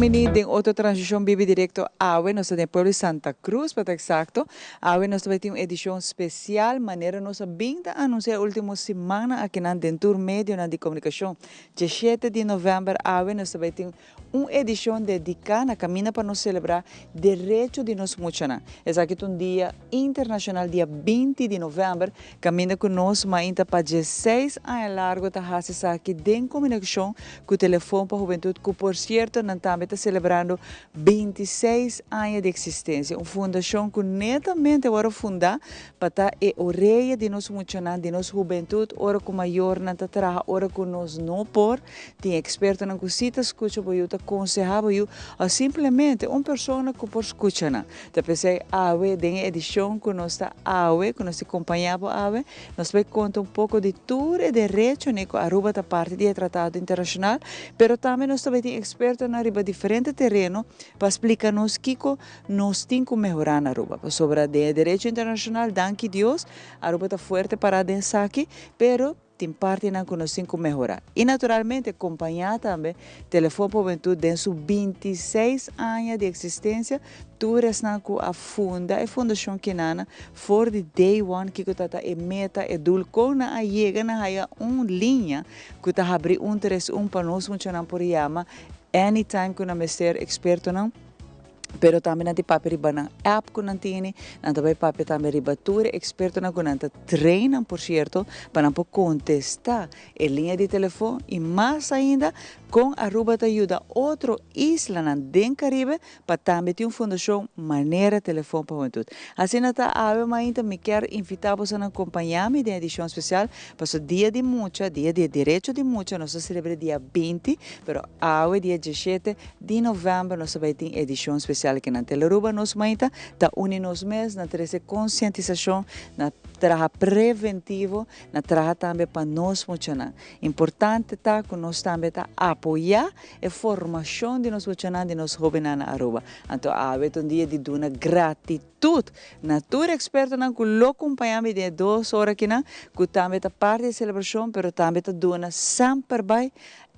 Bon bini den otro transmishon bibi direkto awe nos ta den pueblo di Santa Cruz pa ta eksakto. Awe nos ta bai tin un edishon spesial manera nos a bin ta anunsia e ultimo simannan akinan den tur medionan di komunikashon. Djeshete di novèmber awe nos ta bai tin Un edishon dediká na kaminda pa nos selebrá derecho di nos muchanan. Esaki ta un dia internashonal dia 20 di novèmber, kaminda ku nos mainta pa diesseis aña largu ta hasi esaki den komunikashon ku Telefon pa Hubentut ku por sierto nan tambe ta selebrando 26 aña di eksistensia. Un fundashon ku netamente a wòrdu fundá pa ta e oreya di nos muchanan, di nos hubentut ora ku mayornan ta traha, ora ku nos no por. Tin ekspertonan ku si ta skucha bo yu, ta konsehá bo yu òf simplemente un persona ku por skucha nan. Ta p'esei awe den e edishon ku nos ta awe, ku nos ta kompañá bo awe, nos bai konta un poko di tur e derechonan ku Aruba ta parti di e tratado internashonal, pero tambe nos ta bai tin ekspertonan riba diferente tereno pa splika nos kiko nos tin ku mehorá na Aruba. Pasobra den e derecho internashonal, danki Dios, Aruba ta fuerte pará den esaki, pero. Tin partinan ku nos tin ku mehorá. I naturalmente kompañá tambe Telefon pa Hubentud den su 26 aña di eksistensia, tur esnan ku a funda e fundashon Kinana for di day one kiko ta ta e meta, e doel, kon nan a yega na haya un liña ku ta habrí un tres un pa nos muchanan por yama anytime ku nan mester ekspertonan. Pero tambe nan tin papia riba nan app ku nan tene, nan ta bai papia tambe riba tur e ekspertonan ku nan ta train nan por sierto pa nan por kontestá e liña di telefon i mas ainda kon Aruba ta yuda otro islanan den Karibe pa tambe tin un fundashon manera Telefon pa Hubentud. Asina ta awe mainta mi kier invitá bosonan kompañá mi den edishon spesial pasobra Dia di Mucha, Dia di e Derecho di Mucha nos ta selebr'é dia 20 pero awe dia 17 Di novèmber nos ta bai tin edishon spesial aki na Telearuba. Nos maita ta uni nos mes na trese konsientisashon, na traha preventivo, na traha tambe pa nos muchanan. Importante ta ku nos tambe ta apoyá e formashon di nos muchanan, di nos hóbennan na Aruba. Anto awe ta un dia di duna gratitut na tur ekspertonan ku lo kumpañá mi den e dos ora akinan, ku tambe ta parti di e selebrashon, pero tambe ta duna semper bai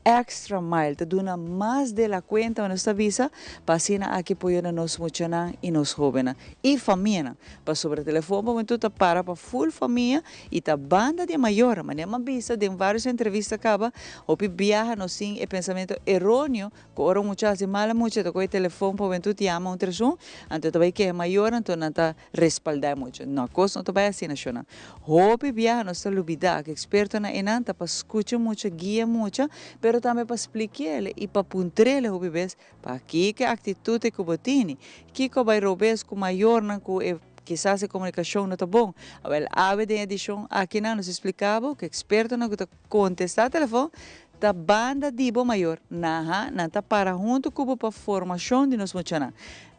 Extra mile ta duna mas de la cuenta nos ta bisa pa asina aki por yuda nos muchanan y nos hobennan y famianan pasobra telefon pa momentu ta para pa full famia y ta banda di e mayornan manera mi a bisa den varios entrevista caba hopi biaha nos tin e pensamento eroneo cu ora un mucha haci mal a mucha ta coge telefon pa momentu yama un tres un anto ta bay keha mayornan anto nan ta Respaldá e mucha. No, kos no ta bai asina, shonnan. Hopi biaha nos ta lubidá ku ekspertonan einan ta pa skucha mucha, guia mucha, pero tambe pa spliki'el i pa puntr'el hopi bes pakiko e aktitut ei ku bo tini. Kiko a bai robes ku mayornan ku e kisas e komunikashon no ta bon. Awel, awe den edishon akinan nos a splika bo ku ekspertonan ku ta kontestá telefon ta banda di bo mayor. Naha, nan ta para huntu ku bo pa formashon di nos muchanan.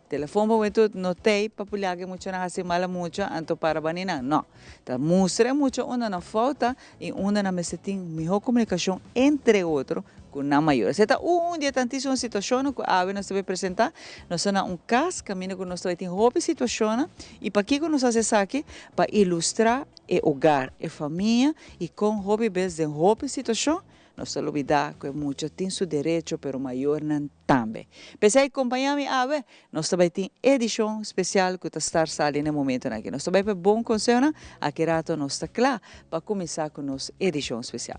Telefon pa hubentud no tey pa pulia ke muchanan hasi mal a mucha anto para bani nan. No. Ta mustra e mucha unda nan fouta y unda nan mester tin miho comunicacion entre otro cu nan mayor. Esey ta un di e tantisimo situacionnan cu awe nos ta bay presenta. Nos ta na un cas caminda cu nos ta bay tin hopi situacionnan y pakico nos haci esaki? Pa ilustra e hogar, e famia y con hopi bes den hopi situacion Nos ta lubidá ku e mucha tin su derecho pero mayornan tambe. P'esei kompañá mi awe, nos ta bai tin edishon spesial ku ta star sali na e momentonan aki. Nos ta bai pa e bon konsehonan, aki rato nos ta kla pa kuminsá ku nos edishon spesial.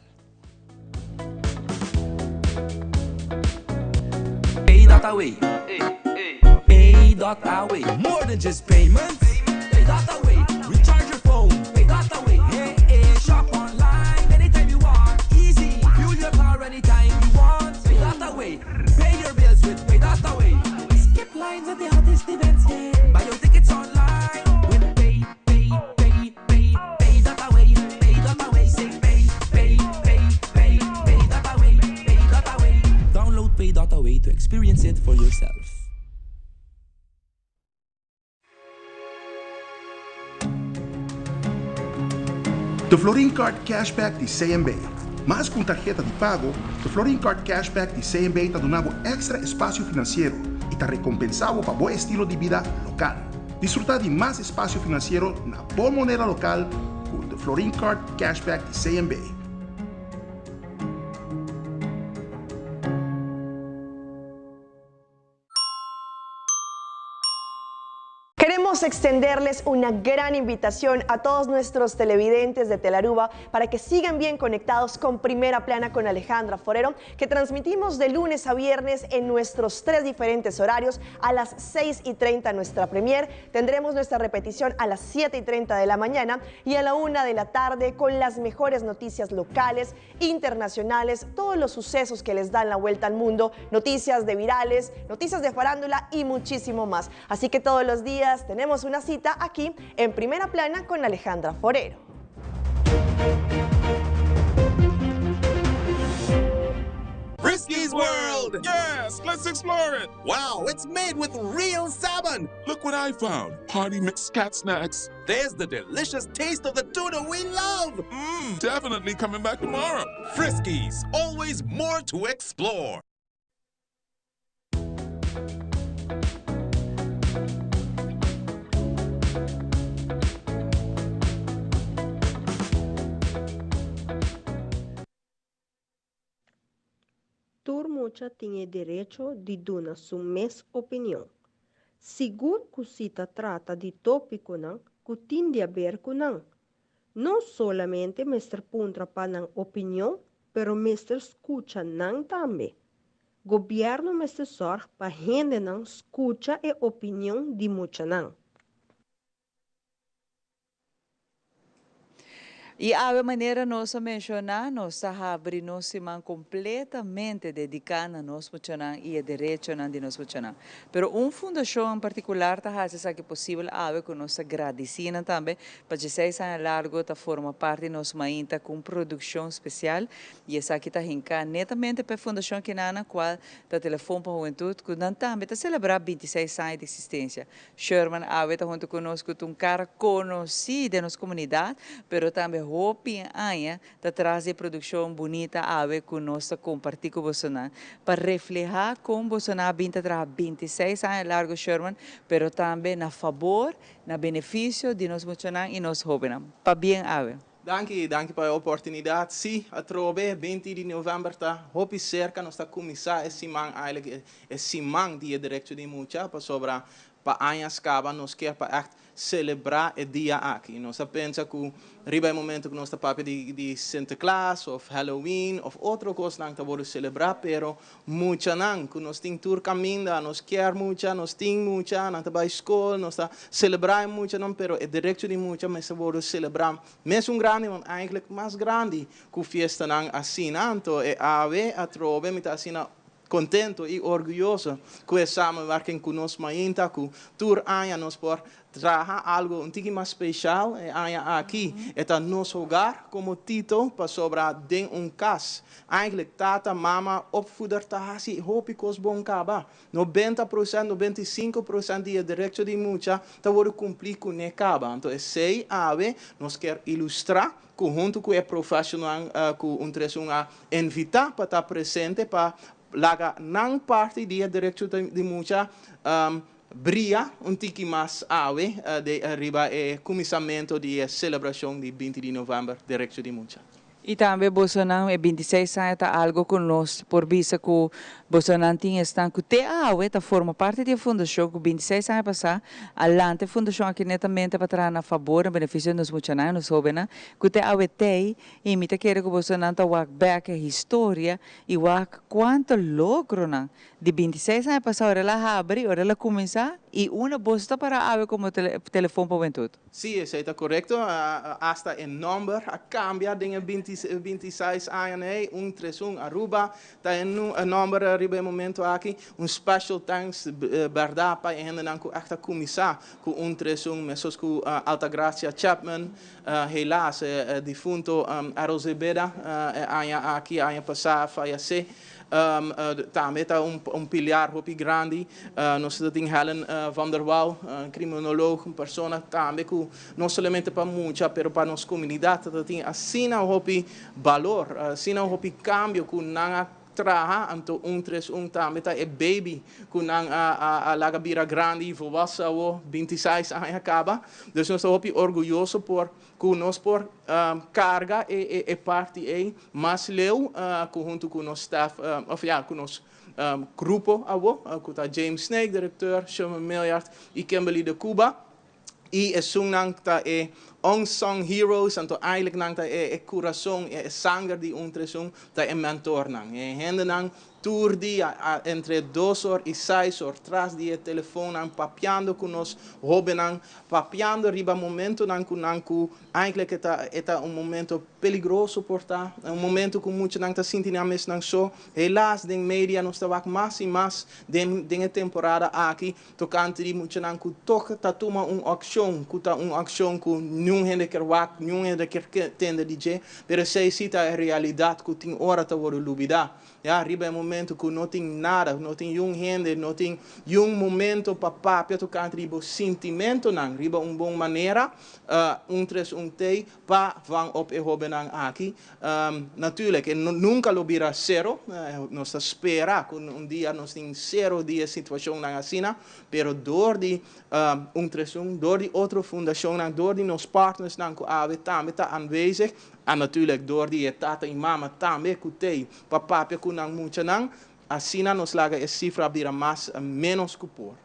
Pay dot away Pay dot away More than just payments Pay dot away Recharge your phone Pay dot away Hey hey Shop online anytime you want Easy Fuel your car anytime you want Pay dot away Pay your bills with Pay dot away Skip lines at the hottest events yeah Buy your tickets online with Pay Pay Pay Pay Pay dot away Pay dot away Say Pay Pay Pay Pay Pay dot away Pay dot away Download Pay dot away to experience it for yourself. The Florin Card Cashback di CMB. Mas ku un tarheta di pago, The Florin Card Cashback di CMB ta duna bo èkstra espasio finansiero i ta rekompensá bo pa bo estilo di bida lokal. Disfrutá di mas espasio finansiero na bo moneda lokal ku The Florin Card Cashback di CMB. Extenderles una gran invitación a todos nuestros televidentes de Telaruba para que sigan bien conectados con Primera Plana con Alejandra Forero, que transmitimos de lunes a viernes en nuestros tres diferentes horarios. A las 6:30 nuestra premier, tendremos nuestra repetición a las 7:30 de la mañana y a la 1 de la tarde con las mejores noticias locales, internacionales, todos los sucesos que les dan la vuelta al mundo, noticias de virales, noticias de farándula y muchísimo más. Así que todos los días tenemos una cita aquí en Primera Plana con Alejandra Forero. Friskies World! Yes, let's explore it! Wow, it's made with real salmon! Look what I found! Party mix cat snacks. There's the delicious taste of the tuna we love! Mmm, definitely coming back tomorrow. Friskies, always more to explore. Tur mucha tin e derecho di duna su mes opinion. Sigur ku si ta trata di tópikonan ku tin di aber ku nan. No solamente mester puntra pa nan opinion, pero mester skucha nan tambe. Gobièrnu mester sòrg pa hendenan skucha e opinion di muchanan. I awe manera nos a menshoná, nos ta habri nos siman kompletamente dediká na nos muchanan i e derechonan di nos muchanan. Pero un fundashon en partikular ta hasi esaki posibel awe ku nos ta gradisí nan tambe pa dieseis aña largu ta forma parti di nos mainta ku un produkshon spesial i esaki ta hinká netamente pa e fundashon kinana kual ta Telefon pa Hubentud ku nan tambe ta selebrá bintiseis aña di eksistensia. Sherman awe ta hunto ku nos ku ta un kara konosí den nos komunidat, pero tambe hopi aña ta tras di e produkshon bunita awe ku nos ta kompartí ku bosonan pa reflehá kon bosonan a bin ta traha 26 aña largu Sherman, pero tambe na fabor, na benefisio di nos muchanan i nos hóbennan. Pabien awe. Danki, danki pa e oportunidat. Sí, atrobe 20 di novèmber ta hopi serka, nos ta kuminsá e siman eigenlijk e siman di e derecho di mucha, pasobra pa añas kaba nos kier pa ègt selebrá e dia aki. Nos ta pensa ku riba e momento ku nos ta papia di di Sinterklaas òf Halloween òf otro kosnan ta wòrdu selebrá, pero Muchanan ku nos tin tur kaminda, nos kier mucha, nos tin mucha, nan ta bai skol, nos ta selebrá e muchanan, pero e derecho di mucha mester wòrdu selebrá mesun grandi, want eigenlijk mas grandi ku fiestanan asina. Anto e awe atrobe mi ta asina kontento i orguyoso ku e samenwerking ku nos mainta, ku tur aña nos por Traha algo un tiki mas special e aña aki. E ta nos hogar como Tito pasobra den un cas. Eigenlijk tata, mama, opvoeder ta haci hopi cos bon caba. 90 procent, 95% di e derecho di mucha ta wordo cumpli cu ne caba. Anto esey awe nos kier ilustra cu hunto cu e professional cu un tres un a invita pa ta presente pa laga nan parti di e derecho di mucha bria un tiki mas awe de riba e kuminsamentu di e selebrashon di 20 di novèmber derecho di mucha. I tambe bosonan e 26 aña ta algo ku nos por bisa ku bosonan tin esnan ku te awe ta forma parti di e fundashon ku 26 aña pasá a lanta e fundashon aki netamente pa traha na fabor, na benefisio di nos muchanan i nos hóbennan ku te awe t'ei i mi ta kere ku bosonan ta wak bèk e historia i wak kuantu logronan di 26 aña pasá ora el a habri, ora el a kuminsá i unda boso ta pará awe komo Telefon pa Hubentud. Sí, esei ta korekto. Asta e nòmber a kambia den e 26 añanan ei, 131 Aruba ta e nòmber riba e momento aki. Un special thanks bèrdat pa e hendenan ku ègt a kuminsá ku 131, meskos ku Altagracia Chapman, helaas e difunto Errol Zebeda e aña aki, aña pasá a fayesé. Tambe ta un pilar hopi grandi. Nos ta tin Helen van der Wal, kriminoloog, un persona tambe ku no solamente pa mucha pero pa nos komunidat ta tin asina hopi balor, asina hopi kambio ku nan a traha. Anto 131 tambe ta e baby ku nan a laga bira grandi i volwassen awo 26 aña kaba. Dus nos ta hopi orguyoso por ku nos por karga e parti ei mas leu ku huntu ku nos staff, òf ya, ku nos grupo awo, ku ta James Snake, direkteur, Sherman Milliard i Kimberly de Cuba. I esunnan ta e unsung heroes, anto eigenlijk nan ta e kurason, e sanger di 131, ta e mentornan. E hendenan tur dia entre 2 or i 6 or tras di e telefonnan papiando ku nos hóbennan, papiando riba momentonan ku nan ku eigenlijk e ta un momento peligroso por ta, un momento ku muchanan ta sinti nan mes nan so. Helaas, den media nos ta wak mas i mas den e temporada aki tokante di muchanan ku toch ta tuma un akshon, ku ta un akshon ku ningun hende ke wak, ningun hende ke tende di dje, pero esei si ta e realidat ku tin ora ta wòrdu lubidá. Ja, riba e momento ku no tin nada, no tin ningun hende, no tin ningun momento pa papia tokante di bo sentimentonan, riba un bon manera, 131 t'ei pa vang op e hóbennan aki. Natuurlijk, e nunka lo bira zero, nos ta spera ku un dia nos tin zero di e situashonnan asina, pero dor di 131, dor di otro fundashonnan, dor di nos partnersnan ku awe tambe ta aanwezig, en natuurlijk dor di tata i mama tambe ku t'ei pa papia ku nan muchanan, asina nos laga e sifra bira mas menos ku por.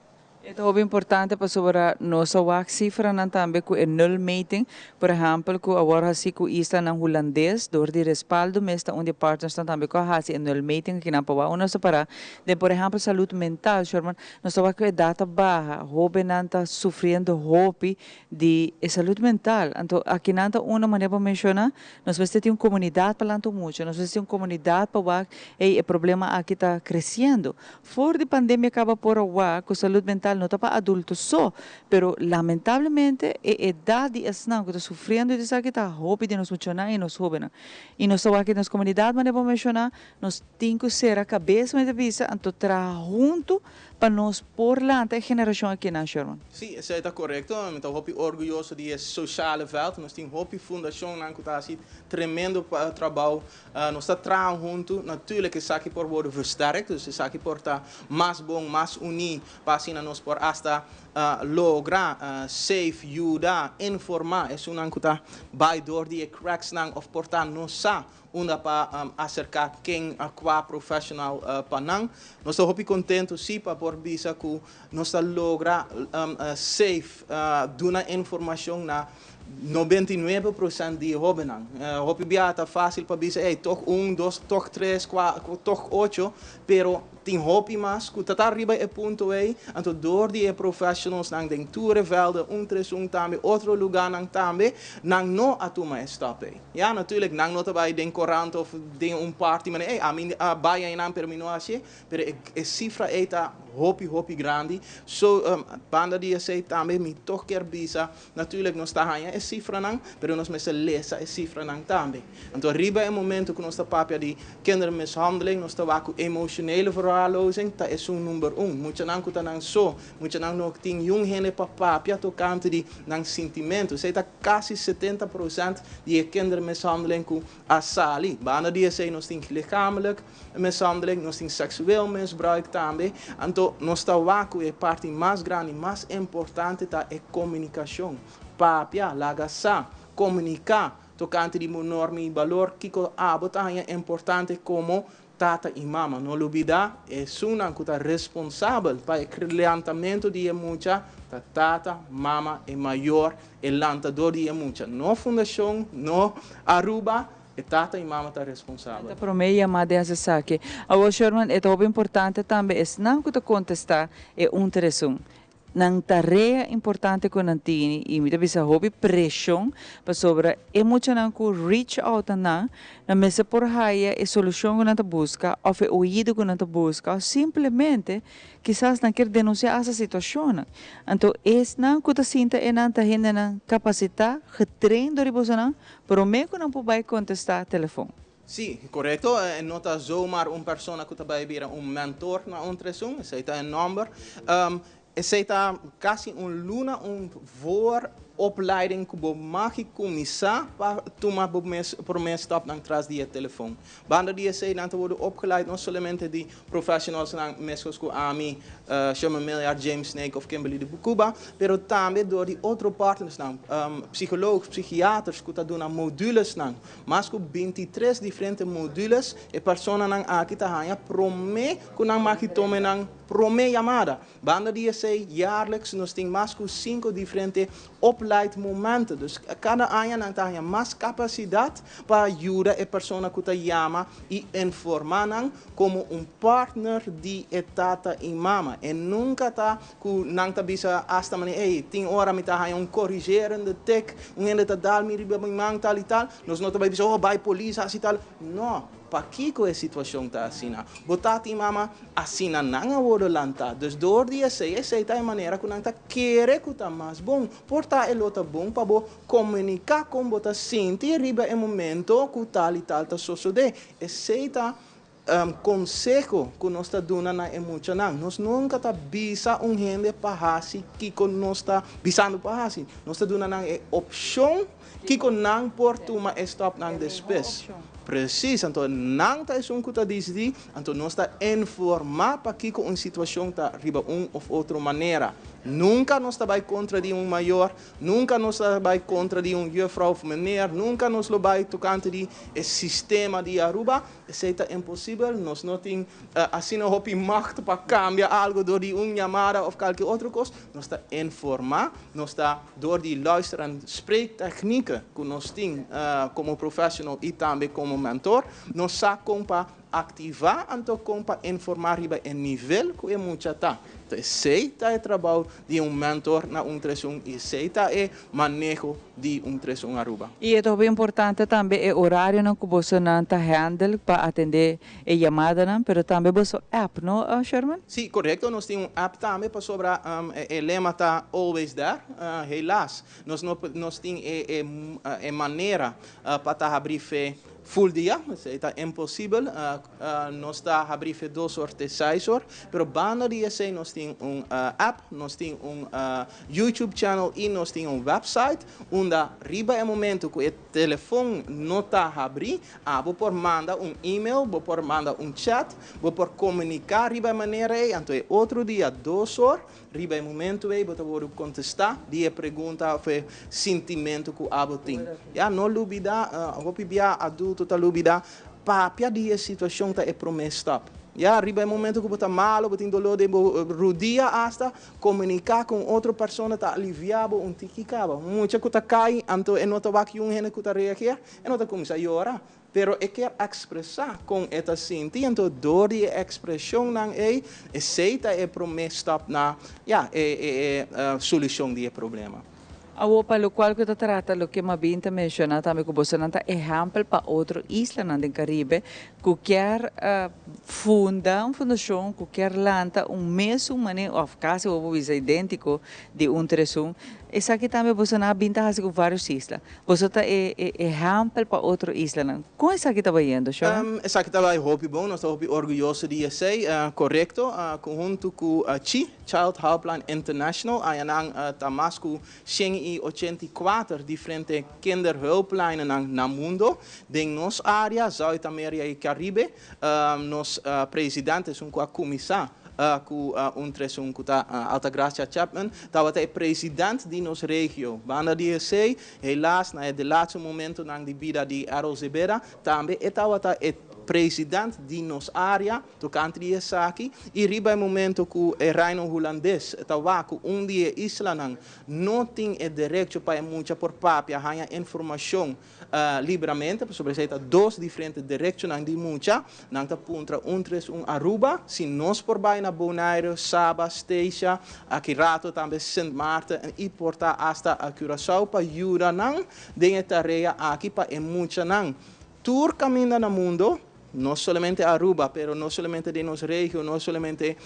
E ta hopi importante pasobra nos a wak sifranan tambe ku e nulmeting, por ehèmpel, ku awor hasi ku islanan hulandes, dor di Respaldo mes ta un di partners tambe ku hasi e nulmeting ku nan pa wak nos para de, por ehèmpel, salú mental, Sherman, nos ta wak ku e data baha, hóbennan ta sufriendo hopi di e salú mental. Anto, aki nan ta un manera pa menshoná, nos mester tin un komunidat pa lanta mucha, nos mester tin un komunidat pa wak e problema aki ta kresiendo. For di pandemia kaba por wak ku salú mental no ta pa adulto so, pero lamentablemente e edat di esnan ku ta sufriendo di esaki ta hopi di nos muchanan i nos hóbennan. I nos ta wak nos komunidat, manera bo menshoná, nos tin ku sera kabes met bisa, anto traha huntu pa nos por lanta e generashon akinan, Sherman. Si, esei ta korekto. Mi ta hopi orguyoso di e sociale veld. Nos tin hopi fundashonnan ku ta hasi tremendo trabou. Nos ta traha huntu. Natuurlijk esaki por worden versterkt. Dus esaki por ta mas bon, mas uní, pa asina nos por hasta logra safe, yuda, informá esunnan ku ta bai door di e cracks nan òf por ta no sa unda pa aserká ken qua professional pa nan. Nos ta hopi kontentu si pa por bisa ku nos ta logra safe duna informashon na 99% di hóbennan. Hopi bia ta fásil pa bisa, hey, toch un, dos, toch tres, kuater, toch ocho, pero tin hopi mas ku ta riba e punto ei, anto dor di e professionals nan den tur e velden, 131 tambe, otro lugánan tambe, nan no a tuma e stap ei. Ja, natuurlijk, nan no ta bai den korant òf den un party, maar hey, ami a bai einan, pero mi no a hasi, pero e sifra ei ta hopi, hopi grandi. So, banda di esei tambe, mi toch ke bisa, natuurlijk nos ta haña e sifranan, pero nos mester lesa e sifranan tambe. Anto, riba e momento ku nos ta papia di kindermishandeling, nos ta wak emotionele verwaarlozing, ta esun number 1. Muchanan ku ta nan so, muchanan no tin ningun hende pa papia tokante di nan sentimentu. Esei ta kasi 70% di kindermishandeling ku a sali. Banda di esei nos tin lichamelijk mishandeling, nos tin seksueel misbruik tambe. Anto, nos ta wak e parti mas grandi, mas importante ta e komunikashon. Papia, laga sa, komuniká, tokante di norma i balor, kiko abo ta importante komo tata i mama. No lubidá, esunnan ku ta responsabel pa e lantamentu di mucha, ta tata, mama i mayor, e lantadó di mucha. No fundashon, no Aruba, e tata i mama ta responsabel. Ta promé yamada esaki. Awor, Sherman, e ta importante tambe, esnan ku ta kontestá e 131. Nan tarea importante ku nan tin i mi ta bisa hopi preshon pasobra e muchanan ku reach out nan nan mester por haya e solushon ku nan ta buska òf e oido ku nan ta buska òf simplemente kisas nan ke denunsiá e situashon. Anto esnan ku ta sinta e nan ta hendenan kapasitá, getraind door nan, promé ku nan por bai kontestá telefòn. Si, korekto. No ta zomaar un persona ku ta bai bira un mentor na 131, esei ta e nòmber. Esei ta kasi un luna un voor Opleiding ku bo mag kuminsá pa tuma bo mes promé stapnan tras di telefòn. Banda di esei nan ta worden opgeleid no solamente di professionals nan meskos ku ami, Sherman Milliard, James Snake of Kimberly de Cuba, pero tambe door di otro partners nan, psikólogo, psikiaters ku ta duna modules nan. Mas ku 23 diferente modules e personanan aki ta haña promé ku nan mag tuma nan promé yamada. Banda di esei, jaarlijks nos tin mas ku sinku diferente opleidmomenten. Dus kada aña nan ta mas kapasidat pa yuda e persona ku ta yama i informá nan komo un partner di tata i mama. I nunka ta ku nan ta bisa hasta mane, hey, tin ora mi ta un corrigerende tik, un hende ta dal mi riba mi man tal i tal. Nos no ta bai bisa, oh, bai polis, asina tal. No, pakiko e situashon ta asina? Bo tata i mama asina nan a wordu lantá. Dus door di esei, esei ta e manera ku nan ta kere ku ta mas bon. Por ta e lo ta bon pa bo komuniká kon bo ta sinti riba e momento ku tal i tal ta sosodé. Esei ta konseho ku nos ta duna na e muchanan. Nos nunka ta bisa un hende pa hasi kiko nos ta bisando pa hasi. Nos ta duna nan e opshon kiko nan por tuma e stapnan despues. Precies, anto nan ta esun ku ta disidí, anto nos ta informá pakiko un situashon ta riba un òf otro manera. Nunka nos ta bai kontra di un mayor, nunka nos ta bai kontra di un juffrouw òf meneer, nunka nos lo bai tokante di e sistema di Aruba. Esei ta imposibel, nos no tin asina hopi macht pa kambia algu door di un yamada òf kualke otro kos. Nos ta informá, nos ta door di luister en spreektechnieken ku nos tin komo professional i tambe komo mentor, nos sa kon pa aktivá anto kon pa informá riba e nivel ku e mucha ta. Anto esei ta e trabou di un mentor na 131 i esei ta e maneho di 131 Aruba. I ta importante tambe e orarionan ku bosonan ta handle pa atendé e yamadanan, pero tambe boso app, no, Sherman? Si, korekto. Nos tin un app tambe pasobra e lema ta always there. Helaas, nos no nos tin e manera pa ta habrí full dia, ta imposibel. Nos ta habrí 2 or te 6 or, pero banda di esei nos tin un app, nos tin un YouTube channel i nos tin un website unda riba e momento ku e telefòn no ta habrí, bo por manda un e-mail, bo por manda un chat, bo por komuniká riba e manera ei, anto e otro dia 2 or, riba e momento ei, bo ta kontestá di e pregunta òf sentimentu ku abo tin. Ja, no lubidá, hopi bia adulto ta lubidá, papia di e situashon ta e promé stap. Ja, riba e momento ku bo ta malu, bo tin doló di rudia hasta, komuniká ku otro persona ta aliviá bo un tiki kaba. Mucha ku ta kai, anto e no ta wak un hende ku ta reageer, e no ta kuminsá yora. Pero e ke ekspresá kon e ta sinti, anto door di ekspreshon nan ei, esei ta e promé stap na, ja, e solushon di e problema. Awo pa lokual ku ta trata loke m'a bin ta menshoná tambe ku boso ta ehèmpel pa otro islanan den Karibe ku ke funda un fundashon, ku ke lanta un mesun manera òf kasi bo bisa idéntiko di 131. Esaki tambe boso a bin ta hasi ku vários isla. Boso ta e ehèmpel pa otro islanan. Kon esaki ta bayendo, Sharon? Esaki ta bai hopi bon, nos ta hopi orguyoso di esei, korekto, huntu ku CHI, Child Helpline International, ayanan ta mas ku 184 diferente kinderhulplijnen na mundu. Den nos área, Zuid-Amerika i Karibe, nos presidente ta un ku a kuminsá ku 131 ku ta Altagracia Chapman, tabata e presidente di nos regio. Banda di esei, helaas, na e laatste momentonan di bida di Errol Zebeda, tambe tabata e presidente di nos área, tokante di esaki, i riba e momento ku e Reino Hulandes tabata ku un di e islanan no tin e derecho pa mucha por papia haña informashon liberamente, pasobra ta dos diferente derechonan di mucha, nan ta puntra 131 Aruba, si nos por bai na Bonaire, Saba, Statia, aki rato tambe Sint Maarten i por ta hasta Curaçao pa yuda nan den e tarea aki pa e muchanan. Tur kaminda na mundu. no solamente Aruba, pero no solamente den nos regio, no solamente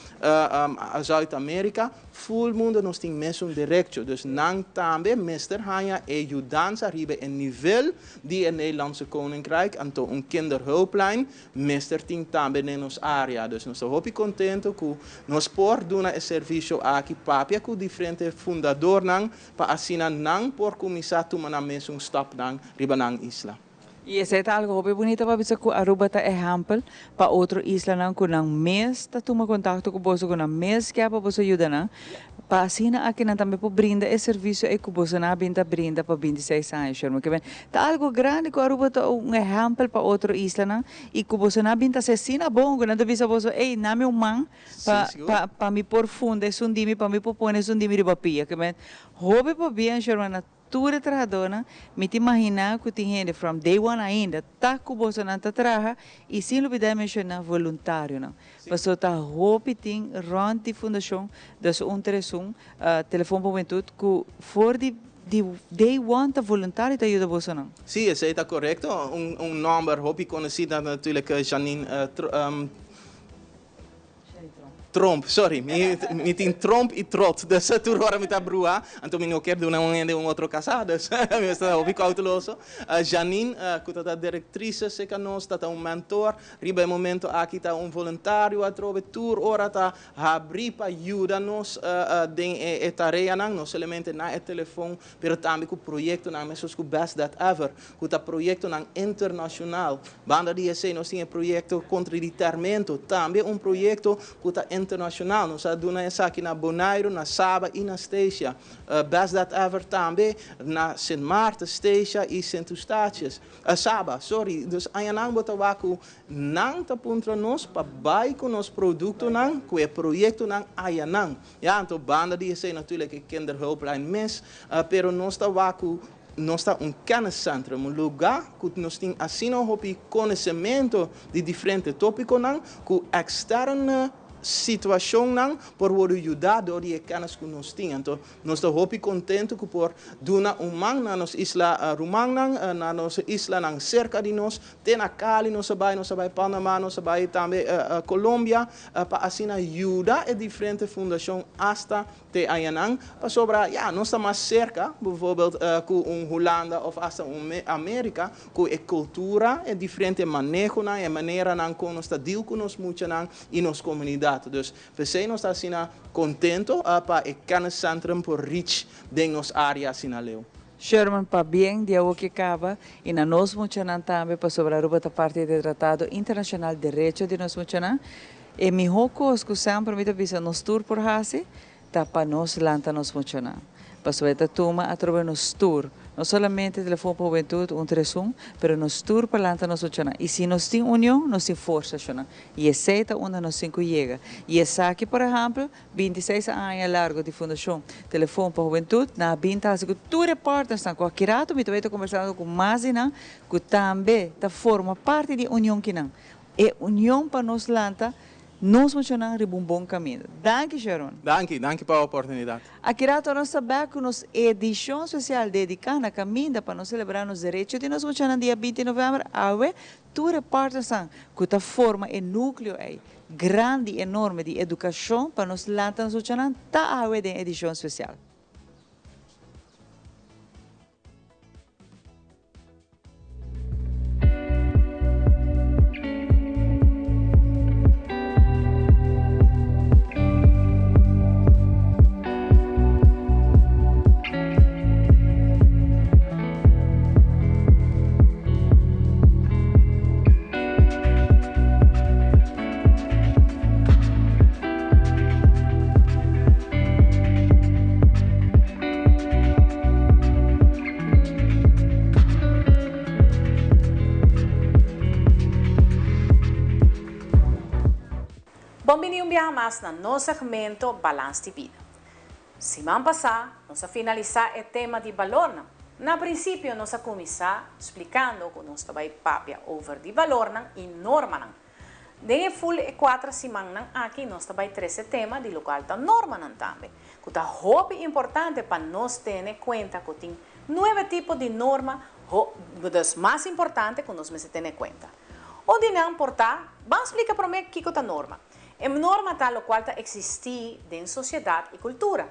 Zuid-Amerika, Full mundo nos tin mesun derecho, dus nan tambe mester haña e yudansa riba e nivel di e Nederlandse Koninkrijk, anto un kinderhulplijn mester tin tambe den nos area. Dus nos ta hopi contento cu nos por duna e servicio aki, papia cu diferente fundadornan pa asina nan por cuminsa tuma nan mesun stapnan riba nan isla. I esei ta algo hopi bunita pa bisa ku Aruba ta ehèmpel pa otro islanan ku nan mes ta tuma kontakto ku boso, ku nan mes ke pa boso yuda nan, pa asina aki nan tambe por brinda e servisio ei ku boso nan a bin ta brinda pa bintiseis aña. Sherman Kevin, ta algo grandi ku Aruba ta un ehèmpel pa otro islanan i ku boso nan a bin ta hasi asina bon ku nan ta bisa boso, ey, nami un man pa pa pa mi por funda esun di mi, pa mi por pone esun di mi riba pia. Kevin, hopi pabia, Sherman, na Tur e trahadónan, mi ta imaginá ku tin hende from day one ainda ta ku bosonan ta traha i sin lubidá e menshoná voluntarionan. Pasobra ta hopi tin rònt di fundashon dos un tres un, Telefon pa Hubentud, ku for di di day one ta voluntario ta yuda bosonan. Sí, esei ta korekto. Un nòmber hopi konosí ta natuurlijk Janine Tromp, sorry, mi mi tin Tromp y Trot, dus tur ora mi ta brua, anto mi no kier duna un hende un otro casa, dus mi mester ta hopi cauteloso. Janine, cu ta ta directrice cerca nos, ta ta un mentor, riba e momento aki ta un voluntario atrobe, tur ora ta habri pa yuda nos den e tareanan, no solamente na e telefon, pero tambe cu proyectonan mescos cu Best That Ever, cu ta proyectonan internacional. Banda di esey nos tin e proyecto contra di termento, tambe un proyecto cu ta internacional. Nos a duna esaki na Boneiru, na Saba y na Statia. Best That Ever tambe na Sint Maarten, Statia y Sint Eustatius, Saba, sorry. Dus añanan bo ta wak cu nan ta puntra nos pa bay cu nos productonan, cu e proyectonan ayanan. Ya, anto banda di esey natuurlijk e kinderhulplijn mes, pero nos ta wak cu Nos ta un kenniscentrum, un lugá ku nos tin asina hopi konosementu di diferente tópikonan ku eksterne situashonnan por wòrdu yudá dor di e kènis ku nos tin. Anto nos ta hopi kontentu ku por duna un man na nos isla rumannan, na nos islanan serka di nos, te na Cali nos a bai, nos a bai Panama, nos a bai tambe Colombia pa asina yuda e diferente fundashon asta Te añanan, pasobra ya, nos ta mas serka, bijvoorbeeld, ku un Hulanda òf asta un Amerika, ku e kultura, e diferente manehonan, e maneranan kon nos ta deal ku nos muchanan i nos komunidat. Dus, p'esei nos ta asina kontento pa e kenniscentrum por reach den nos área asina leu. Sherman, pabien di awo ke kaba i na nos muchanan tambe, pasobra Aruba ta parti di e Tratado Internashonal Derecho di nos Muchanan. E mihó kos ku semper mi ta bisa nos tur por hasi ta pa nos lanta nos muchanan. Pasobra e ta tuma atrobe nos tur, no solamente Telefon pa Hubentud un tres un, pero nos tur pa lanta nos muchanan. I si nos tin union, nos tin forsa, shona. I esei ta unda nos tin ku yega. I esaki, por ehèmpel, 26 aña largo di Fundashon Telefon pa Hubentud, nan a bin ta hasi ku tur e partnersnan ku aki rato mi ta bai ta kombersando ku mas di nan ku tambe ta forma parti di e union kinan. E union pa nos lanta nos muchanan riba un bon kaminda. Danki Sharon. Danki, danki pa oportunidat. Aki rato nos ta bek ku nos edishon spesial dediká na kaminda pa nos selebrá nos derecho di nos muchanan dia 20 novèmber. Awe tur e partnersnan ku ta forma e núkleo ei grandi enorme di edukashon pa nos lanta nos muchanan ta awe den edishon spesial. Bon bini un biaha mas na nos segmento Balans di Bida. Siman pasá nos a finalisá e tema di balornan. Na prinsipio nos a kuminsá splikando ku nos ta bai papia over di balornan i normanan. Den e ful e kuater simannan aki nos ta bai trese tema di lokual ta normanan tambe, ku ta hopi importante pa nos tene kuenta ku tin nuebe tipo di norma ho dus mas importante ku nos mester tene kuenta. Un di nan por ta, ban splika promé kiko ta norma. E norma ta lokual ta eksistí den sosiedat i kultura.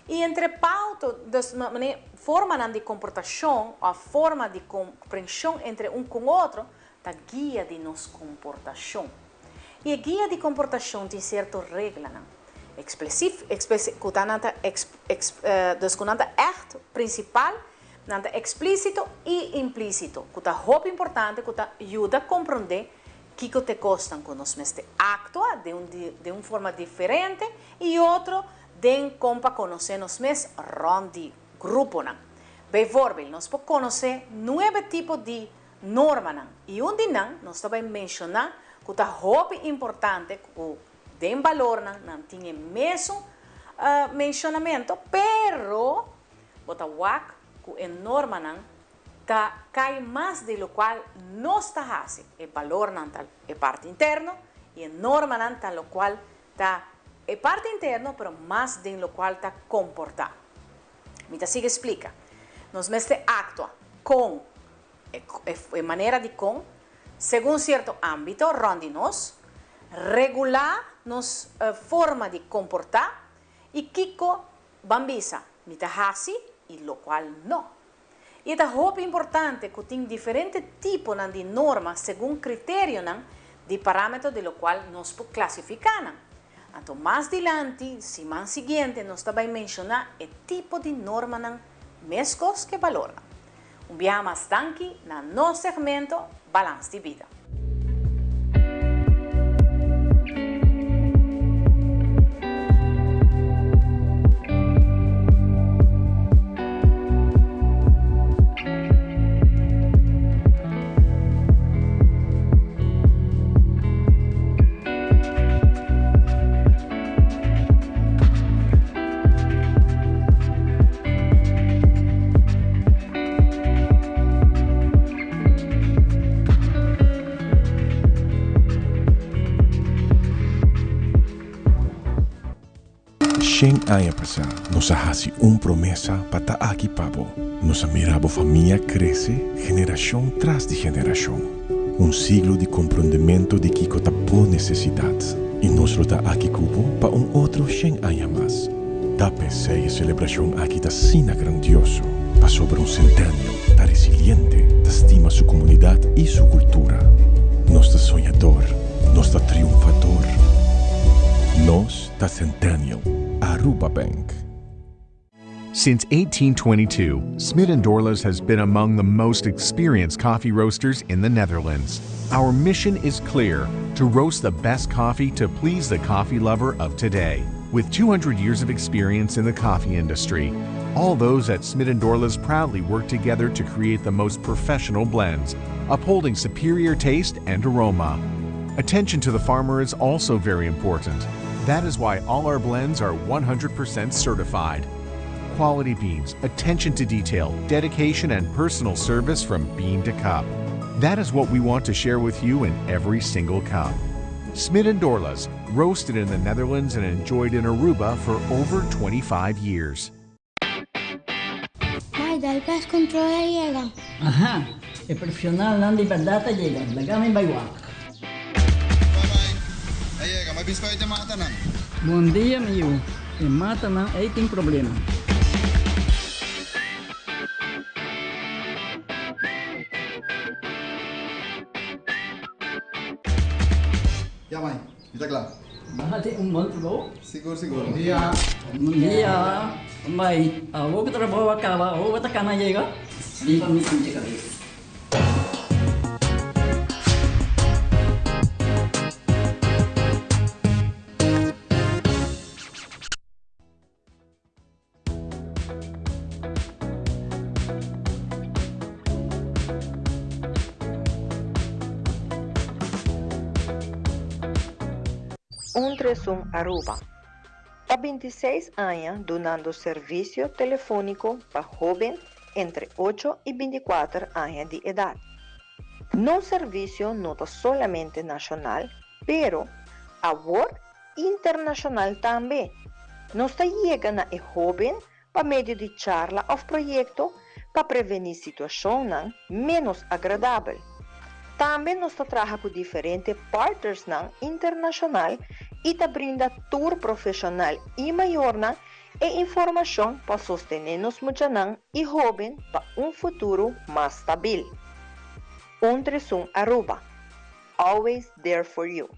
I entre pauto, dus manera formanan di komportashon òf forma di komprenshon entre un ku otro ta guia di nos komportashon. I e guia di komportashon tin sierto reglanan eksplesif, eksplesi, ku ta nan ta eks, eks, dus ku nan ta ègt prinsipal, nan ta eksplísito i implísito, ku ta hopi importante ku ta yuda komprondé kiko ta e kosnan ku nos mester aktua den un den un forma diferente i otro den kon pa konosé nos mes rònt di gruponan. Bijvoorbeeld, nos por konosé nuebe tipo di normanan i un di nan nos ta bai menshoná ku ta hopi importante ku den balornan nan tin e mesun menshonamentu pero bo ta wak ku e normanan ta kai mas di lokual nos ta hasi, e balornan ta e parti interno i e normanan ta lokual ta e parti interno pero mas den lokual ta komportá. Mi ta sigui splika. Nos mester aktua kon e manera di kon segun sierto ámbito rònt di nos, regulá nos forma di komportá i kiko ban bisa mi ta hasi i lokual no. I e ta hopi importante ku tin diferente tiponan di norma segun kriterionan di parámetro di lokual nos por klasifiká nan. Anto mas dilanti, siman siguiente, nos ta bai menshoná e tipo di normanan meskos ku e balornan. Un biaha mas danki na nos segmento Balans di Bida. Shen aña pasá nos a hasi un promesa pa ta aki pa bo. Nos a mira bo famia krese generashon tras di generashon. Un siglo di komprondementu di kiko ta bo nesesidat. I nos lo ta aki ku bo pa un otro shen aña mas. Ta p'esei e selebrashon aki ta asina grandioso, pasobra un Centennial ta resiliente, ta stima su komunidat i su kultura. Nos ta soñador, nos ta triunfador. Nos ta Centennial, Aruba Bank. Since 1822, Smit and Dorlas has been among the most experienced coffee roasters in the Netherlands. Our mission is clear to roast the best coffee to please the coffee lover of today. With 200 years of experience in the coffee industry, all those at Smit and Dorlas proudly work together to create the most professional blends, upholding superior taste and aroma. Attention to the farmer is also very important. That is why all our blends are 100% certified. Quality beans, attention to detail, dedication, and personal service from bean to cup. That is what we want to share with you in every single cup. Smit and Dorlas, roasted in the Netherlands and enjoyed in Aruba for over 25 years. Mai, dal pest control a yega. Aha, e profesionalnan di berdad a yega, laga mi bai wak. Bye bye, a yega, mi a bispa uit e matanan. Bon dia mi yu, e matanan ei tin problema. Ya mai, mi ta kla. Bo hasi un bon trabou. Sigur sigur. Bon dia. Bon dia. Mai, awor ku trabou a kaba, awor bo ta kana yega? Bin pa mi pincha kabes. Un Tresun Aruba ta bintiseis aña dunando servisio telefóniko pa hóben entre ocho i bintikuater aña di edat. Nos servisio no ta solamente nashonal, pero awor internashonal tambe. Nos ta yega na e hóben pa medio di charla òf proyekto pa prevení situashonnan ménos agradabel. Tambe nos ta traha ku diferente partnersnan internashonal i ta brinda tur profeshonal i mayornan e informashon pa sostené nos muchanan i hóben pa un futuro mas stabil. Un Tresun Aruba. Always there for you.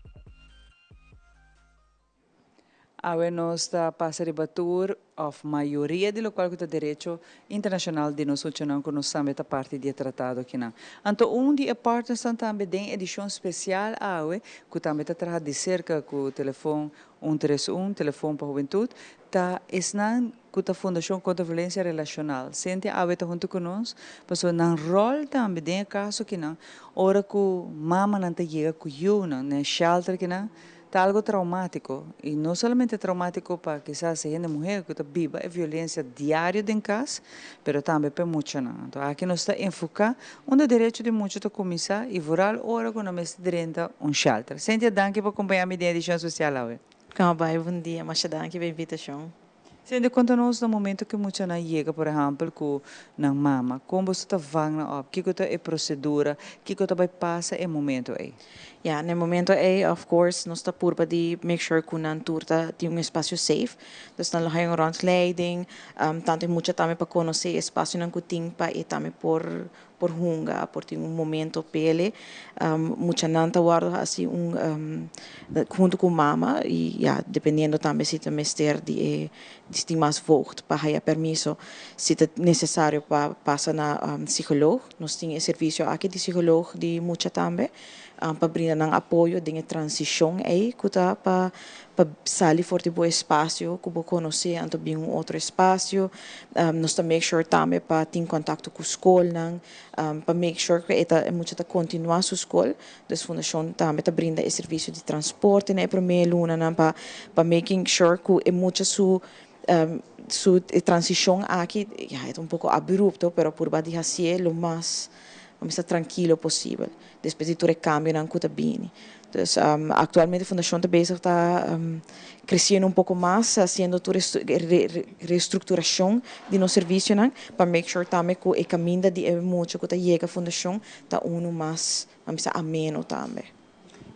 Awe nos ta pasa riba tur of mayoria di locual cu ta derecho internacional di nos ochonan cu nos tambe ta parti di e tratado akinan. Anto un di e partnersnan tambe den edicion special awe cu tambe ta traha di cerca cu telefon un tres un, Telefon pa Hubentud, ta esnan cu ta Fundacion Contra Violencia Relacional. Cynthia awe ta hunto cu nos pasobra nan rol tambe den e caso akinan ora cu mamanan ta yega cu yiunan na e shelter akinan, Ta algo traumátiko, i no solamente traumátiko pa kisas e hende muher ku ta biba e violensia diario den kas, pero tambe pa e muchanan. Anto aki nos ta enfoká unda derecho di mucha ta kuminsá i vooral ora ku nan mester drenta un shelter. Cynthia, danki pa kompañá mi den edishon spesial awe. Kòm bai, bon dia, masha danki pa e invitashon. Cynthia, konta nos na momento ku e muchanan yega, por ehèmpel, ku nan mama, kon boso ta vang nan òp? Kiko ta e prosedura? Kiko ta bai pasa e momento ei? Ya, na e momento ei, of course, nos ta purba di make sure ku nan tur ta tin un espasio safe. Dus nan lo haña un rondleiding, tantu e mucha tambe pa konosé e espasionan ku tin pa e tambe por por hunga, por tin un momento pele. Muchanan ta wòrdu hasi un huntu ku mama i ya dependiendo tambe si ta mester di e si tin mas voogd pa haya permiso si ta nesesario pa pasa na psikoloog. Nos tin e servisio aki di psikoloog di mucha tambe pa brinda nan apoyo den e transishon ei ku ta pa pa sali for di bo espasio ku bo konosé anto bin un otro espasio. Nos ta make sure tambe pa tin kontakto ku skolnan pa make sure ku e ta e mucha ta kontinuá su skol. Dus fundashon tambe ta brinda e servisio di transporte na e promé lunanan pa pa making sure ku e mucha su su transishon aki ya e ta un poko abrupto pero purba di hasié lo mas lo mester trankilo posibel despues di tur e kambionan ku ta bini. Dus aktualmente fundashon ta bezig ta kresiendo un poko mas hasiendo tur e restrukturashon di nos servisionan pa make sure tambe ku e kaminda di e mucha ku ta yega fundashon ta unu mas, ban bisa ameno tambe.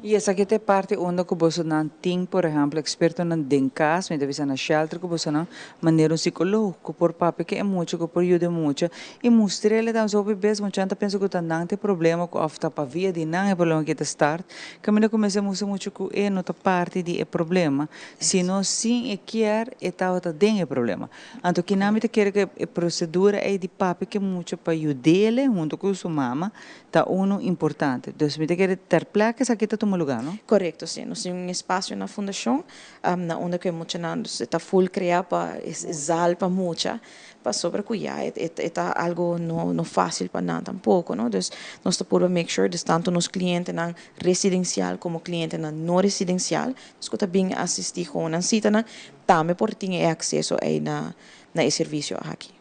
I esaki ta e parti unda ku bosonan tin, por ehèmpel, ekspertonan den kas, mi ta bisa na shelter ku bosonan, manera un sikoloog ku por papia ku e mucha, ku por yuda e mucha i mustr'el tambe. Hopi bes muchanan ta pensa ku ta nan ta e problema ku òf ta pa via di nan e problema ke ta start, kaminda ku mester mustra mucha ku e no ta parti di e problema, sino sin e kier e tabata den e problema. Anto kinan mi ta kere ku e prosedura ei di papia ku e mucha pa yud'el hunto ku su mama Ta uno importante. Dus mi ta kere ter plekke esaki ta tuma luga, no? Korekto, si. Nos tin un espasio na fundashon na unda ku e muchanan, dus e ta full krea pa e zal pa mucha, pasobra ku ya e ta algo no no fásil pa nan tampoko, no. Dus nos ta purba make sure, dus tantu nos klientenan residensial komo klientenan no residensial, dus ku ta bin asistí kon nan sitanan, tambe por tin e akseso ei na na e servisio aki.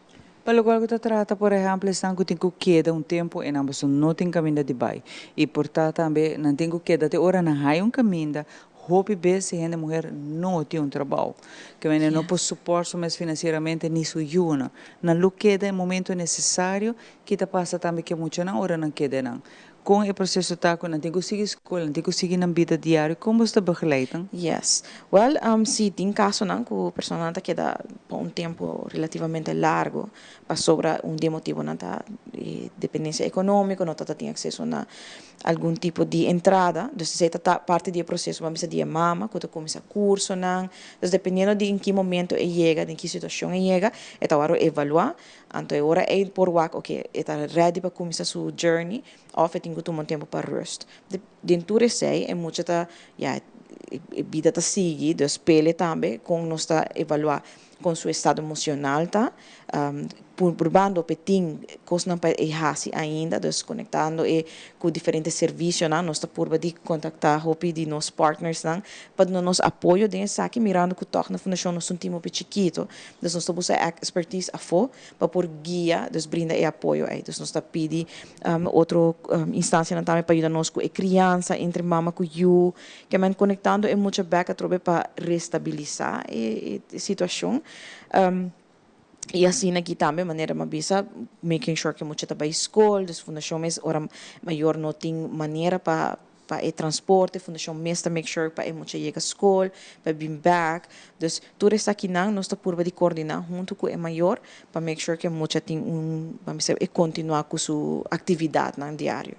Pa lokual ku ta trata, por ehèmpel, esnan ku tin ku keda un tempu e nan pasobra no tin kaminda di bai. I por ta tambe nan tin ku keda te ora nan haña un kaminda. Hopi bes e hende muher no tin un trabou. Ke mende no por supòrt su mes finansieramente ni su yunan. Nan lo keda e momento nesesario ki ta pasa tambe ke muchanan ora nan keda nan. Kon e proseso ta ku nan tin ku sigui skol, nan tin ku sigui nan bida diario, kon boso ta begeleid nan? Yes. Well, si tin kasonan ku personanan ta keda pa un tempu relativamente largu pasobra un di e motibunan ta e dependensia ekonómiko, no ta ta tin akseso na algun tipo di entrada. Dus esei ta ta parti di e proseso, ban bisa di e mama ku ta kuminsá kursonan. Dus dependiendo di en ki momento e yega, den ki situashon e yega, e ta wòrdu evaluá. Anto e ora ei por wak oke e ta ready pa kuminsá su journey òf e tin ku tuma un tempu pa rust. Den tur esei e mucha ta ya e bida ta sigui dus pele tambe kon nos ta evaluá kon su estado emocional ta purbando pa e tin kosnan pa e hasi ainda dus konektando e ku diferente servisionan nos ta purba di kontaktá hopi di nos partnersnan pa duna nos apoyo den esaki mirando ku tòg na fundashon nos ta un tim hopi chikito. Dus nos ta buska e expertise afó pa por guia, dus brinda e apoyo ei. Dus nos ta pidi otro instancianan tambe pa yuda nos ku e criansa entre mama ku yu. Ke men konektando e mucha bek atrobe pa restabilisa e situacion. I asina aki tambe manera mi a bisa, making sure ku e mucha ta bai skol, dus fundashon mes ora mayor no tin manera pa pa e transporte, fundashon mes ta make sure pa e mucha yega skol, pa e bin bek. Dus tur esakinan nos ta purba di koordiná huntu ku e mayor pa make sure ku e mucha tin un, ban bisa, e kontinuá ku su aktividatnan diario.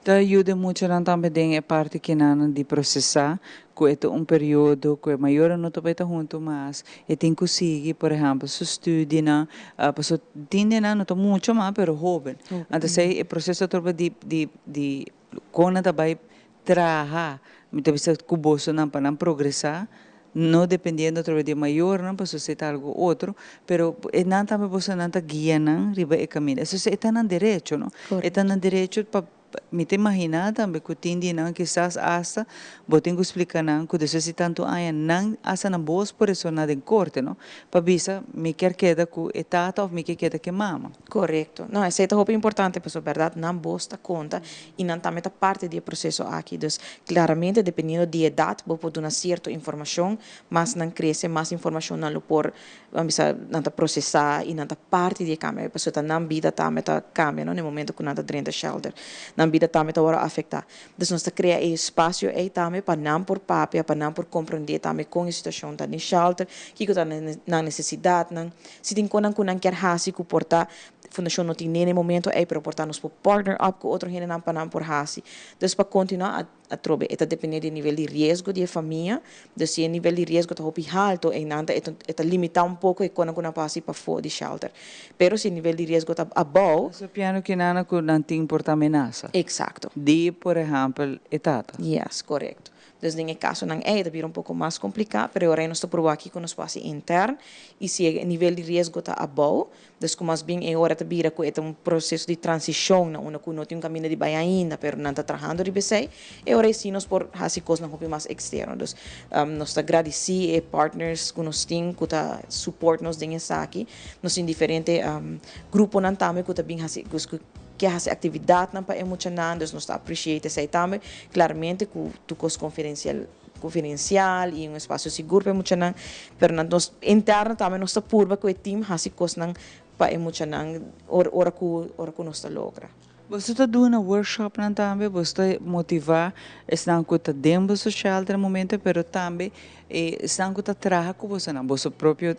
Ta yuda e muchanan tambe den e parti kinan di procesa cu e ta un periodo cu e mayornan no ta bay ta hunto mas, e tin cu sigui por ehempel su studienan, pasobra tin di nan no ta mucho mas pero hoben. Anto esey e proceso ta trobe di di di con nan ta bay traha, mi ta bisa cu bosonan pa nan progresa, no dependiendo atrobe di e mayornan pasobra esey ta algo otro, pero e nan tambe bosonan ta guia nan riba e caminda. Eso e ta nan derecho, no? E ta nan derecho pa, mi ta imagina tambe cu tin di nan kisas hasta bo tin cu splica nan cu despues di tanto aña nan hasta nan bos por resona den corte, no? Pa bisa mi kier keda cu e tata of mi kier keda cu e mama. Corecto. No, esey ta hopi importante pasobra berdad nan bos ta conta y nan tambe ta parti di e proceso aki. Dus claramente dependiendo di edad bo por duna cierto informacion, mas nan crece mas informacion nan lo por, ban bisa, nan ta procesa y nan ta parti di e cambio pasobra ta nan bida tambe ta cambia no na e momento cu nan ta drenta shelter. Nan bida tambe ta worde afecta. Dus nos ta crea e espacio ey tambe pa nan por papia, pa nan por comprende tambe con e situacion ta den shelter, kico ta nan necesidadnan. Si tin konan ku nan kier hasi ku por ta fundashon no tin ne na e momento ei pero por ta nos por partner up ku otro hendenan pa nan por hasi. Dus pa kontinuá atrobe e ta depende di e nivel di riesgo di e famia. Dus si e nivel di riesgo ta hopi halto einan ta e ta limitá un poko e konan ku nan por hasi pafó di shelter. Pero si e nivel di riesgo ta abou. Nos ta piano kinana ku nan tin por ta amenasa. Eksakto. Di por ehèmpel e tata. Yes, korekto. Dus den e kasonan ei ta bira un poko mas kompliká, pero e ora ei nos ta proba kiko nos por hasi intern i si e nivel di riesgo ta abou, dus ku mas bien e ora ta bira ku e ta un proseso di transishon na unda ku no tin un kaminda di bai ainda, pero nan ta trahando riba esei, e ora ei si nos por hasi kosnan hopi mas eksterno. Dus nos ta gradisí e partners ku nos tin ku ta support nos den esaki. Nos tin diferente gruponan tambe ku ta bin hasi ku Ke hasi aktividatnan pa e muchanan, dus nos ta appreciate esei tambe. Klaramente ku tur kos konfidensial konfidensial i un espasio sigur pa e muchanan, pero na nos interno tambe nos ta purba ku e team hasi kosnan pa e muchanan ora ora ku ora ku nos ta logra. Boso ta duna workshopnan tambe, boso ta motivá esnan ku ta den boso shelter na momento, pero tambe E esnan ku ta traha ku bosonan, boso propio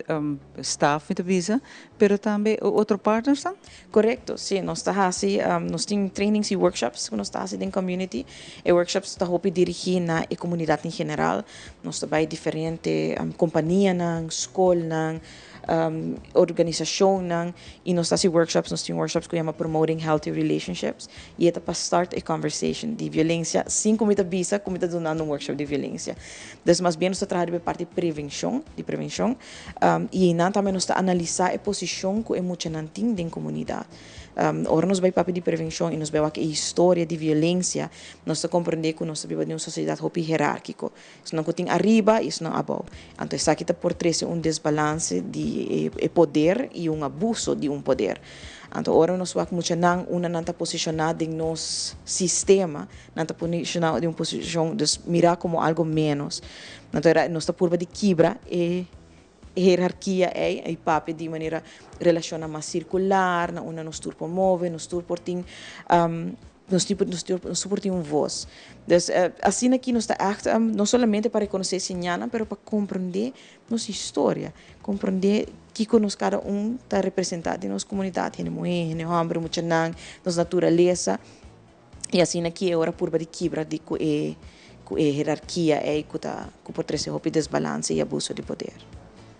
staf mi ta bisa, pero tambe otro partnersnan? Korekto, si, nos ta hasi, nos tin trainings i workshops ku nos ta hasi den community. E workshops ta hopi dirigí na e komunidat en general. Nos ta bai diferente kompanianan, skolnan, organisashonnan i nos ta hasi workshops, nos tin workshops ku yama Promoting Healthy Relationships i e ta pa start e conversation di violencia sin ku mi ta bisa ku mi ta dunando un workshop di violencia. Dus mas bien nos ta traha riba e parti prevenshon, di prevenshon, i einan tambe nos ta analisa e posishon ku e muchanan tin den komunidat. Ora nos bai papia di prevenshon i nos bai wak e historia di violencia, nos ta komprende ku nos ta biba den un sosiedat hopi herarkiko. Esnan ku tin ariba i esnan abou. Anto esaki ta por trese un desbalanse di e poder i un abuso di un poder. Anto ora nos wak muchanan unda nan ta posishoná den nos sistema, nan ta posishoná den un posishon dus mirá komo algo ménos. Anto era nos ta purba di kibra e herarkia ei i papia di manera relashonnan mas sirkular, na unda nos tur por move, nos tur por tin Nos tin nos tin nos por tin un voz. Dus asina aki nos ta echt no solamente pa reconoce e señalnan pero pa comprende nos historia, comprende kico nos cada un ta representa den nos comunidad, hende muhe, hende homber, muchanan, nos naturalesa y asina aki e ora purba di kibra di cu e cu e herarkia ey cu ta cu por trece hopi desbalance y abuso di poder.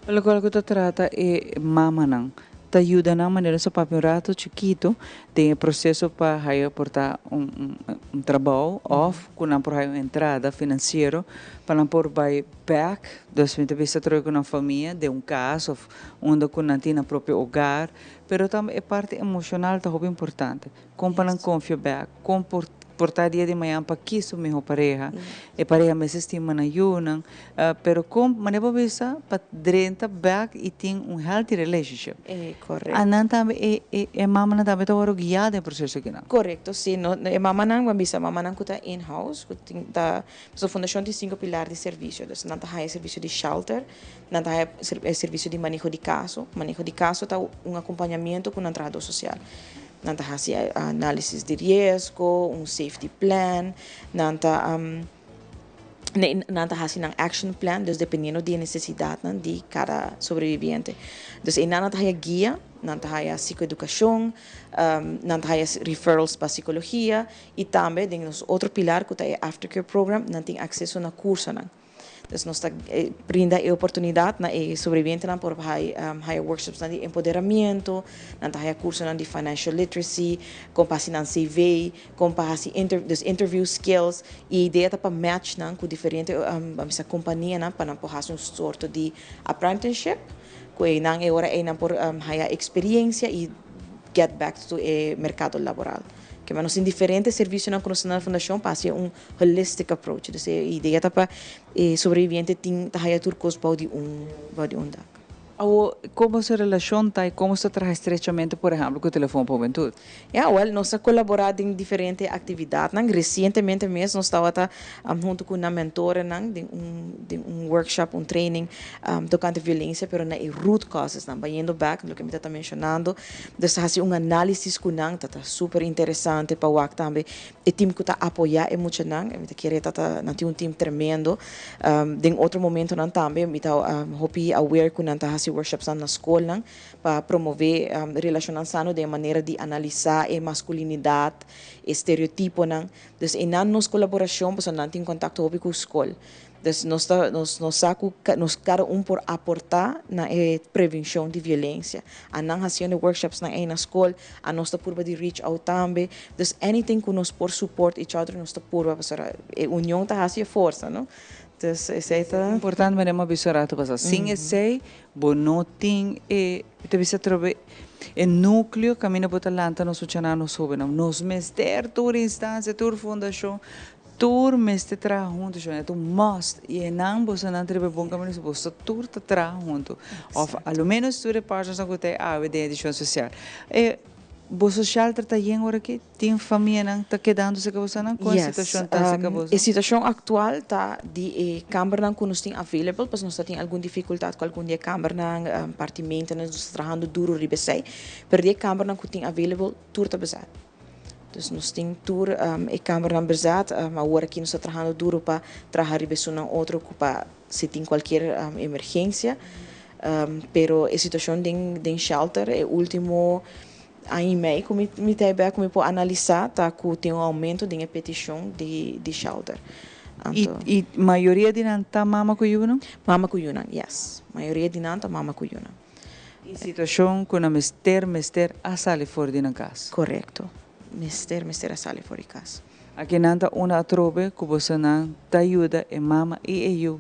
Pa locual cu ta trata e mamanan, ta yuda nan manera so papia un rato chikito den e proceso pa haya por ta un un trabao of cu nan por haya un entrada financiero pa nan por bay bek, dus mi ta bisa troe cu nan famia den un cas of unda cu nan tin nan propio hogar, pero tambe e parti emocional ta hopi importante, con pa nan confia bek, con por. Por ta dia di mañan pa ki su miho pareha. E pareha mester stima nan yunan. Pero con manera bo bisa pa drenta bek y tin un healthy relationship. Correcto. A nan tambe e e e mamanan tambe ta worde guia den e proceso akinan. Correcto, si. No, e mamanan, bo a bisa mamanan cu ta in house, cu tin ta, pasobra fundacion tin cinco pilar di servicio. Dus nan ta haya servicio di shelter, nan ta haya e servicio di maneho di caso. Maneho di caso ta un acompañamiento cu nan trahador social. Nan ta hasi análisis di riesgo, un safety plan, nan ta nan ta hasi nan action plan, dus dependiendo di e nesesidatnan di kada sobreviviente. Dus einan nan ta haya guia, nan ta haya psikoedukashon, nan ta haya referrals pa sikologia i tambe den nos otro pilar ku ta e aftercare program nan tin akseso na kursonan. Dus nos ta brinda e oportunidat na e sobrevivientenan por haya workshopsnan di empoderamiento, nan ta haya kursonan di financial literacy, kon pa hasi nan CV, kon pa hasi dus interview skills, i e idea ta pa match nan ku diferente bamisa kompanianan pa nan por hasi un sorto di apprenticeship ku einan e ora ei nan por haya eksperiensia i get back to e merkado laboral. Kema nos tin diferente servisionan ku nos ta na fundashon pa hasi un holistic approach. Dus e idea ta pa e sobreviviente tin ta haya tur kos bou di un bou di un dak. Awor, kon boso relashon ta i kon boso ta traha estrechamente, por ehèmpel, ku Telefon pa Hubentud? Ya, wèl, nos a kolaborá den diferente aktividatnan. Resientemente mes nos tabata huntu ku nan mentorenan den un den un workshop, un training tokante violensia, pero na e root causesnan, bayendo bèk loke mi ta ta menshonando. Dus ta hasi un análisis ku nan, ta ta super interesante pa wak tambe E team ku ta apoyá e muchanan, mi ta kere ta ta nan tin un team tremendo. Den otro momentonan tambe mi ta hopi aware ku nan ta hasi workshopsnan na skolnan pa promové relashonnan sano den e manera di analisá e maskulinidat, e stereotiponan. Dus einan nos kolaborashon pasobra nan tin kontakto hopi ku skol. Dus nos ta nos nos sa ku nos kada un por aportá na e prevenshon di violensia. A nan hasiendo e workshopsnan ei na skol, a nos ta purba di reach out tambe. Dus anything ku nos por support each other nos ta purba pasobra e union ta hasi e forsa, no? Dus esei ta. Importante manera mi a bisa rato pasá. Sin esei bo no tin e, mi ta bisa atrobe, e nukleo kaminda bo ta lanta nos muchanan, nos hóbennan. Nos mester tur instansia, tur fundashon Tur mester traha huntu shon, e ta un must y enan bosonan ta riba e bon camino si boso tur ta traha huntu of a lo menos tur e partnersnan cu ta e awe den edicion social. E boso shelter ta yen ora aki? Tin famianan ta kedando cerca bosonan? Con e situacion ta cerca boso? E situacion actual ta di e cambernan cu nos tin available pasobra nos ta tin algun dificultad cu algun di e cambernan, parti maintenance, nos ta trahando duro riba esey, pero di e cambernan cu tin available tur ta bezet. Dus nos tin tur e kambernan bezat. Awor aki nos ta trahando duro pa traha riba esunnan otro ku pa si tin kualkier emergensia. Pero e situashon den den shelter e ultimo aña i mei ku mi mi ta bek ku mi por analisá ta ku tin un oumento den e petishon di di shelter. I i mayoria di nan ta mama ku yunan? Mama ku yunan, yes. Mayoria di nan ta mama ku yunan. E situacion cu nan mester mester a sali for di nan cas. Corecto. Mester mester a sali for di cas. Aki nan ta unda atrobe cu bosonan ta yuda e mama y e yu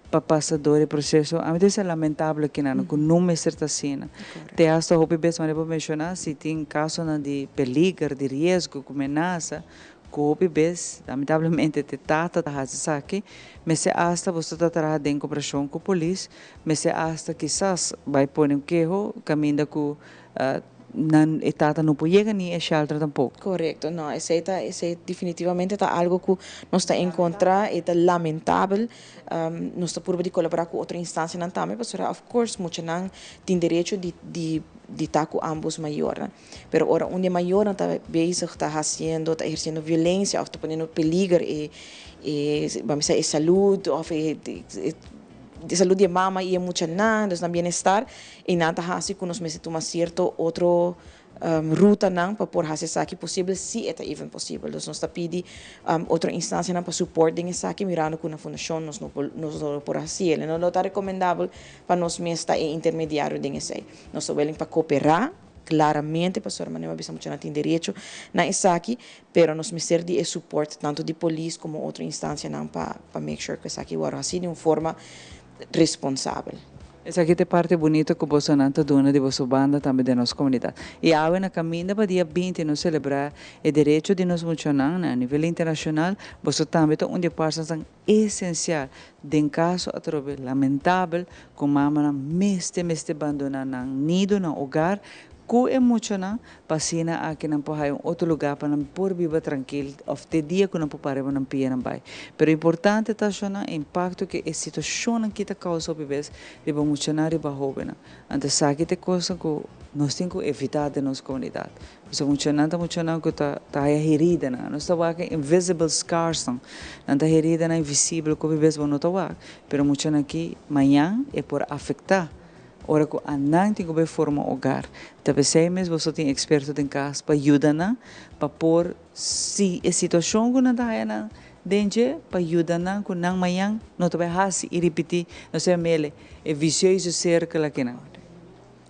pa pasa door e proceso. A mi ta bisa lamentable kinan cu no mester ta asina. Te hasta hopi bes manera bo menciona si tin casonan di peliger, di riesgo cu menasa Ku hopi bes, lamentablemente, te tata ta hasi esaki, mester asta boso ta traha den koperashon ku polis, mester asta kisas bai pone un keho kaminda ku nan e tata no por yega ni e shelter tampoko. Korekto, no, esei ta esei definitivamente ta algo ku nos ta enkontrá, e ta lamentabel, nos ta purba di kolaborá ku otro instansianan tambe pasobra of course muchanan tin derecho di di di ta ku ambos mayornan. Pero ora un di e mayornan ta bezig ta haciendo, ta eherciendo violencia of ta poniendo peliger e e bami sa e salud of e e salud di e mama y e muchanan, dus nan bienestar, y nan ta haci cu nos mester tuma cierto otro rutanan pa por haci esaki posibel, si e ta even posibel. Dus nos ta pidi otro instancianan pa support den esaki mirando cu na fundacion nos no por nos no por haci el. No lo ta recomendabel pa nos mes ta e intermediario den esey. Nos ta willing pa coopera. Claramente pasobra manera mi a bisa muchanan tin derecho na esaki, pero nos mester di e support tanto di polis como otro instancianan pa pa make sure cu esaki worde haci di un forma responsabel. Esaki ta e parti bunito ku bosonan ta duna di boso banda tambe den nos komunidat. I awe na kaminda pa dia binti nos selebrá e derecho di nos muchanan na nivel internashonal, boso tambe ta un di e partenan esensial den kaso atrobe lamentabel ku mamanan mester mester bandoná nan nido, nan hogar ku e muchanan pa asina aki nan por haya un otro lugar pa nan por biba trankil of te dia ku nan por para riba nan pianan bai. Pero importante ta shona e impakto ku e situashonnan ki ta kousa hopi bes riba muchanan riba hobennan. Anto esaki ta e kosnan ku nos tin ku evitá den nos komunidat. Pasobra muchanan ta muchanan ku ta ta haya heridanan. Nos ta wak e invisible scarsnan. Nan ta heridanan invisibel ku hopi bes bo no ta wak, pero muchanan aki mañan e por afektá. Ora ku anan tin ku bai forma ogar, ta p'esei mes boso tin eksperto den kas pa yuda nan pa por si e situashon ku nan ta haya nan den dje, pa yuda nan ku nan mañan no ta bai hasi i ripití, no sea mele e vicioso sirkel akinan.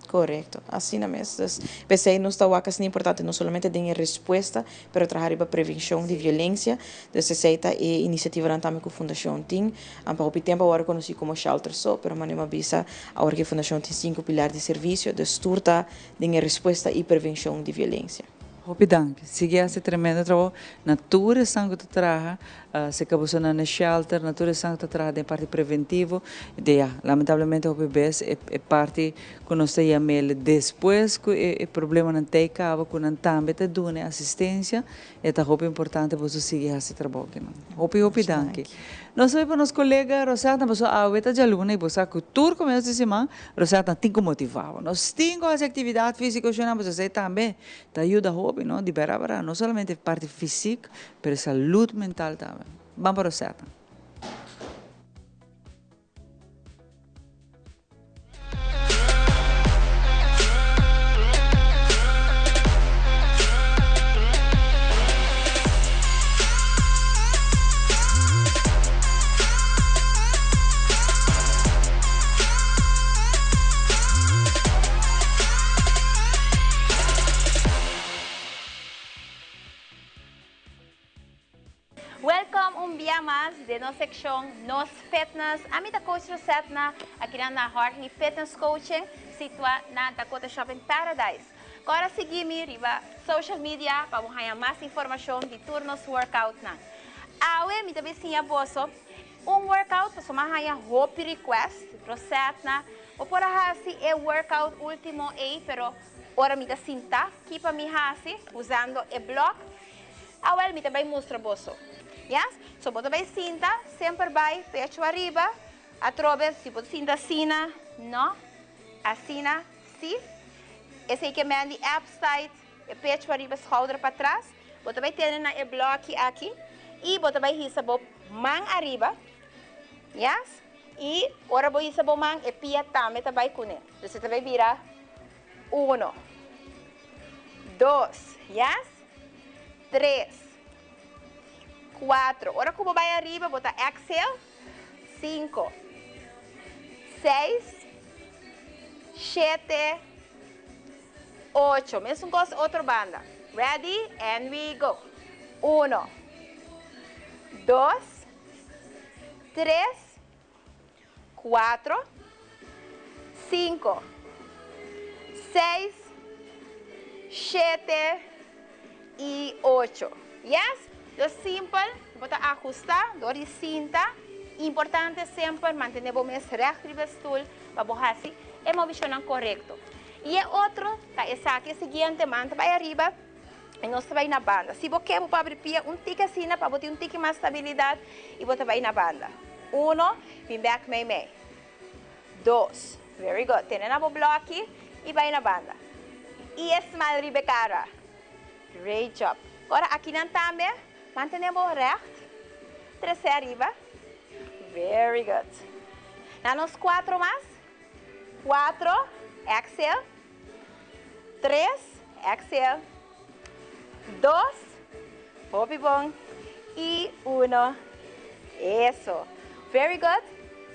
Korekto, asina mes. Dus, p'esei nos ta wak asina importante no solamente den e respuesta, pero traha riba prevenshon di violensia. Dus esei ta e inisiativanan tambe ku fundashon tin. Pa hopi tempu a wòrdu konosí komo shelter so, pero manera mi a bisa awor ku e fundashon tin sinku pilar di servisio, dus tur ta den e respuesta i prevenshon di violensia. Hopi danki. Sigui hasi tremendo trabou na tur esnan ku ta traha serka boso nan na shelter, na tur esnan ku ta traha den e parti preventivo. De ya, lamentablemente hopi bes e parti ku nos ta yam'el despues ku e problemanan t'ei kaba ku nan tambe ta duna e asistensia. E ta hopi importante boso sigui hasi trabou akinan. Hopi hopi danki. Nos ta bai pa nos kolega Rosetta pasobra awe ta djaluna i bo sa ku tur komienso di siman Rosetta tin ku motivá bo. Nos tin ku hasi aktividat físiko shona pasobra esei tambe ta yuda hopi no di bera bera no solamente parti físik pero salud mental tambe. Ban pa Rosetta. Welcome un bia mas den nos seccion Nos Fitness. Ami ta Coach Rosetna akinan na Hartney Fitness Coaching situa na Dakota Shopping Paradise. Kora sigui mi riba social media pa bo haña mas informacion di tur nos workoutnan. Awe mi ta bin siña boso un workout pasobra mi a haña hopi request. Rosetna, bo por a haci e workout ultimo ey pero ora mi ta sinta ki pa mi haci usando e blok? Awel mi ta bai mustra boso. Yes? So bo ta bai sinta, semper bai pecho ariba, atrobe si bo ta sinta asina, no, asina, si. Esei ke men di abs tight, e pecho ariba, schouder patras. Bo ta bai tene na e bloki aki y bo ta bai hisa bo man ariba. Yes? Y ora bo hisa bo man, e pia tambe ta bai cune. Dus e ta bai bira uno, dos, yes? Tres, cuatro. Ora cu bo bay ariba bo ta exhale. Cinco, seis, shete, ocho. Mesun cos otro banda. Ready and we go. Uno, dos, tres, cuatro, cinco, seis, shete y ocho. Yes? Lo simpel, bo ta ajusta door di sinta. Importante semper mantene bo mes recht riba e stoel pa bo haci e movicionnan corecto. Y e otro ta esaki, e siguiente man ta bay ariba y nos ta bay na banda. Si bo ke bo por abri pia un tiki asina pa bo tin un tiki mas stabilidad y bo ta bay na banda. Uno, bin bek mei mei. Dos, very good. Tene na bo bloki y bay na banda. Y e smile riba e cara. Great job. Ora akinan tambe mantene bo recht. Trece ariba. Very good. Na nos cuatro mas. Cuatro, exhale. Tres, exhale. Dos, hopi bon. Y uno, eso. Very good.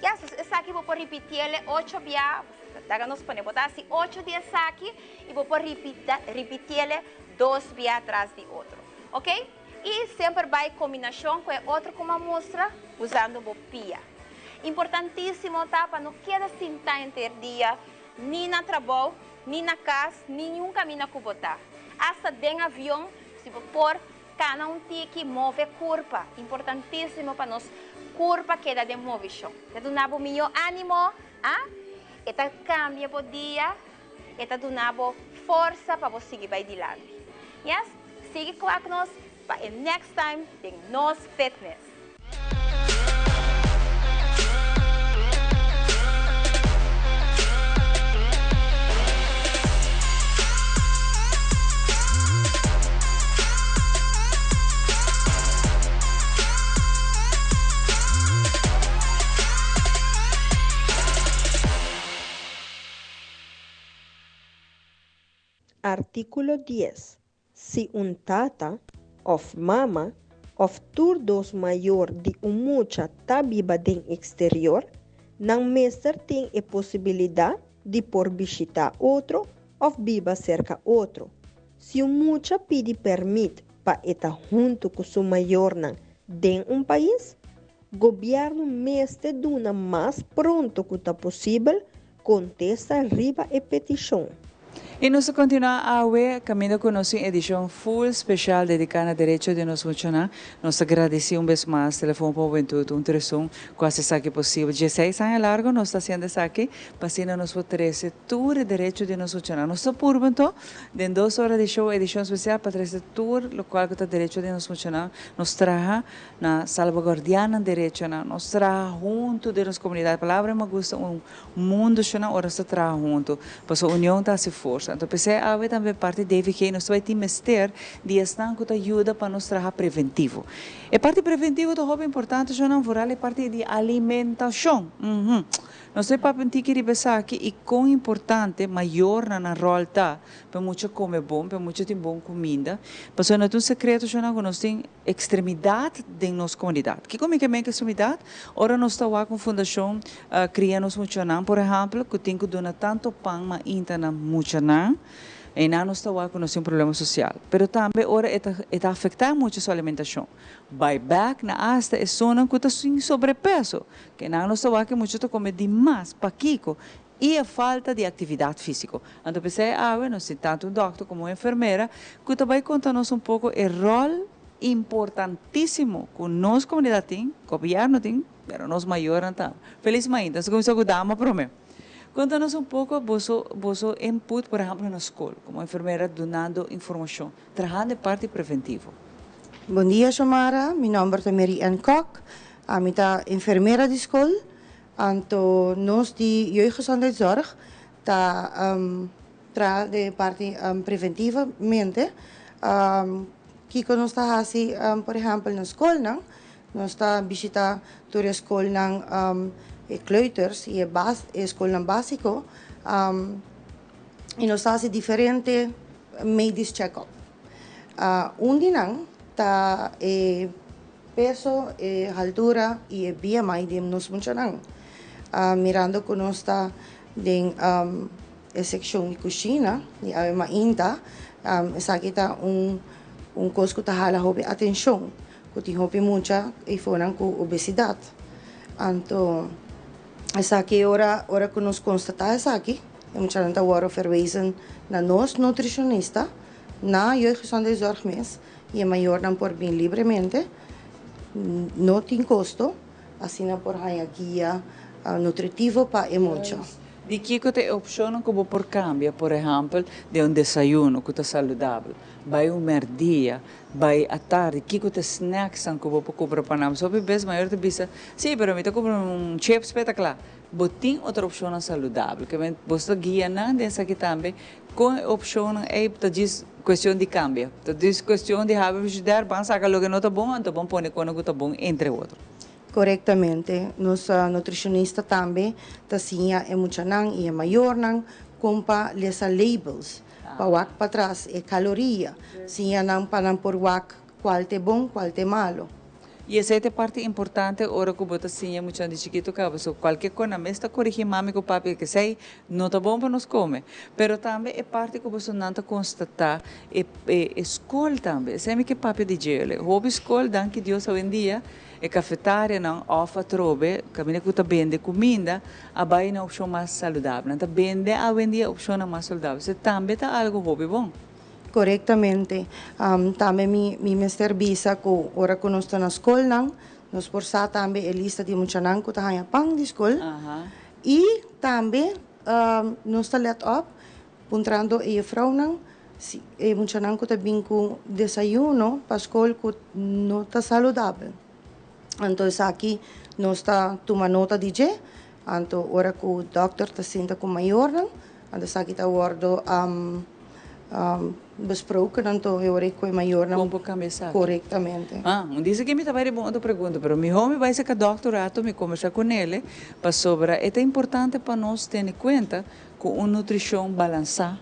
Yes, esaki bo por ripitiele ocho bia. Laga nos pone, bo ta hasi ocho di esaki y bo por ripitiele dos bia tras di otro. Ok? Y semper bay combinacion cu e otro cu mi a mustra usando bo pia. Importantísimo ta pa no keda sintá henter dia, ni na trabou, ni na kas, ni niun kaminda ku bo ta. Asta den avion, si bo por, kana un tiki, move kurpa. Importantísimo pa nos kurpa keda den movishon. Ta duna bo mihó ánimo, a. E ta kambia bo dia, e ta duna bo forsa pa bo sigui bai dilanti. Yes, sigui kwak nos pa e next time den Nos Fitness. Artíkulo dies, Si un tata òf mama òf tur dos mayor di un mucha ta biba den eksterior, nan mester tin e posibilidat di por bishitá otro òf biba serka otro. Si un mucha pidi pèrmit pa e ta huntu ku su mayornan den un pais, gobièrnu mester duna mas pronto ku ta posibel kontesta riba e petishon. I nos ta kontinuá awe kaminda ku nos tin edishon full speshal dediká na derecho di nos muchanan. Nos ta gradisí un bes mas Telefon pa Hubentud, un tresun ku hasi esaki posibel. Dieseis aña largu nos ta hasiendo esaki pa asina nos por trese tur e derecho di nos muchanan. Nos ta purba anto den dos ora di show edishon spesial pa trese tur lokual ku ta derecho di nos muchanan. Nos traha na salbaguardiá nan derechonan. Nos traha huntu den nos komunidat. Palabra mi a gusta un Mundu shona ora nos ta traha huntu, pasobra union ta hasi forsa. Anto p'esei awe tambe parti DVG nos ta bai tin mester di esnan ku ta yuda pa nos traha preventivo. E parti preventivo ta hopi importante shona, vooral e parti di alimentashon. Uhum. Nos ta bai papia un tiki riba esaki i kon importante mayornan nan ròl ta pa e mucha kome bon, pa e mucha tin bon kuminda. Pasobra no ta un sekreto shona ku nos tin. Ekstremidat den nos komunidat. Kiko mi ke men ku ekstremidat? Ora nos ta wak un fundashon kria nos muchanan, por ehèmpel, ku tin ku duna tantu pan mainta na muchanan, einan nos ta wak ku nos tin un problema sosial. Pero tambe ora e ta e ta afektá mucha su alimentashon. Bai bèk na asta esunnan ku ta sin sobrepeso, ke nan nos ta wak ku e mucha ta kome dimas. Pakiko? I e falta di aktividat físiko. Anto p'esei awe nos tin tantu un dòkter komo un enfermera ku ta bai konta nos un poko e ròl importantísimo ku nos komunidat tin, gobièrnu tin, pero nos mayornan tambe. Felis mainta. Nos ta kuminsá ku dama promé. Konta nos un poko boso boso input, por ehèmpel na skol, komo enfermera dunando informashon, trahando e parti preventivo. Bon dia Xiomara, mi nòmber ta Mary Ann Kok, ami ta enfermera di skol. Anto nos di Jeugdgezondheidszorg ta traha den e parti preventivamente. Kiko nos ta hasi por ehèmpel na skolnan, nos ta bishita tur e skolnan, e kleuters i e skolnan básiko i nos ta hasi diferente medisch check-up. Un di nan ta e Peso, e haltura y e BMI di nos muchanan. Mirando cu nos ta den e seccion di cushina di awe mainta, esaki ta un un cos cu ta hala hopi atencion, cu tin hopi mucha eyfonan cu obesidad. Anto esaki ora ora cu nos constata esaki, e muchanan ta worde verwezen na nos nutricionista na Jeugdgezondheidszorg mes. I e mayornan por bin libremente, no tin kosto, asina por haña guia nutritivo pa e mucha. Di kiko ta e opshonnan ku bo por kambia, por ehèmpel, den un desayuno ku ta saludabel, bai un mèrdia, bai atardi, kiko ta e snèksnan ku bo por kumpra pa nan? Hopi bes mayor ta bisa, sí, pero mi ta kumpra un chips p'e ta kla. Bo tin otro opshonnan saludabel, ke men bo ta guia nan den esaki tambe Kon e opshonnan ei ta djis kuestion di kambia. Ta djis kuestion di habi frigider, ban saka loke no ta bon, anto ban pone kona ku ta bon entre otro. Korektamente. Nos nutrishonista tambe ta siña e muchanan i e mayornan kon pa lesa labels, pa wak patras e kaloria, siña nan pa nan por wak kual ta e bon, kual ta e malo. Y esey ta e parti importante ora cu bo ta siña muchanan di chikito caba so cualke cos nan mes ta corigi mami cu papi cu esey no ta bon pa nos come. Pero tambe e parti cu boso nan ta constata e e scol tambe esey mi ke papia di djele. Hopi scol danki Dios awendia e cafetarianan of atrobe caminda cu ta bende cuminda a bay na opcion mas saludabel. Nan ta bende awendia opcionnan mas saludabel. Esey tambe ta algo hopi bon. Korektamente. Tambe mi mi mester bisa ku ora ku nos ta na skolnan, nos por sa tambe e lista di muchanan ku ta haña pan di skol. I tambe nos ta lèt òp puntrando e jefrounan si e muchanan ku ta bin ku desayuno pa skol ku no ta saludabel. Anto esaki nos ta tuma nota di dje. Anto ora ku dòkter ta sinta ku mayornan, anto esaki ta wòrdu besproken anto e ora ku e mayornan Kon por kambia esaki? korektamente. Ah, un disa ki mi ta bai riba un otro pregunta, pero mihó mi bai saka dòkter rato mi kombersá ku nele, pasobra e ta importante pa nos tene kuenta ku un nutrishon balansá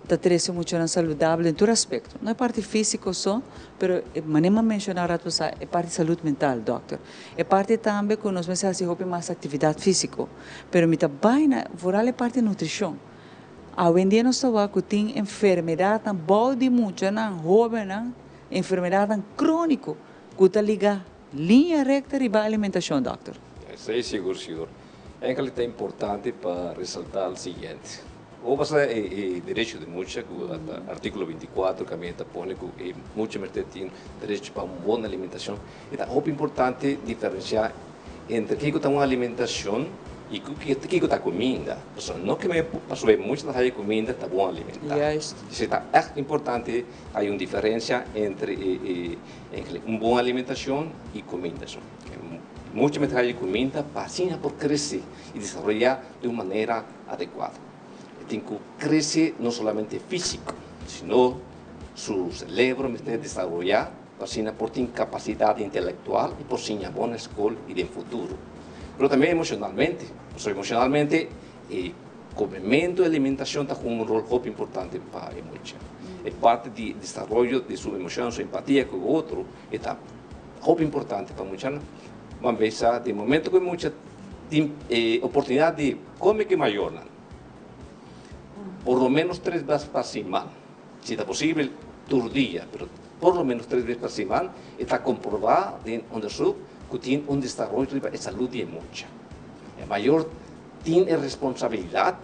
ta trese muchanan saludabel den tur aspekto. No e parti físiko so, pero e manera mi a menshoná rato pasá, e parti salud mental, dòkter. E parti tambe ku nos mester hasi hopi mas aktividat físiko. Pero mi ta bai na vooral e parti nutrishon. Awendia nos ta wak ku tin enfermedatnan bou di muchanan, hóbennan, enfermedatnan króniko ku ta ligá liña rekta riba alimentashon, dòkter. Esei sigur sigur. Enkele ta importante pa resaltá el siguiente. Bo pasa e derecho di mucha ku artíkulo 24 kaminda ta pone ku e mucha mester tin derecho pa un bon alimentashon. E ta hopi importante diferensiá entre kiko ta un alimentashon i kiko ta kuminda. Pasobra no ke men pasobra e mucha ta haya kuminda ta bon alimentá. Esei ta ègt importante hay un diferensia entre e un bon alimentashon i kuminda. Mucha mester haya kuminda pa asina por krese i desaroyá di un manera adekuado. E tin ku krese no solamente físiko, sino su selebro mester desaroyá pa asina por tin kapasidat intelektual i por siña bon na skol i den futuro. Pero tambe emoshonalmente, pasobra emoshonalmente e komementu i alimentashon ta hunga un ròl hopi importante pa e mucha. E parti di desaroyo di su emoshon, su empatia ku e otro, e ta hopi importante pa muchanan. Ban bisa den momento ku e mucha tin e oportunidat di kome ku e mayornan por lo menos tres bes pa siman, si ta posibel tur dia, pero por lo menos tres bes pa siman, e ta komprobá den onderzoek ku tin un desaroyo riba e salud di e mucha. E mayor tin e responsabilidat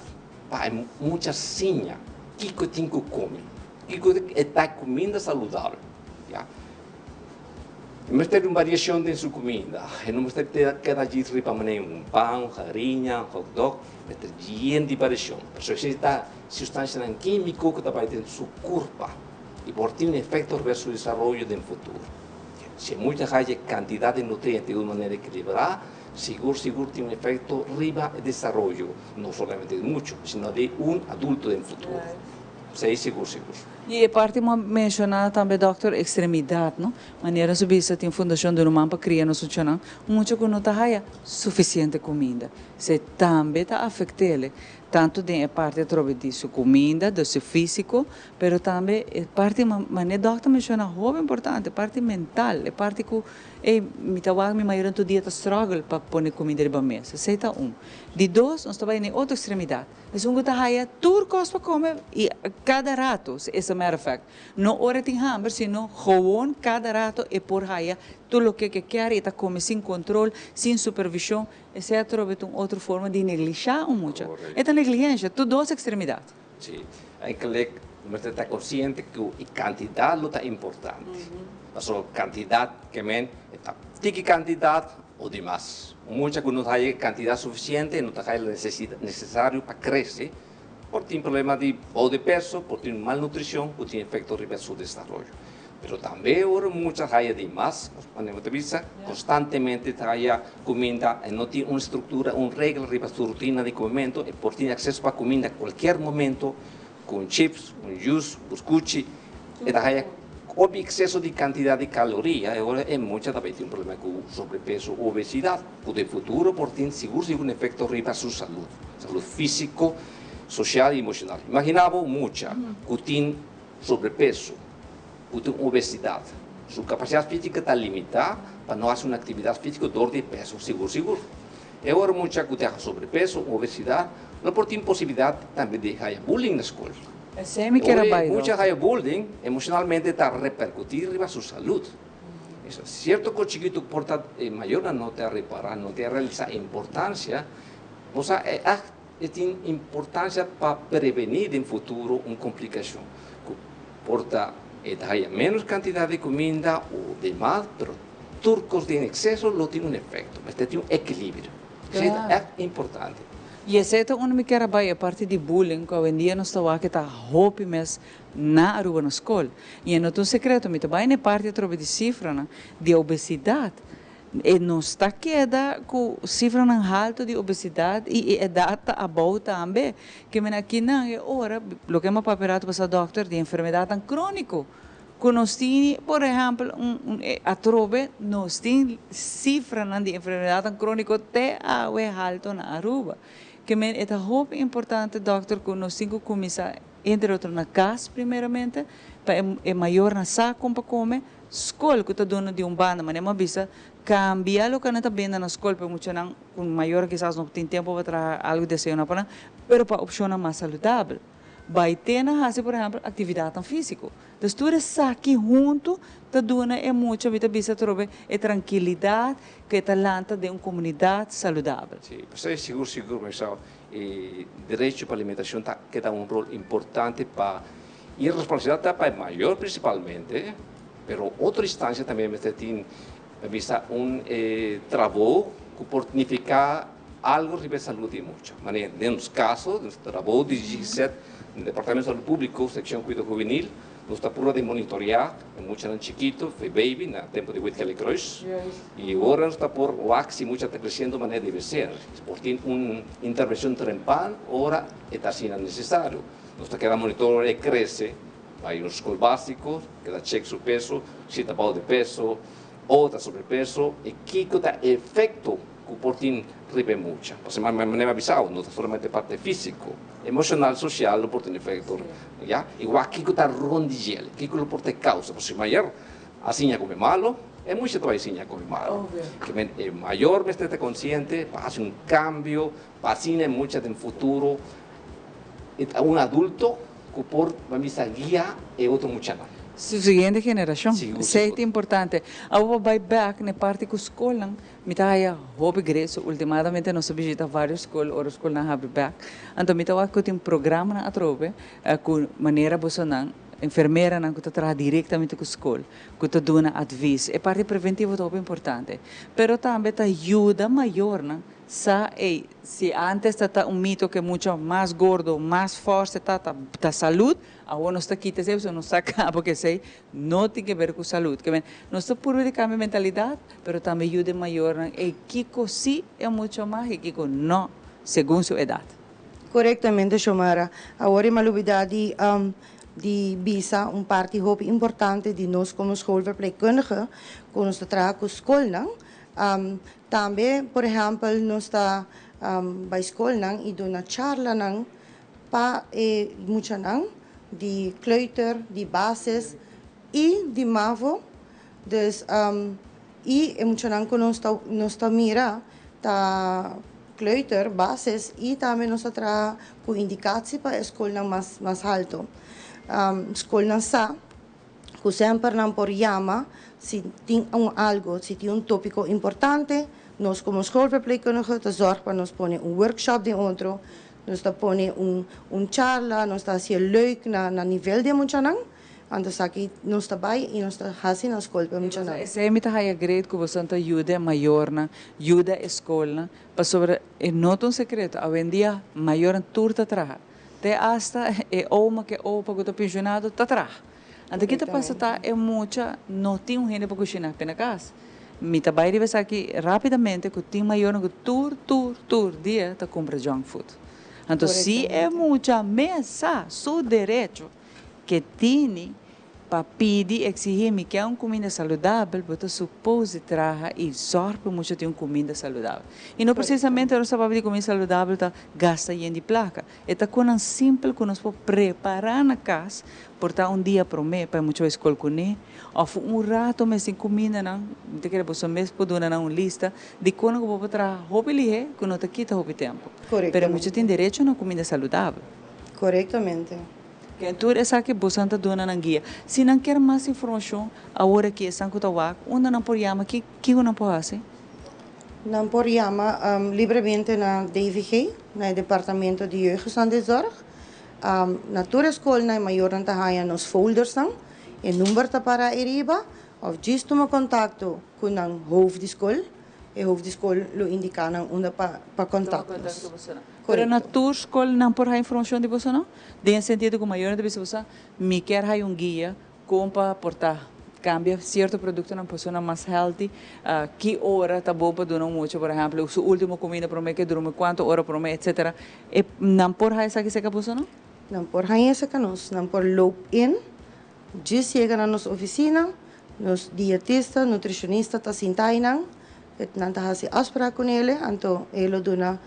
pa e mucha siña kiko e tin ku kome, kiko e ta kuminda saludabel, ya. E mester un variashon den su kuminda. E no mester keda djis riba manera un pan, un hariña, un hotdog. Mester yen di variashon. Pasobra esei ta sustanshanan kímiko ku ta bai den su kurpa i por tin un efekto riba su desaroyo den futuro. Si e mucha haya e kantidat di nutriente di un manera ekilibrá, sigur sigur tin un efekto riba e desaroyo no solamente di mucho, sino di un adulto den futuro. Esei sigur sigur. I e parti mo a menshoná tambe dòkter, ekstremidat no. Manera su bisa tin Fundashon di Ruman pa Kria Nos Muchanan, mucha ku no ta haya sufisiente kuminda. Esei tambe ta afekt'el, tantu den e parti atrobe di su kuminda, di su físiko, pero tambe e parti manera dòkter menshoná hopi importante, e parti mental, e parti ku ey mi ta wak mi mayornan tur dia ta struggle pa pone kuminda riba mesa. Esei ta un. Di dos, nos ta bai na e otro ekstremidat. Esun ku ta haya tur kos pa kome i kada rato, as a matter of fact, no ora e tin hamber, sino gewoon kada rato e por haya tur loke ke kier i ta kome sin kontrol, sin supervishon. Esei atrobe ta un otro forma di neglishá un mucha. E ta negligensha, tur dos ekstremidat. Sí, enkele mester ta konsiente ku e kantidat lo ta importante. Pasobra kantidat ke men e ta tiki kantidat o di mas. Un mucha ku no ta haya e kantidat sufisiente, no ta haya lo nesesario pa krese, por tin problema di bou di peso, por tin malnutrishon ku tin efekto riba su desaroyo. Pero tambe ora un mucha haya di mas, manera bo ta bisa, konstantemente ta haya kuminda, e no tin un struktura, un regla riba su rutina di komementu, e por tin akseso pa kuminda kualkier momento, ku un chips, un jus, buskuchi, e ta haya hopi ekseso di kantidat di kaloria, e ora e mucha ta bai tin problema ku sobrepeso, obesidat, ku den futuro por tin sigur sigur un efekto riba su salud, salud físiko, sosial i emoshonal. Imagina bo un mucha ku tin sobrepeso, ku tin obesidat. Su kapasidat físiko ta limitá pa no hasi un aktividat físiko dor di e peso sigur sigur. E ora mucha ku ta sobrepeso o obesidat lo por tin posibilidat tambe di haya bullying na skol. Esei mi kier a bai, Ora e mucha dòkter. haya bullying, emoshonalmente ta reperkutí riba su salud. Esa sierto kos chikitu por ta e mayornan no ta repará, no ta realisá e importansia. Bo sa e ègt e tin importansia pa prevení den futuro un komplikashon ku por ta e ta haya ménos kantidat di kuminda o demas, pero tur kos den ekseso lo tin un efekto. Mester tin un ekilibrio. Esei ta ègt importante. I esei ta unda mi kier a bai, e parti di bullying ku awendia nos ta wak ta hopi mes na Aruba na skol. I e no ta un sekreto, mi ta bai na e parti atrobe di sifranan di obesidat. E nos ta keda ku sifranan haltu di obesidat i e edat ta abou tambe. Ke men akinan e ora, loke mi a papia rato pasá dòkter, di enfermedatnan króniko ku nos tini, por ehèmpel un atrobe nos tin sifranan di enfermedatnan króniko te awe haltu na Aruba. Ke men e ta hopi importante dòkter ku nos tin ku kuminsá entre otro na kas primeramente pa e mayornan sa kon pa kome, Skol ku ta duna di un banda, manera mi a bisa, kambia loke nan ta benda na skol pa e muchanan ku mayor kisas no tin tempu pa traha algu desayuná pa nan, pero pa opshonnan mas saludabel. Bai te na hasi por ehèmpel aktividatnan físiko. Dus tur esaki huntu ta duna e mucha, mi ta bisa atrobe, e trankilidat ku e ta lanta den un komunidat saludabel. Sí, p'esei sigur sigur mi sa e derecho pa alimentashon ta keda un rol importante pa E responsabilidad ta pa e mayor principalmente, pero otro instancia tambe mester tin bisa un trabou cu por nifica algo riba e salud di e mucha. Manera den nos caso, nos trabou di GGZ, den Departamento di Salud Publico, seccion Cuido Juvenil, nos ta purba di monitorea e muchanan chikito, fe baby, na tempo di Wit Gele Kruis, y ora nos ta por wak si mucha ta creciendo manera debe ser. Por tin un intervencion trempan ora e ta asina necesario. Nos ta keda monitor ora e krese, bai un skol básiko, keda chek su peso, si ta bou di peso o ta sobrepeso i kiko ta e efekto ku por tin riba e mucha. Pasobra manera mi a bisa awe, no ta solamente parti físiko, emoshonal, sosial lo por tin efekto, ya. I wak kiko ta rond di djel, kiko lo por ta e kousa, pasobra mayor a siña kome malo, e mucha ta bai siña kome malo. Ke men e mayor mester ta konsiente pa hasi un kambio pa asina e mucha den futuro E ta un adulto ku por bamisa guia e otro muchanan. Su siguiente generashon. Sigur, Esei sigur. ta importante. Awor pa bai bek na e parti ku skolnan, mi ta haya hopi greso. Ultimadamente nos a bishita varios skol ora skolnan habri bek. Anto mi ta wak ku tin programanan atrobe ku manera bosonan, enfermeranan ku ta traha direktamente ku skol, ku ta duna advis. E parti preventivo ta hopi importante. Pero tambe ta yuda mayornan Sa ey, si antes ta ta un mito ke mucho mas gordo, mas forte ta, ta ta salud, awor nos ta kita esey pasobra nos sa caba ke esey no tin ke ber cu salud. Ke men, nos ta purba di cambia mentalidad, pero tambe yuda e mayornan ey kico si e mucho mas y kico no, segun su edad. Corectamente Xiomara. Awor e malubida di di bisa un parti hopi importante di nos como schoolverpleegkundige cu nos ta traha cu scolnan, Tambe, por ehèmpel, nos ta bai skolnan i duna charlanan pa e muchanan di kleuter, di basis i di mavo. Dus, i e muchanan ku nos ta nos ta mira ta kleuter, basis i tambe nos ta traha ku indikatsie pa e skolnan mas mas haltu. Skolnan sa ku semper nan por yama si tin un algo, si tin un tópiko importante, nos komo schoolverpleegkundige ta zòrg pa nos pone un workshop den otro, nos ta pone un un charla, nos ta hasié leuk na na nivel di e muchanan, anto esaki nos ta bai i nos ta hasi na skol pa e muchanan. Esei mi ta haya great ku boso ta yuda e mayornan, yuda e skolnan, pasobra e no ta un sekreto, awendia mayornan tur ta traha. Te asta e oma ku e opa ku ta penshonado ta traha. Anto ki ta pasa ta e mucha no tin un hende pa kushiná p'e na kas. Mi ta bai riba esaki rápidamente ku tin mayornan ku tur tur tur dia ta kumpra junk food. Anto si e mucha mes sa su derecho ke tini. Pa pidi, exigi, mi kier un cuminda saludabel, bo ta suppose di traha y zorg pa mucha tin un cuminda saludabel. Y no precisamente nos ta papia di cuminda saludabel ta gasta yen di placa. E ta conan simpel cu nos por prepara na cas, por ta un dia prome pa e mucha bay scol cune, of un rato mes tin cumindanan, mi ta kere boso mes por duna nan un lista di conan cu bo por traha hopi lihe cu no ta kita hopi tempo. Pero e mucha tin derecho na cuminda saludabel. Corectamente. Ken tur esaki bosan ta duna nan guia. Si nan kier mas informacion, awor aki esnan cu ta wak, unda nan por yama, ki kico nan por haci? Nan por yama libremente na DVG, na e departamento di Jeugdgezondheidszorg. Na tur e scolnan e mayornan ta haya nos foldersnan, e number ta para eriba, of djis tuma contacto cu nan hoofd di scol. E hoofd di scol lo indica nan unda pa pa contact nos. Pero na tur scol nan por haya informacion di boso no? Den e sentido cu mayornan ta bisa boso, mi kier haya un guia con pa por ta cambia cierto productonan pa sona mas healthy, ki ora ta bon pa duna un mucha por ehemplo su ultimo comida prome ke drumi cuanto ora prome etcetera. E nan por haya esaki cerca boso no? Nan por haya cerca nos, nan por loop in, djis yega na nos oficina, Nos dietista, nutricionista ta sinta einan, nan ta hasi afspraak ku nele, anto e lo duna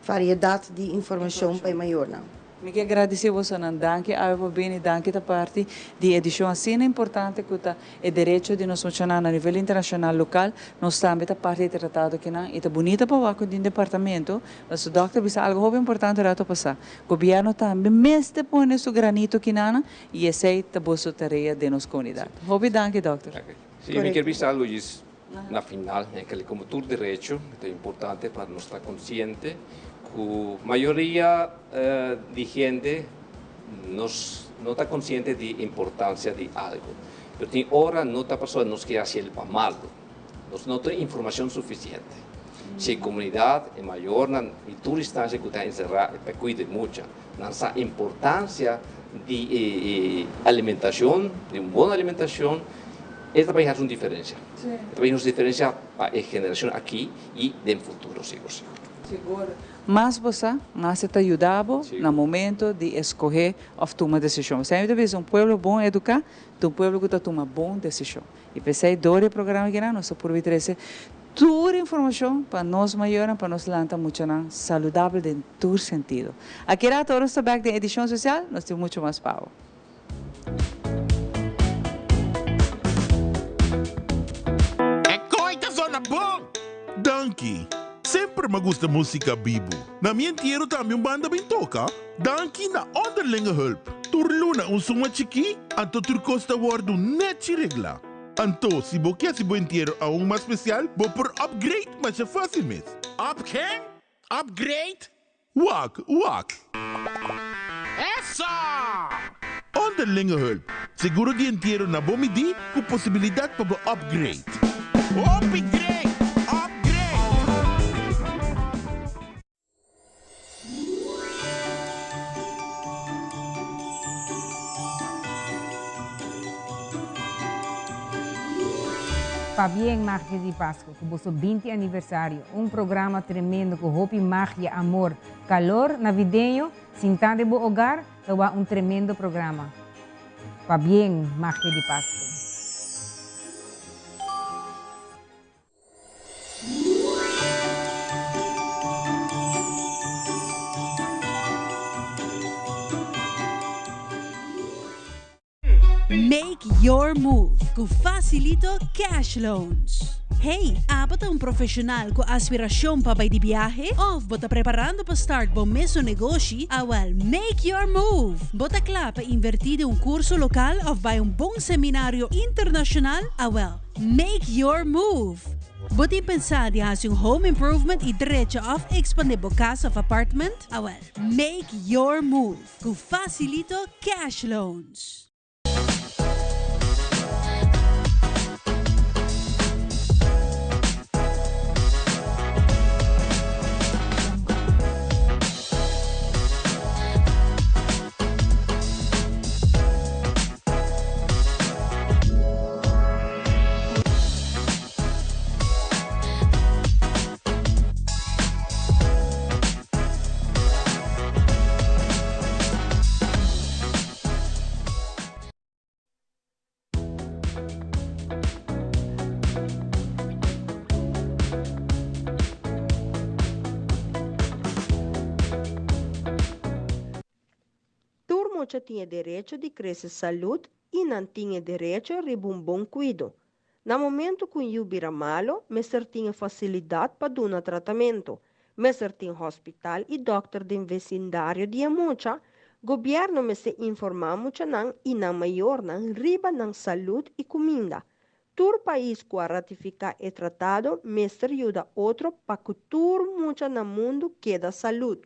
variedat di informashon pa e mayornan. Mi ke gradisí bosonan. Danki awe pa bini, danki ta parti di edishon asina importante ku ta e derecho di nos muchanan na nivel internashonal, lokal. Nos tambe ta parti di e tratado kinan i ta bunita pa wak ku den departamento, pasobra dòkter bisa algu hopi importante rato pasá. Gobièrnu tambe mester pone su granito kinan Y esey ta boso tarea den nos comunidad. Hopi danki, dokter. Sí, mi kier bisa algo djis na final, e como tur derecho ta importante pa nos ta consciente cu mayoria di hende nos no ta consciente di importancia di algo, pero tin ora no ta pasobra nos kier haci el pa malo, nos no tin informacion suficiente. Si e comunidad, e mayornan y tur instancia cu ta encerra pa cuida e mucha, Nan sa importancia di e alimentacion, di un bon alimentacion, e ta bay haci un diferencia. E ta bay haci un diferencia pa e generacion aki y den futuro, sigur sigur. Sigur. Mas bo sa, mas e ta yuda bo na momento di escoge of tuma decision. Esei mi ta bisa, un pueblo bon educa ta un pueblo cu ta tuma bon decision. Y p'esei door di e programa aki nan nos ta purbi trece tur informacion pa nos mayornan pa nos lanta muchanan saludabel den tur sentido. Aki rato ora nos ta bek den edicion special nos tin mucho mas pa bo. E koe ta zona bon! Danki. Semper m'a gusta musica bibu. Na mi entiero tambe un banda bin toca. Danki na Onderlinge Hulp. Tur luna un suma chikí, anto tur kos ta wòrdu nèchi reglá. Anto, si bo ke hasi bo entiero aun mas spesial, bo por upgrade masha fásil mes. Up ken? Upgrade? Wak, wak. Eso! Onderlinge Hulp, seguro di entiero na bo midí ku posibilidat pa bo upgrade. Hopi great! Upgrade! Pabien Magia di Pasco cu boso 20 aniversario. Un programa tremendo cu hopi magia, amor, calor navideño. Sinta den bo hogar ta wak un tremendo programa. Pabien Magia di Pasco. Make your move ku Facilito Cash Loans. Hey, abo ta un profesional ku aspiracion pa bai di biahe? Of bo ta preparando pa start bo mesun negoshi? Awel, make your move! Bo ta kla pa inverti den un curso local of bai un bon seminario internacional? Awel, Make your move! Bo tin pensá di hasi un home improvement i drecha òf ekspandé bo kas òf apartment? Awèl, make your move ku Facilito Cash Loans! mucha tin e derecho di crece salud y nan tin e derecho riba un bon cuido. Na momento cu un yiu bira malo, mester tin e facilidad pa duna tratamento. Mester tin hospital y dokter den vecindario di e mucha. Gobierno mester informa muchanan y nan mayornan riba nan salud y cuminda. Tur pais cu a ratifica e tratado mester yuda otro pa cu tur mucha na mundo keda salud.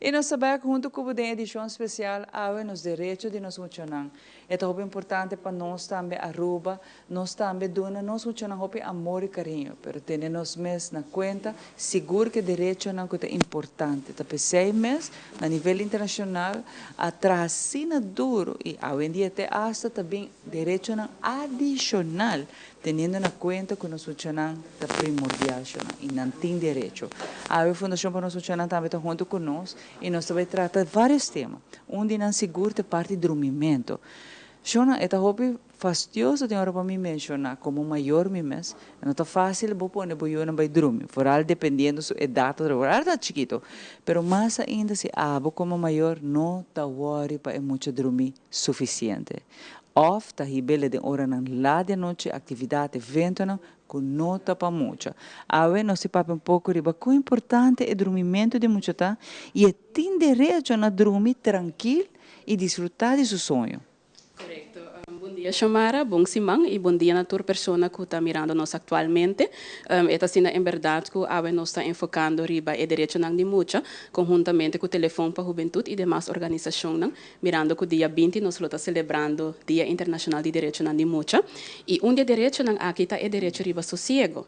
I nos ta bek huntu ku bo den edishon spesial awe nos derecho di nos muchanan. E ta hopi importante pa nos tambe Aruba, nos tambe duna nos muchanan hopi amor i kariño, pero tene nos mes na kuenta sigur ku e derechonan ku ta importante. Ta p'esei mes na nivel internashonal a traha asina duru i awendia te asta ta bin derechonan adishonal Teniendo na cuenta cu nos muchanan ta primordial shonan y nan tin derecho. Awe Fundacion pa Nos Muchanan tambe ta hunto cu nos y nos ta bay trata varios tema. Un di nan sigur ta parti drumimento. Shonan, e ta hopi fastioso tin ora pa mi menciona, como mayor mi mes, no ta facil bo pone bo yunan bay drumi, vooral dependiendo su edad, vooral ta chikito, pero mas ainda si abo como mayor no ta worry pa e mucha drumi suficiente. Òf ta hib'el den oranan lat di anochi, aktividat, eventonan ku no ta pa mucha. Awe nos ta papia un poko riba kon importante e drumimentu di mucha ta i e tin derecho na drumi trankil i disfrutá di su soño. Korekto. Bon dia Xiomara, bon siman i bon dia na tur persona ku ta mirando nos aktualmente. E ta asina en bèrdat ku awe nos ta enfokando riba e derechonan di mucha konhuntamente ku Telefon pa Hubentut i demas organisashonnan. Mirando ku dia 20 nos lo ta selebrando Dia Internashonal di Derechonan di Mucha i un di e derechonan aki ta e derecho riba sosiego,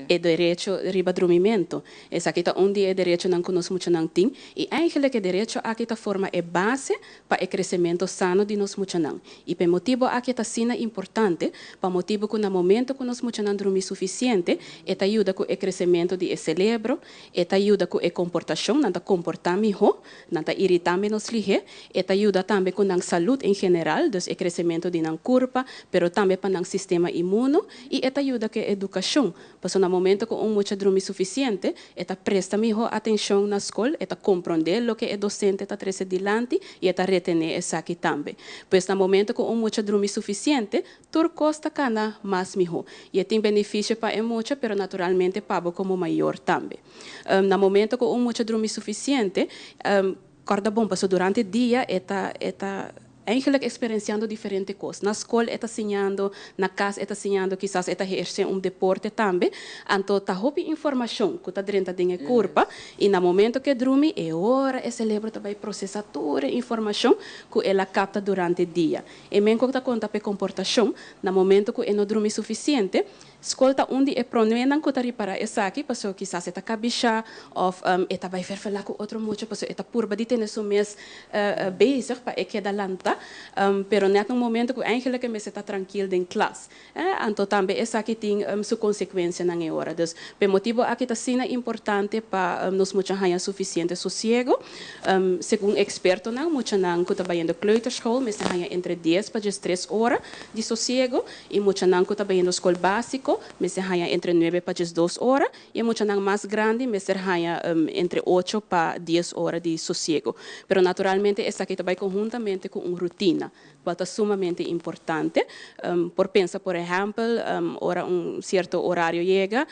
e derecho riba drumimentu. Esaki ta un di e derechonan ku nos muchanan tin i eigenlijk e derecho aki ta forma e base pa e kresementu sano di nos muchanan. I pa e motibu aki e ta asina importante, pa motibu ku na momento ku nos muchanan drumi sufisiente e ta yuda ku e kresementu di e selebro, e ta yuda ku e komportashon, nan ta komportá mihó. Nan ta iritá ménos lihé. E ta yuda tambe ku nan salud en general, dus e kresementu di nan kurpa, pero tambe pa nan sistema inmuno, i e ta yuda ku e edukashon. Pasobra na momento ku un mucha drumi sufisiente, e ta presta mihó atenshon na skol, e ta komprondé loke e dosente ta trese dilanti i e ta retené esaki tambe. Pues na momento ku un mucha drumi sufisiente, Tur kos ta kana mas mihó. I e tin benefisio pa e mucha, pero naturalmente pa bo komo mayor tambe. Na momento ku un mucha drumi sufisiente, kòrda bon, pasobra durante dia e ta e ta eigenlijk eksperensiando diferente kos. Na skol e ta siñando, na kas e ta siñando, kisas e ta ehersé un deporte tambe. Anto ta hopi informashon ku ta drenta den e kurpa i na momento ku e drumi e ora e selebro ta bai prosesá tur e informashon ku el a kapta durante dia. E men ku ta konta p'e komportashon na momento ku e no drumi sufisiente. Skol ta un di e pronuenan ku ta ripará esaki, pasobra kisas e ta kabishá òf e ta bai ferfelá ku otro mucha pasobra e ta purba di tene su mes bezig pa e keda lantá. Pero nèt na un momento ku eigentlik e mester ta trankil den klas. Anto tambe esaki tin su konsekuensianan e ora. Dus p'e motibu aki ta asina importante pa nos mucha haña sufisiente sosiego. Segun ekspertonan, muchanan ku ta bayendo kleuterschool mester haña entre dies pa diestres ora di sosiego i muchanan ku ta bayendo skol básiko mester haña entre nuebe pa diesdos ora i e muchanan mas grandi mester haña entre ocho pa dies ora di sosiego. Pero naturalmente esaki ta bai konhuntamente ku un rutina. Cual ta sumamente importante. Por pensa por ehempel ora un cierto horario yega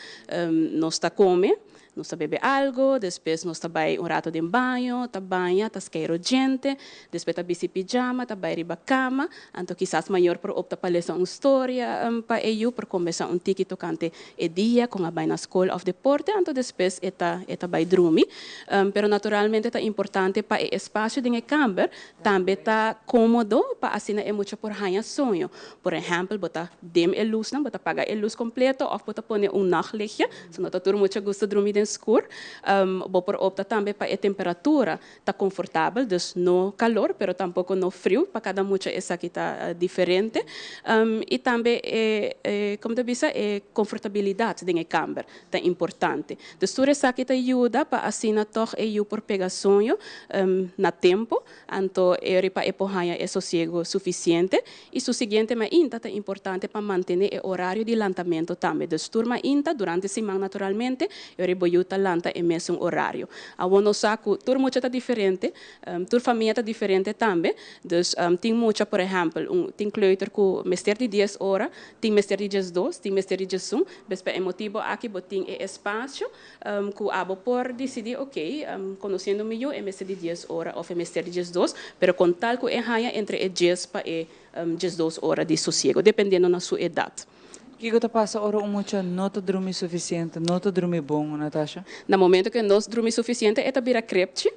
nos ta come, nos ta bebe algo, despues nos ta bay un rato den baño, ta baña, ta skeiro djente, despues ta bisti pijama, ta bay riba cama, anto kisas mayor por opta pa lesa un storia pa e yu, por combersa un tiki tocante e dia con a bay na scol of deporte, anto despues e ta e ta bay drumi. Pero naturalmente ta importante pa e espacio den e camber Tambe ta kómodo pa asina e mucha por haña soño. Por ehèmpel, bo ta dim e lusnan, bo ta paga e lus kompleto òf bo ta pone un nachtlichtje, so no ta tur mucha gusta drumi den skur. Bo por opta tambe pa e temperatura ta konfortabel, dus no kalor pero tampoko no friu, pa kada mucha esaki ta diferente. I tambe e, komo ta bisa, e konfortabilidat den e kamber ta importante. Dus tur esaki ta yuda pa asina tòg e yu por pega soño na tempu, anto e riba e por haña e sosiego sufisiente. I su siguiente mainta ta importante pa mantené e orario di lantamentu tambe. Dus tur mainta, durante siman naturalmente, e ora bo yu. yu ta lanta e mesun orario. Awor nos sa ku tur mucha ta diferente, tur famia ta diferente tambe, dus tin mucha por ehèmpel un tin kleuter ku mester di dies ora, tin mester di 12, tin mester di 11, bes pa e motibu aki bo tin e espasio ku abo por disidí okey, konosiendo mi yu e mester di 10 ora òf e mester di 12, pero kon tal ku e haña entre e 10 pa e 12 ora di sosiego, dependiendo na su edat. Kiko ta pasa ora un mucha no ta drumi sufisiente, no ta drumi bon, Natasha? Na momento ku nos drumi sufisiente e ta bira krepchi.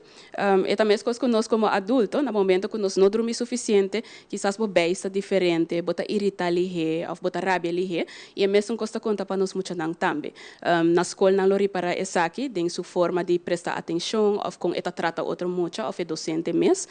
E ta meskos ku nos komo adulto, na momento ku nos no drumi sufisiente, kisas bo beis ta diferente, bo ta iritá lihé òf bo ta rabia lihé, i e mesun kos ta konta pa nos muchanan tambe. Na skol nan lo ripará esaki den su forma di presta atenshon òf kon e ta trata otro mucha òf e dosente mes.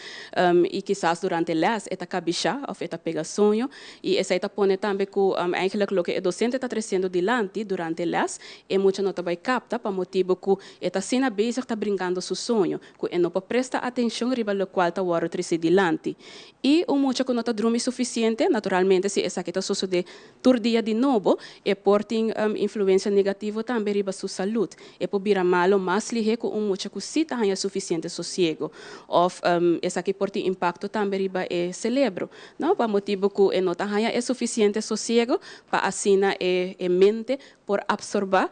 I kisas durante lès e ta kabishá òf e ta pega soño. I esei ta pone tambe ku eigenlijk loke e dosente ta tresiendo dilanti durante lès, e mucha no ta bai kapta pa motibu ku e ta asina bezig ta brinkando su soño, ku e no por presta atenshon riba lokual ta wòrdu trese dilanti. I un mucha ku no ta drumi sufisiente, naturalmente si esaki ta sosodé tur dia di nobo, e por tin influensia negativo tambe riba su salud. E por bira malo mas lihé ku un mucha ku sí ta haña sufisiente sosiego. Òf esaki por tin impakto tambe riba e selebro, no? Pa motibu ku e no ta haña e sufisiente sosiego pa asina e e mente por apsorbá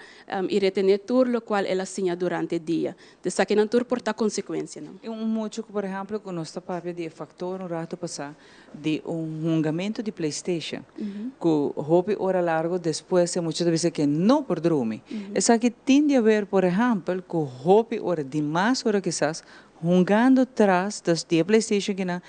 i retené tur lokual el a siña durante dia. Esakinan tur por ta konsekuensianan. I un mucha ku, por ehèmpel, ku nos ta papia di e faktor un ratu pasá di un hungamento di PlayStation ku hopi ora largo despues e mucha ta bisa ke no por drumi. Esaki tin di haber por ehèmpel ku hopi ora, dimas ora kisas, hungando tras dus di e PlayStation kinan,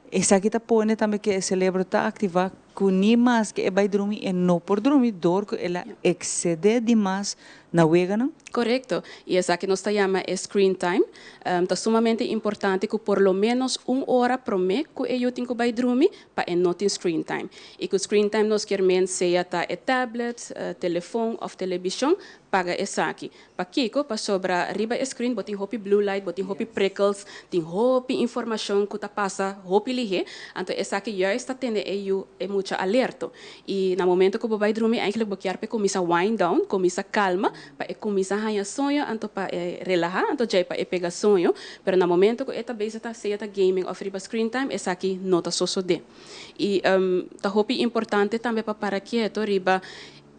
esaki ta pone tambe ke e selebro ta aktivá ku ni maske e bai drumi e no por drumi dor ku el a eksede dimas na weganan. Korekto, i esaki nos ta yama e screen time. Ta sumamente importante ku por lo ménos un ora promé ku e yu tin ku bai drumi pa e no tin screen time. I ku screen time nos kier men sea ta e tablet, telefon òf telebishon, paga esaki. Pakiko? Pasobra riba e screen bo tin hopi blue light, bo tin hopi prikkels, tin hopi informashon ku ta pasa hopi lihé, anto esaki juist ta tene e yu, e mucha alerto. I na momento ku bo bai drumi eigenlijk bo kier pa e kuminsá wind down, kuminsá kalma, pa e kuminsá haña soño, anto pa e relahá, anto djei pa e pega soño. Pero na momento ku e ta bezig ta sea ta gaming òf riba screen time, esaki no ta sosodé. I ta hopi importante tambe pa para kieto riba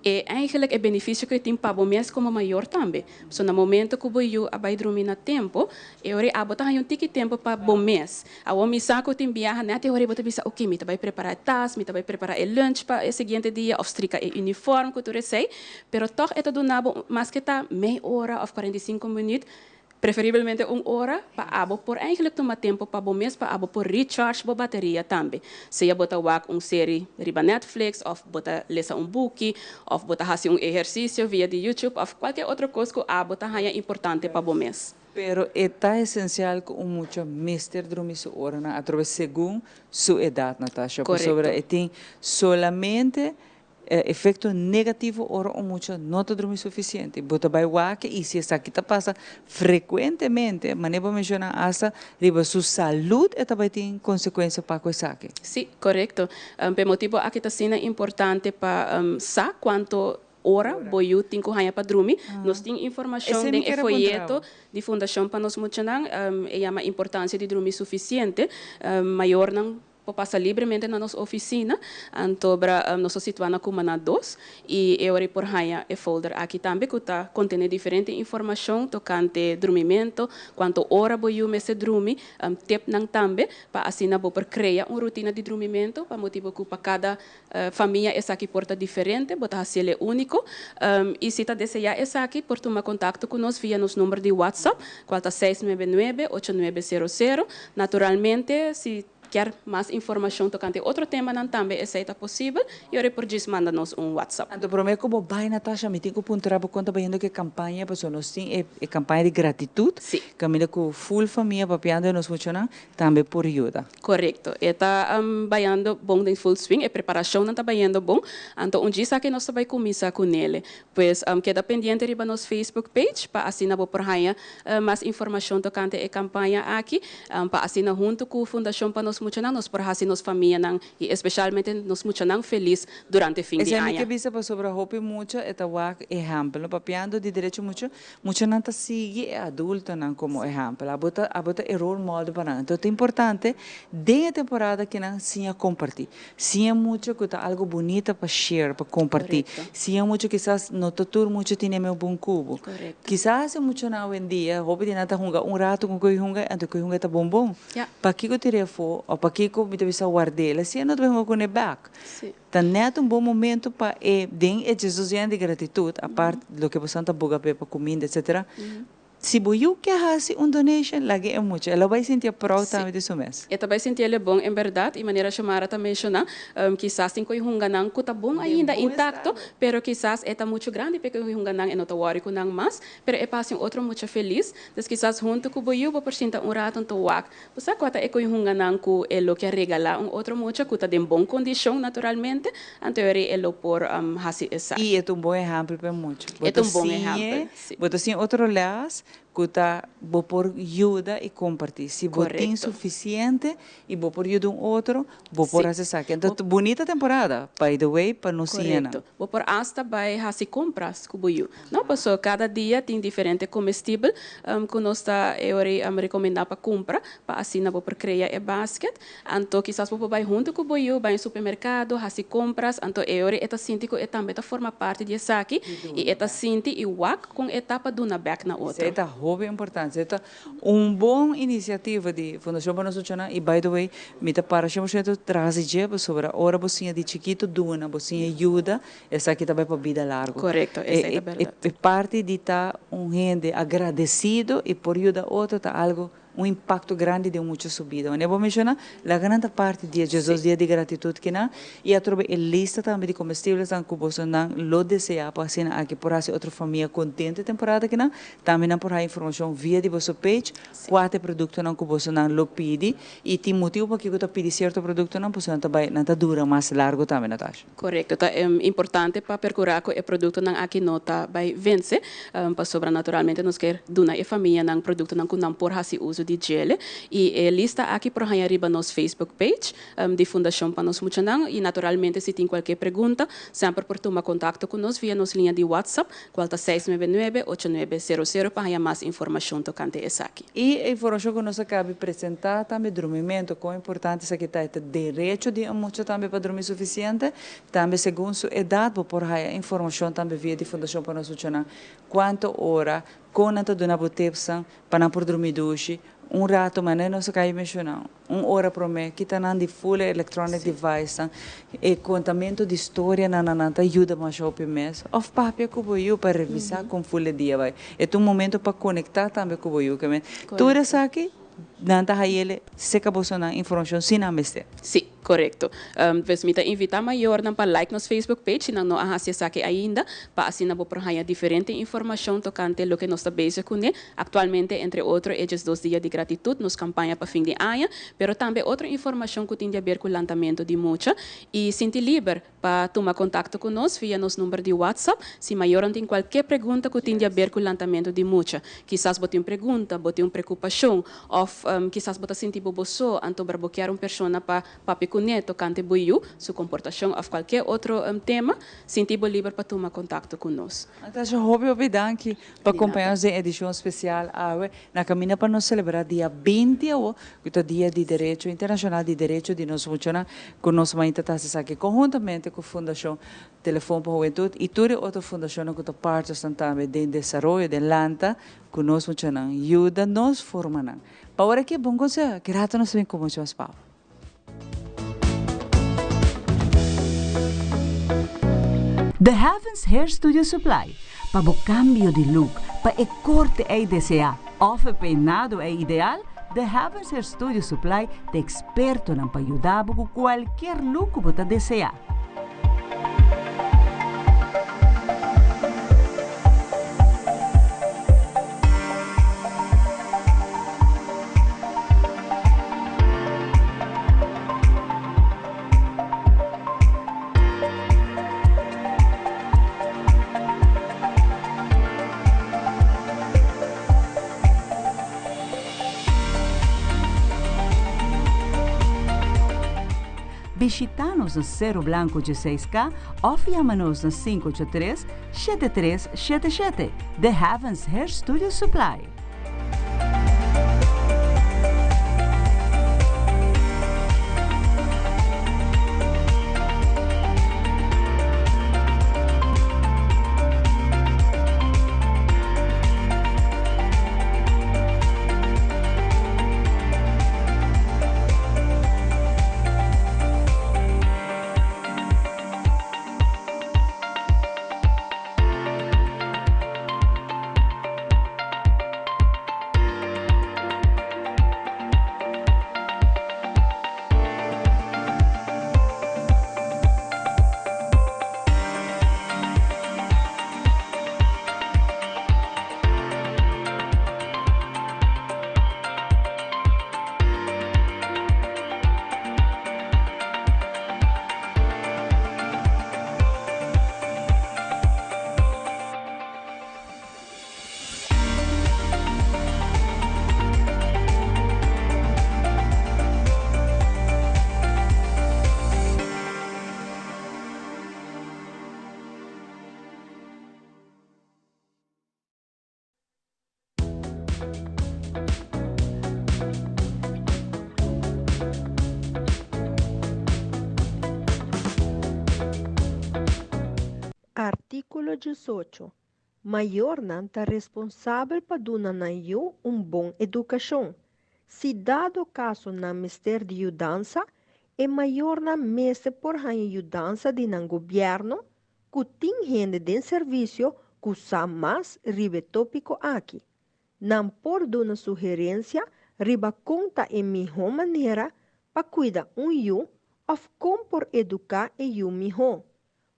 E eigenlijk e beneficio cu e tin pa bo mes como mayor tambe. So na momento cu bo yu a bay drumi na tempo, e ora abo ta haña un tiki tempo pa bo mes. Awor mi sa cu tin biaha net e ora bo ta bisa ok mi ta bay prepara e tas, mi ta bay prepara e lunch pa e siguiente dia of strika e uniform cu tur esey, pero toch e ta duna bo maske ta mei ora of 45 minuut Preferibelmente un ora pa abo por eigenlijk tuma tempo pa bo mes pa abo por recharge bo bateria tambe. Sea bo ta wak un seri riba Netflix of bo ta lesa un buki of bo ta hasi un ehercicio via di YouTube of cualkier otro cos cu abo ta haña importante pa bo mes. Pero e ta esencial cu un mucha mester drumi su oranan atrobe segun su edad, Natasha, pasobra e tin solamente E efekto negativo ora un mucha no ta drumi sufisiente. Bo ta bai wak i si esaki ta pasa frekuentemente, manera bo menshoná asta riba su salud e ta bai tin konsekuensia pa ku esaki. Sí, korekto. P'e motibu aki ta asina importante pa sa kuantu ora bo yu tin ku haña pa drumi. Nos tin informashon den e foyeto di Fundashon pa Nos Muchanan, e yama Importansia di Drumi Sufisiente. Mayornan Por pasa libremente na nos oficina, antobra nos ta situa na Cumaná 2 y e ora ei por haña e folder aki tambe cu ta contene diferente informacion tocante drumimento, cuanto ora bo yu mester drumi, tipnan tambe pa asina bo por crea un rutina di drumimento pa motibo cu pa cada famia esaki por ta diferente, bo ta haciel e unico y si ta desea esaki por tuma contacto cu nos via nos number di WhatsApp cual ta seis nuebe nuebe ocho nuebe sero sero. Naturalmente si Kier mas informacion tocante otro temanan tambe esey ta posibel y ora por djis manda nos un WhatsApp. Anto prome cu bo bay Natasha mi tin cu puntra bo con ta bayendo cu e campaña pasobra nos tin e e campaña di gratitud caminda cu full famia papiando di nos muchanan tambe por yuda. Corecto e ta bayando bon den full swing e preparacionnan ta bayendo bon anto un djis aki nos ta bay cuminsa cu nele pues keda pendiente riba nos Facebook page pa asina bo por haya mas informacion tocante e campaña aki, pa asina hunto cu Fundacion pa Nos. nos muchanan, nos por hasi nos famianan i espesialmente nos muchanan felis durante fin di Esei mi aña. ke bisa pasobra hopi mucha e ta wak ehèmpel, no papiando di derecho mucha, muchanan ta sigui e adultonan komo ehèmpel. Abo ta abo ta e role model pa nan. Enton ta importante den e temporada ki nan siña kompartí. Siña mucha ku ta algu bunita pa share, pa kompartí. Siña mucha kisas no ta tur mucha tene e bon kubo. Kisas e muchanan awendia hopi di nan ta hunga un ratu ku koe hunga anto koe hunga ta bon bon. Pakiko tir'é afó òf pakiko mi ta bisa ward'é? La siña no ta bai hunga kuné bèk. Ta nèt un bon momento pa e den e Jesus yen di gratitut apart loke boso ta boga p'e pa kuminda etsetera. Si bo yu ke hasi un donation, laga e mucha. E lo bai sinti e proud tambe di su mes. E ta bai sinti el e bon en berdad y manera Xiomara ta menciona, kisas tin koe hunga nan cu ta bon ainda, intacto, pero kisas e ta mucho grandi p'e koe hunga nan, e no ta worry cu nan mas, pero e pa haci un otro mucha feliz. Dus kisas hunto cu bo yu bo por sinta un rato anto wak, bo sa cua ta e koe hunga nan cu e lo ke regala un otro mucha cu ta den bon condicion naturalmente, anto e lo por haci esaki. Y e ta un bon ehempel p'e mucha. Bo E ta ta un bon siñ'e ehempel. Sí. Bo ta sin otro les ku ta bo por yuda i kompartí. Si bo tin sufisiente i bo por yuda un otro, bo por hasi esaki. Anto bunita temporada, by the way, pa nos siña nan. Korekto. Bo por asta bai hasi kompras ku bo yu. No, paso kada dia tin diferente komestibel ku nos ta e ora ei rekomendá pa kumpra, pa asina bo por krea e basket. Anto kisas bo por bai huntu ku bo yu, bai un supermerkado, hasi kompras, anto e ora e ta sinti ku e tambe ta forma parti di esaki i e ta sinti i wak kon e ta pa duna bèk na otro. Esei ta hopi importante. Esei ta un bon inisiativa di Fundashon pa Nos Muchanan i by the way mi ta para shen por shento tras di dje pasobra ora bo siña di chikitu duna, bo siña yuda, esaki ta bai pa bida largu. Korekto, esei ta bèrdat. E parti di ta un hende agradesido i por yuda otro ta algu Un impacto grandi den mucha su bida. Wanneer bo menciona, laga nan ta parti di e djesdos dia di gratitud kinan y atrobe e lista tambe di comestiblesnan cu bosonan lo desea pa asina aki por haci otro famia contento e temporada kinan. Tambe nan por haya informacion via di boso page cua ta e productonan cu bosonan lo pidi y tin motibo pakico ta pidi cierto productonan pasobra nan ta bay nan ta dura mas largo tambe Natasha. Korekto. Ta importante pa perkurá ku e produktonan aki no ta bai vense, pasobra naturalmente nos kier duna e famianan produktonan ku nan por hasi uso di djele. I e lista aki por haña riba nos Facebook page di Fundashon pa Nos Muchanan. I naturalmente si tin kualke pregunta, semper por tuma kontakto ku nos via nos liña di WhatsApp, kual ta seis nuebe nuebe, ocho nuebe sero sero pa haña mas informashon tokante esaki. I e informashon ku nos a kabi presentá tambe drumimentu, kon importante esaki ta, e ta derecho di un mucha tambe pa drumi sufisiente, tambe segun su edat bo por haya informashon tambe via di Fundashon pa Nos Muchanan kuantu ora, kon nan ta duna bo tipsnan pa nan por drumi dushi un rato, manera nos a kabi menshoná. Un ora promé, kita nan di full e electronic devicenan. E kontamento di storianan na nan ta yuda masha hopi mes. Òf papia ku bo yu pa revisá kon full e dia bai. E ta un momento pa konektá tambe ku bo yu. Ke men tur esaki nan ta hayele seka bosonan informashon si nan mester. Sí, korekto. Pues mi ta invitá mayornan pa like nos Facebook page si nan no a hasi esaki ainda, pa asina bo por haña diferente informashon tokante loke nos ta bezig kuné. Aktualmente, entre otro, e djesdos dia di gratitut, nos kampaña pa fin di aña, pero tambe otro informashon ku tin di aber ku lantamentu di mucha. I sinti liber pa tuma kontakto ku nos via nos number di WhatsApp si mayornan tin kualke pregunta ku tin di aber ku lantamentu di mucha. Kisas bo tin un pregunta, bo tin un prekupashon, òf kisas bo ta sinti bo bo so, anto bo kier un persona pa Papia kuné tokante bo yu, su komportashon òf kualke otro tema, sinti bo liber pa tuma kontakto ku nos. Natasha, hopi hopi danki pa kompaña nos den edishon spesial awe na kaminda pa nos selebrá dia 20 awo, ku ta Dia di Derecho Internashonal di Derecho di Nos Muchanan, ku nos mainta ta hasi esaki konhuntamente ku Fundashon Telefon pa Hubentud i tur e otro fundashonnan ku ta partnersnan tambe den desaroyo, den lanta ku nos muchanan, yuda nos forma nan. Pa ora ki e bon konseho, ki rato nos ta bin ku muchu mas pau. The Heavens Hair Studio Supply, pa bo cambio di look, pa e corte ey desea of e peinado ey ideal, The Heavens Hair Studio Supply ta expertonan pa yuda bo cu cualkier look cu bo ta desea. Bishita nos na Sero Blanco 16K of yama nos na 583 7377. The Heavens Hair Studio Supply. Artíkulo 18. Mayornan ta responsabel pa duna nan yu un bon edukashon. Si dado kaso nan mester di yudansa, e mayornan mester por haña yudansa di nan gobièrnu, ku tin hende den servisio ku sa mas riba e tópiko aki. Nan por duna sugerensia riba kon ta e mihó manera pa kuida un yu òf kon por eduká e yu mihó.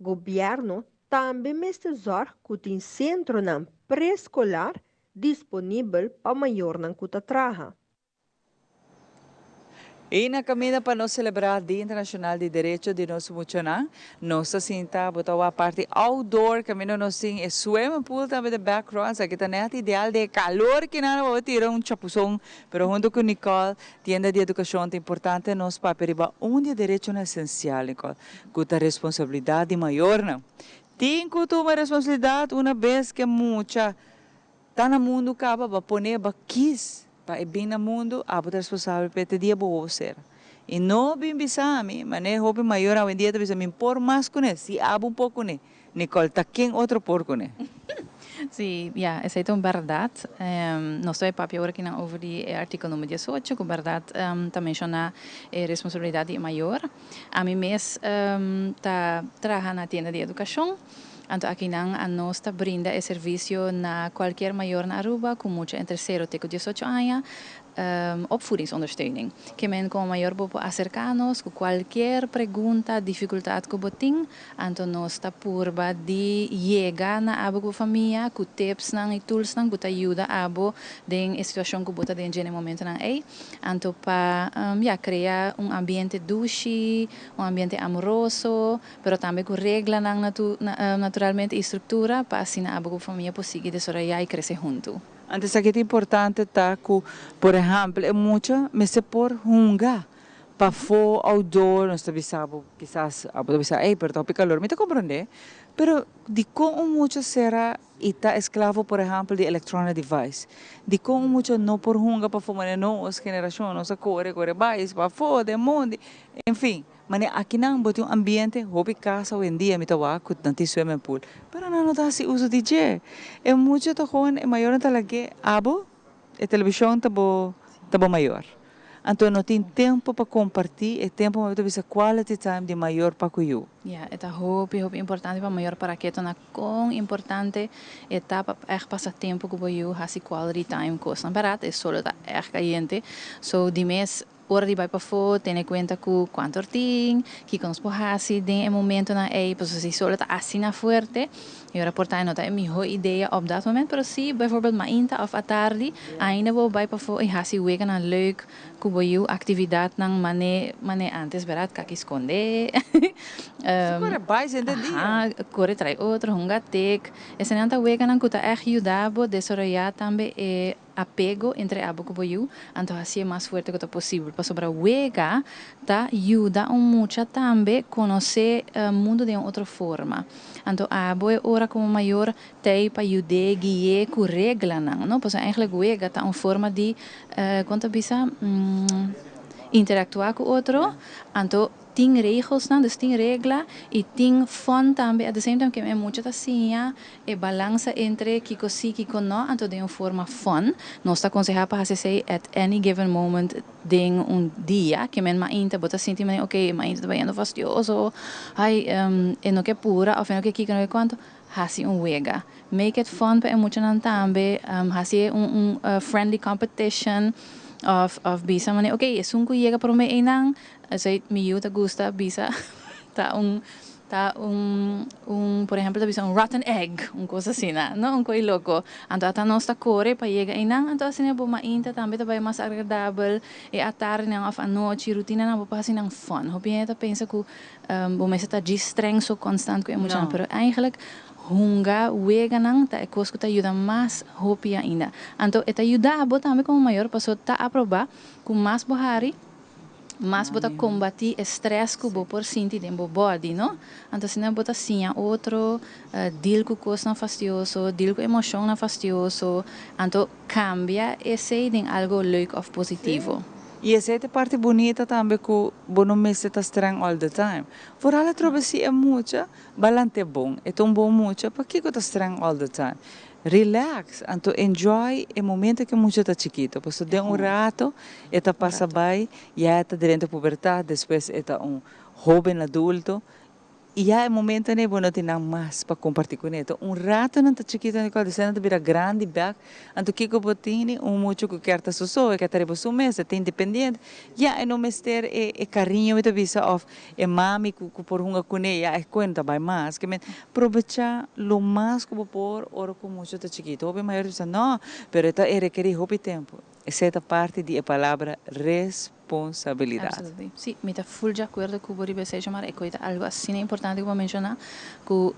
Gobièrnu tambe mester zòrg ku tin sentronan preeskolar disponibel pa mayornan ku ta traha. I na kaminda pa nos selebrá Dia Internashonal di Derecho di nos Muchanan, nos ta sinta bo ta wak parti outdoor kaminda nos tin e swimming pool tambe den background. Esaki ta nèt ideal den e kalor kinan bo tira un chapuzon. Pero huntu ku Nicole, tienda di edukashon ta importante nos papia riba un di e derechonan esensial, Nicole, ku ta responsabilidat di mayornan. Tin ku tuma responsabilidat una bes ku e mucha Ta na mundu kaba ba pone ba kis pa e bin na mundu, abo ta responsabel p'e te dia bo wowo sera. I no bin bisa mi, manera hopi mayor awendia ta bisa mi por mas kuné, si abo un por kuné, Nicole ta ken otro por kuné? Sí, ya, esei ta un bèrdat. Nos ta bai papia ora kinan over di e artíkulo number diesocho ku bèrdat ta menshoná e responsabilidat di e mayor. Ami mes ta traha na tienda di edukashon. Anto akinan a nos ta brinda e servisio na kualkier mayor na Aruba ku mucha entre sero te ku diesocho aña, opvoedingsondersteuning. Ke men komo mayor bo por aserká nos ku kualkier pregunta, difikultat ku bo tin, anto nos ta purba di yega na abo ku bo famia ku tipsnan i toolsnan ku ta yuda abo den e situashon ku bo ta den dje na e momentonan ei. Anto pa ya krea un ambiente dushi, un ambiente amoroso, pero tambe ku reglanan naturalmente i struktura pa asina abo ku famia por sigui desaroyá i krese huntu. Anto esaki ta importante ta ku, por ehèmpel, e mucha mester por hunga pafó, outdoor, nos ta bisa bo kisas abo ta bisa ey pero ta hopi kalor, mi ta komprondé, pero dikon un mucha sera i ta esklavo por ehèmpel di electronic device? Dikon un mucha no por hunga pafó manera nos generashon nos a kore kore bai pafó den mondi, enfin. Mane akinan bo tin un ambiente hopi casa hoendia mi ta wak cu nan tin swimming pool pero nan no ta haci uso di dje e mucha ta gewoon e mayornan ta lag'e abo e television ta bo ta bo mayor anto no tin tempo pa comparti e tempo mi ta bisa quality time di mayor pa cu yu. Ya e ta hopi hopi importante pa mayor para keto na con importante e ta pa echt pasa tempo cu bo yu haci quality time cosnan barat e solo ta echt cayente so di mes Ora di bai pafó, tene kuenta ku kuantu or tin, kiko nos por hasi den e momentonan ei, pasobra si solo ta asina fuerte, e ora por ta e no ta e mihó idea op dat moment, pero si bijvoorbeeld mainta òf atardi, ainda bo bai pafó i hasi weganan leuk ku bo yu, aktividatnan mané mané antes bèrdat, kaki skondé, Kore bai sende dia. Aha, kore trai otro, hunga tek, esenan ta weganan ku ta ègt yuda bo desaroyá tambe e. apego entre abo ku bo yu, anto hasié mas fuerte ku ta posibel. Pasobra wega ta yuda un mucha tambe konosé mundu den un otro forma. Anto abo e ora komo mayor t'ei pa yud'é, gui'é ku reglanan, no? Pasobra eigenlijk wega ta un forma di, kon ta bisa, interaktuá ku otro, anto Tin regelsnan, dus tin regla y tin fun tambe at the same time ke e mucha ta siña e balansa entre kiko si kiko no, anto den un forma fun. Nos ta aconseha pa haci esey at any given moment den un dia, ke men mainta bo ta sinti manera ok e mainta ta bayendo fastioso, ay e no ke pura of e no ke kiko no ke cuanto, haci un wega. Make it fun pa e muchanan tambe, haci un un friendly competition of of bisa manera ok esun cu yega prome eynan Esei mi yu ta gusta bisa ta un ta un un por ehempel ta bisa un rotten egg un kos asina no un koi loko anto ata nos ta kore pa yega einan anto asina bo mainta tambe ta bai mas agradabel e atardinan of anochi rutinanan bo por hasi nan fun hopi hende ta pensa ku bo mester ta djis streng so konstant ku e muchanan pero eigenlijk hunga weganan ta e kos ku ta yuda mas hopi ainda anto e ta yuda bo tambe komo mayor paso ta aproba ku mas bo hari Mas bo ta kombatí e strès ku bo por sinti den bo bòdi, no? Anto asina bo ta siña otro deal ku kosnan fastioso, deal ku emoshonnan fastioso, anto kambia esei den algo leuk òf positivo. I esei ta e parti bunita tambe ku bo no mester ta streng all the time. Vooral atrobe si e mucha balant'é bon, e ta un bon mucha, pakiko ta streng all the time? Relax, anto enjoy e momento ke mucha ta chikito, pasobra den un rato e ta pasa bai, ya e ta drenta pubertad, despues e ta un hoben adulto, y ya e momento nei bo no tin nan mas pa comparti cune. Ta un rato nan ta chikito nan despues nan ta bira grandi bek, anto kiko bo tini? Un mucha ku kier ta su so, e kier ta riba su mes, e ta independiente, ya e no mester e cariño mi ta bisa of e mami ku por hunga cune, ya e cuenta bai mas. Ke men Probechá lo mas ku bo por ora ku mucha ta chikitu. Hopi mayor ta bisa, No, pero e ta e rekerí hopi tempu. Esei ta parti di e palabra responsabilidat. Absolutely. Sí, mi ta ful di akuerdo ku bo riba esei, Xiomara. E koi ta algu asina importante ku bo a menshoná, ku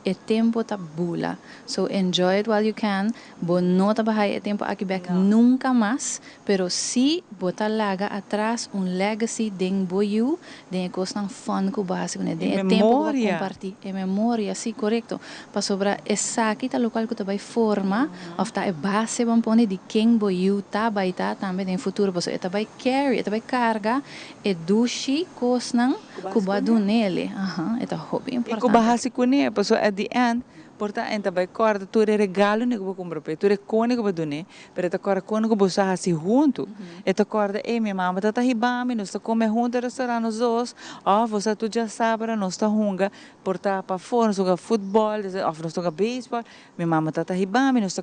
e tempu ta bula. So enjoy it while you can. Bo no ta baha e tempu aki bèk nunka mas. Pero si bo ta laga atras un legacy den bo yu, den e kosnan fun ku bo hasi kuné, den e tempu ku bo a kompartí, e memoria, sí, korekto. Pasobra esaki ta lokual ku ta bai forma òf ta e base ban pone di ken bo yu ta bai ta tambe den futuro. Pasobra e ta bai carry, e ta bai karga e dushi kosnan ku bo a dun'el. Aha, e ta hopi importante. I ku bo a hasi kuné, pasobra at the end Por ta enta bai kòrda tur e regalonan ku bo kumpra p'e, tur e kone ku bo dun'é, pero e ta kòrda kone ku boso a hasi huntu. E ta kòrda, Ey, mi mama ta ta hiba mi, nos ta kome huntu e restaurant nos dos, òf bo sa tur djasabra nos ta hunga por ta pafó, nos ta hunga futbòl òf nos ta hunga beisbòl, mi mama ta ta hiba mi, nos ta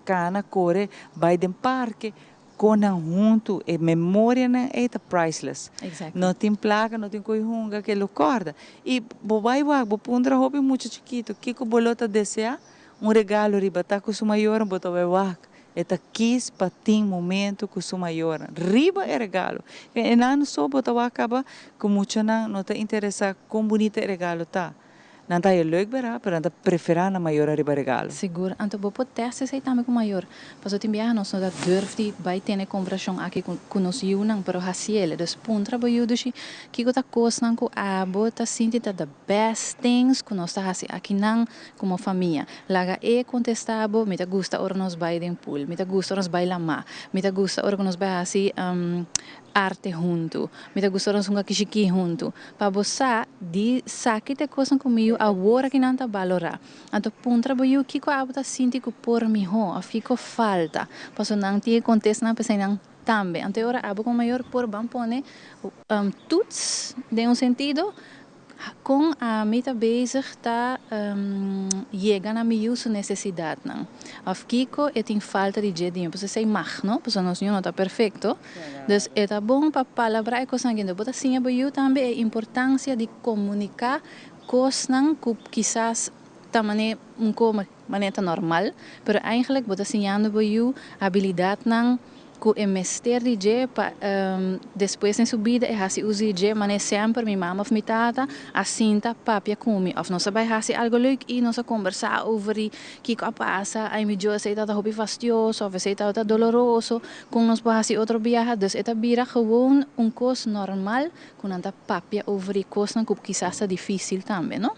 kana kore bai den parke. Kon nan huntu, e memorianan ei ta priceless. No tin plaka, no tin koe hunga ke lo kòrda. I bo bai wak, bo puntra hopi mucha chikitu kiko bo lo ta deseá, un regalo riba ta ku su mayornan, bo ta bai wak. E ta kis pa tin momento ku su mayornan riba e regalo. E nan so bo ta wak kaba ku muchanan no ta interesá kon bunita e regalo ta. Nan ta haña leuk bera, pero nan ta preferá nan mayor ariba regalo. Sigur. Anto bo por test esei tambe ku mayor. Pasobra tin biaha nos no ta durf di bai tene komberashon aki ku nos yunan, pero hasiel. Dus puntra bo yu dushi kiko ta kosnan ku abo ta sinti ta the best things ku nos ta hasi akinan komo famia. Laga e kontestá bo, mi ta gusta ora nos bai den pool, mi ta gusta ora nos bai lamá, mi ta gusta ora ku nos bai hasi arte huntu. Mi ta gusta ora nos hunga kishikí huntu. Pa bo sa di sa ki ta e kosnan ku mi yu awor aki nan ta balorá. Anto puntra bo yu kiko abo ta sinti ku por mihó òf kiko falta. Pasobra nan tin e kontesta nan p'esei nan tambe. Anto e ora abo komo mayor por ban pone toets den un sentido Kon ami ta bezig ta yega na mi yu su nesesidatnan? Òf kiko e tin falta di dje di mi? Pasobra esei mag, no? Pasobra nos yu no ta perfekto. Dus e ta bon pa palabrá e kosnan aki. Bo ta siña bo yu tambe e importansia di komuniká kosnan ku kisas ta manera un ko manera ta normal, pero eigentlik bo ta siñando bo yu abilidatnan. Ku e mester di dje pa despues den su bida e hasi uso di dje manera semper mi mama of mi tata a sinta papia ku mi of nos a bai hasi algo leuk i nos a kombersá over di kiko a pasa, ai mi djo esei tabata hopi fastioso of esei tabata doloroso, kon nos por hasi otro biaha, dus e ta bira gewoon un kos normal ku nan ta papia over di kosnan ku kisas ta difísil tambe, no?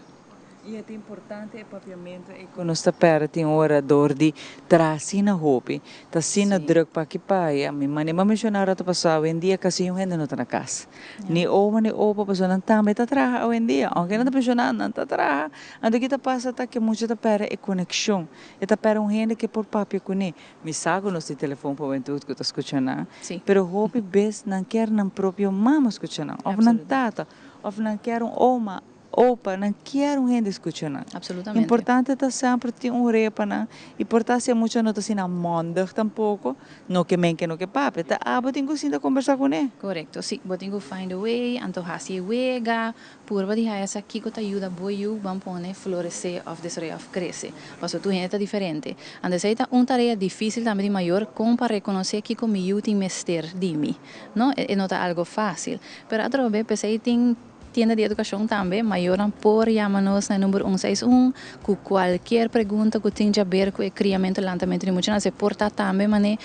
I e ta importante e papiamentu ei ku nos ta pèrdè tin ora dor di traha asina hopi, ta asina drùk pa aki pa aya. Mi mane mi a menshoná rato pasá, awendia kasi un hende no ta na kas. Ni oma ni opa pasobra nan tambe ta traha awendia. Ounke nan ta penshoná, nan ta traha. Anto ki ta pasa ta ke mucha ta pèrdè e konekshon. E ta pèrdè un hende ke por papia kuné. Mi sa ku nos tin telefon pa hubentud ku ta skucha nan, pero hopi bes nan kier nan propio mama skucha nan, òf nan tata, òf nan kier un oma. Opa, nan kier un hende scucha nan. Absolutamente. Importante ta semper tin un orea pa nan y por ta si e mucha no ta asina mondig tampoco, no ke men ke no ke papia, ta abo tin cu sinta combersa cu ne. Corecto, si, bo tin cu find a way, anto haci e wega, purba di haya sa kico ta yuda bo yu ban pone florece of desaroya of crece, pasobra tur hende ta diferente. Anto esey ta un tarea dificil tambe di mayor con pa reconoce kico mi yu tin mester di mi, no, e no ta algo facil, pero atrobe pesey tin. Tienda di Edukashon tambe, mayornan por yama nos na e number un seis un ku kualkier pregunta ku tin djaber ku e kriamentu lantamentu di muchanan. Se por ta tambe mane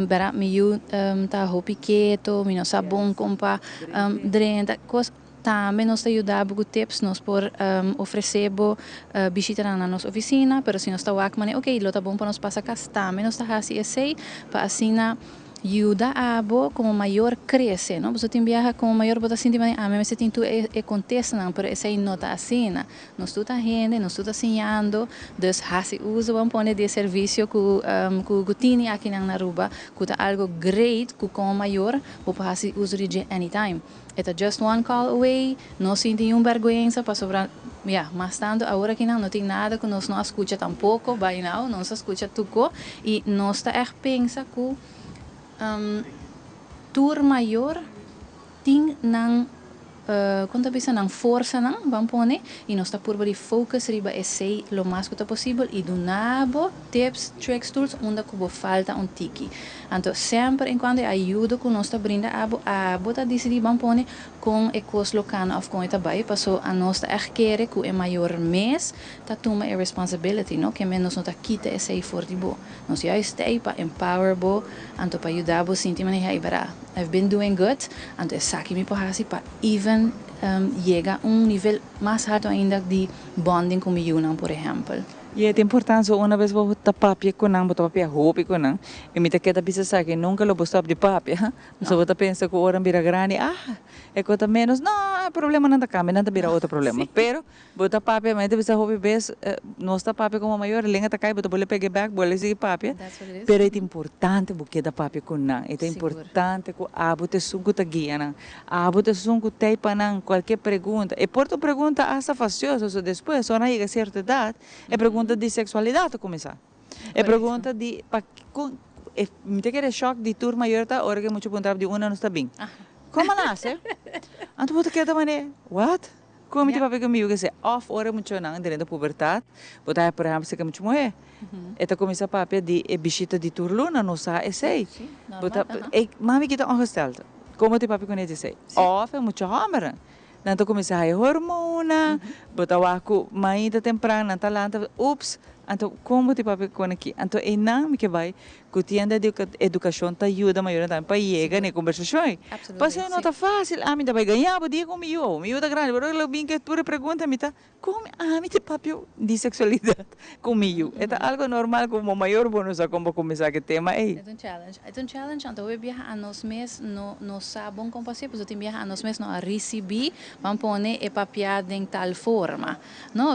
bera mi yu ta hopi keto, mi no sa bon kon pa drenta. Kos tambe nos ta yuda bo ku tips, nos por ofresé bo bishitanan na nos ofisina, pero si nos ta wak mane ok lo ta bon pa nos pasa kas tambe nos ta hasi esei pa asina Yuda abo komo mayor krese, no? Pasobra tin biaha komo mayor bo ta sinti manera ami mester tin tur e kontestanan, pero esei no ta asina. Nos tur ta hende, nos tur ta siñando, dus hasi uso bo pone di e servisio ku ku tini akinan na Aruba, ku ta algo great ku komo mayor bo por hasi uso di dje anytime. E ta just one call away, no sinti niun bèrgwensa pasobra ya, mas tantu awor akinan no tin nada ku nos no a skucha tampoko by now, nos a skucha tuko i nos ta ègt pensa ku tur mayor tin nan kon ta bisa nan forsanan ban pone i nos ta purba di focus riba esei lo mas ku ta posibel i duna bo tips, tricks, tools unda ku bo falta un tiki. Anto semper en kuando e ayudo ku nos ta brinda abo, abo ta disidí ban pone kon e kos lo kana òf kon e ta bai paso anos ta ègt kere ku e mayor mes ta tuma e responsibility no ke men nos no ta kita esei for di bo. Nos juist t'ei pa empower bo, anto pa yuda bo sinti manera hey bera, I've been doing good, anto esaki mi por hasi pa even yega un nivel mas halto ainda di bonding ku mi yunan por ehèmpel. I e ta importante so una bes bo ta papia ku nan, bo ta papia hopi ku nan, i mi ta keda bisa esaki, nunka lo bo stòp di papia, pasobra bo ta pensa ku ora bira grandi, ah, e ku ta ménos, no, e problemanan ta kambia, nan ta bira otro problema, pero Bo ta papia, mi ta bisa hopi bes, nos ta papia como mayor, lenga ta cay, bo ta bolbe pega e bek, bolbe sigui papia, pero e ta importante bo keda papia cu nan, e ta importante cu abo ta esun cu ta guia nan, abo ta esun cu ta pa nan cualkier pregunta, e por ta un pregunta hasta fastioso, so despues ora nan yega cierto edad, e pregunta di sexualidad ta cuminsa, e pregunta di pakico, mi ta kere shock di tur mayor ta ora cu e mucha puntra di unda nos ta bin, como a nace? Anto bo ta keda manera, what? Kon mi ta papia ku mi yu kese òf ora e muchanan drenta pubertat, bo ta haña por ehèmpel si ke mucha muhé, e ta kuminsá papia di e bishita di tur luna, no sa esei. Bo ta ey mami kita ongesteld, kon bo ta papia kuné di esei? Òf e mucha hòmbernan, nan ta kuminsá haña hormona, bo ta wak ku mainta tempran nan ta lanta, ups, anto kon bo ta papia ku aki? Anto einan mi ke bai Ku tienda di edukashon ta yuda mayornan tambe pa yega na e kombersashon ei. Pasobra no ta fásil, ami ta bai gaña bo dia ku mi yu, oh mi yu ta grandi, pero lo bin ke tur e pregunta mi ta, kon ami ta papia di seksualidat ku mi yu? E ta algu normal ku bo mayor bo no sa kon bo kuminsá ku e tema ei. E ta un challenge. E ta un challenge anto hopi biaha anos mes no no sa bon kon pa hasi, pasobra tin biaha anos mes no a risibí ban pone e papia den tal forma. No,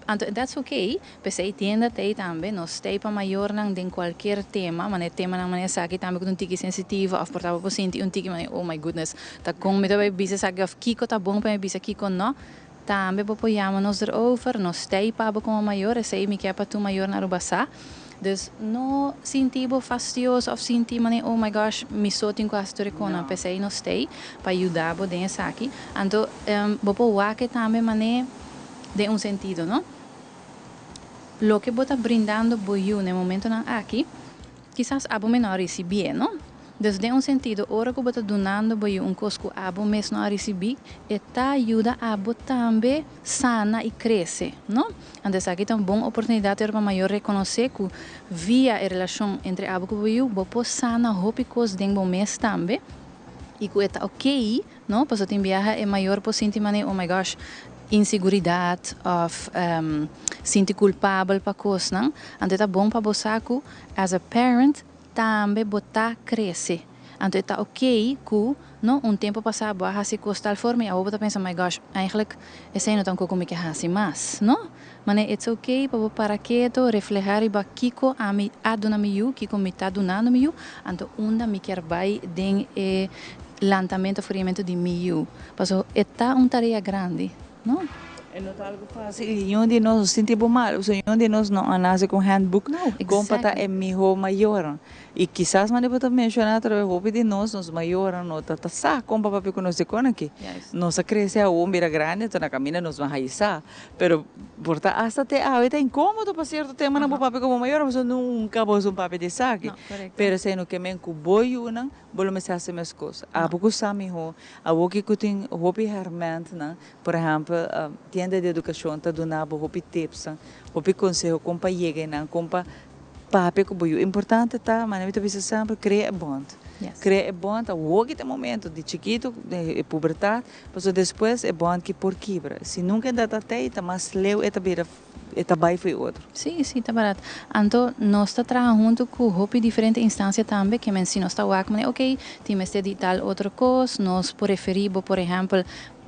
anto that's okay. P'esei tienda t'ei tambe, nos t'ei pa mayornan den kualkier tema, manera temanan manera esaki tambe ku ta un tiki sensitivo òf por ta bo por sinti un tiki manera oh my goodness ta kon mi ta bai bisa esaki òf kiko ta bon pa mi bisa kiko no, tambe bo por yama nos erover, nos t'ei pa bo komo mayor, esei mi ke pa tur mayor na Aruba sa. Dus no sinti bo fastioso òf sinti manera oh my gosh mi so tin ku hasi tur e konan, p'esei nos t'ei pa yuda bo den esaki. Anto bo por wak e tambe manera den un sentido no. Loke bo ta brindando bo yu na e momentonan aki, kisas abo mi no a risibié, no? Dus den un sentido, ora ku bo ta dunando bo yu un kos ku abo mes no a risibí, e ta yuda abo tambe sana i krese, no? Anto esaki ta un bon oportunidat ora pa mayor rekonosé ku via e relashon entre abo ku bo yu, bo por sana hopi kos den bo mes tambe i ku e ta okey, no? Pasobra tin biaha e mayor por sinti manera, oh my gosh, inseguridat òf sinti kulpabel pa kosnan. Anto e ta bon pa bo sa ku as a parent Tambe bo ta crece. Anto e ta ok cu, no, un tempo pasa bo a haci cos tal forma y awor bo ta pensa, my gosh, eigenlijk esey no ta un co cu mi ke haci mas, no? Mane it's ok pa bo para keto, refleha riba kico ami a duna mi yu, kico mi ta dunando mi yu, anto unda mi kier bay den e lantamento of criamento di mi yu. Paso e ta un tarea grandi. No. E no ta algo fácil y niun di nos no sinti bo mal, pasobra niun di nos no a nace cu un handbook con pa ta e miho mayornan. Y kisas manera bo ta menciona atraves hopi di nos, nos mayornan no ta ta sa con pa papia cu nos di con aki. Nos a crece awor bira grandi enton na caminda nos ban haci sa, pero por ta hasta te awe ta incomodo pa cierto temanan bo papia cu bo mayornan pasobra nunca bo a papia di esaki. Pero esey no ke men cu bo yunan bo lo mester haci mescos. Abo cu sa miho, awor ki cu tin hopi hermentnan. Por ehèmpel, tienda di edukashon ta duna bo hopi tipsnan, hopi konseho kon pa yega einan, kon pa papia ku bo yu. Importante ta, manera mi ta bisa semper, krea e bond. Krea e bond awor ki ta e momento, di chikitu, e pubertat, pasobra despues e bond ki por kibra. Si nunka e ta tei, ta mas leu e ta bira, e ta bai for e otro. Sí, sí, ta barat. Anto nos ta traha huntu ku hopi diferente instansia tambe, ke men si nos ta wak manera, okey, tin mester di tal otro kos, nos por referí bo, por ehèmpel,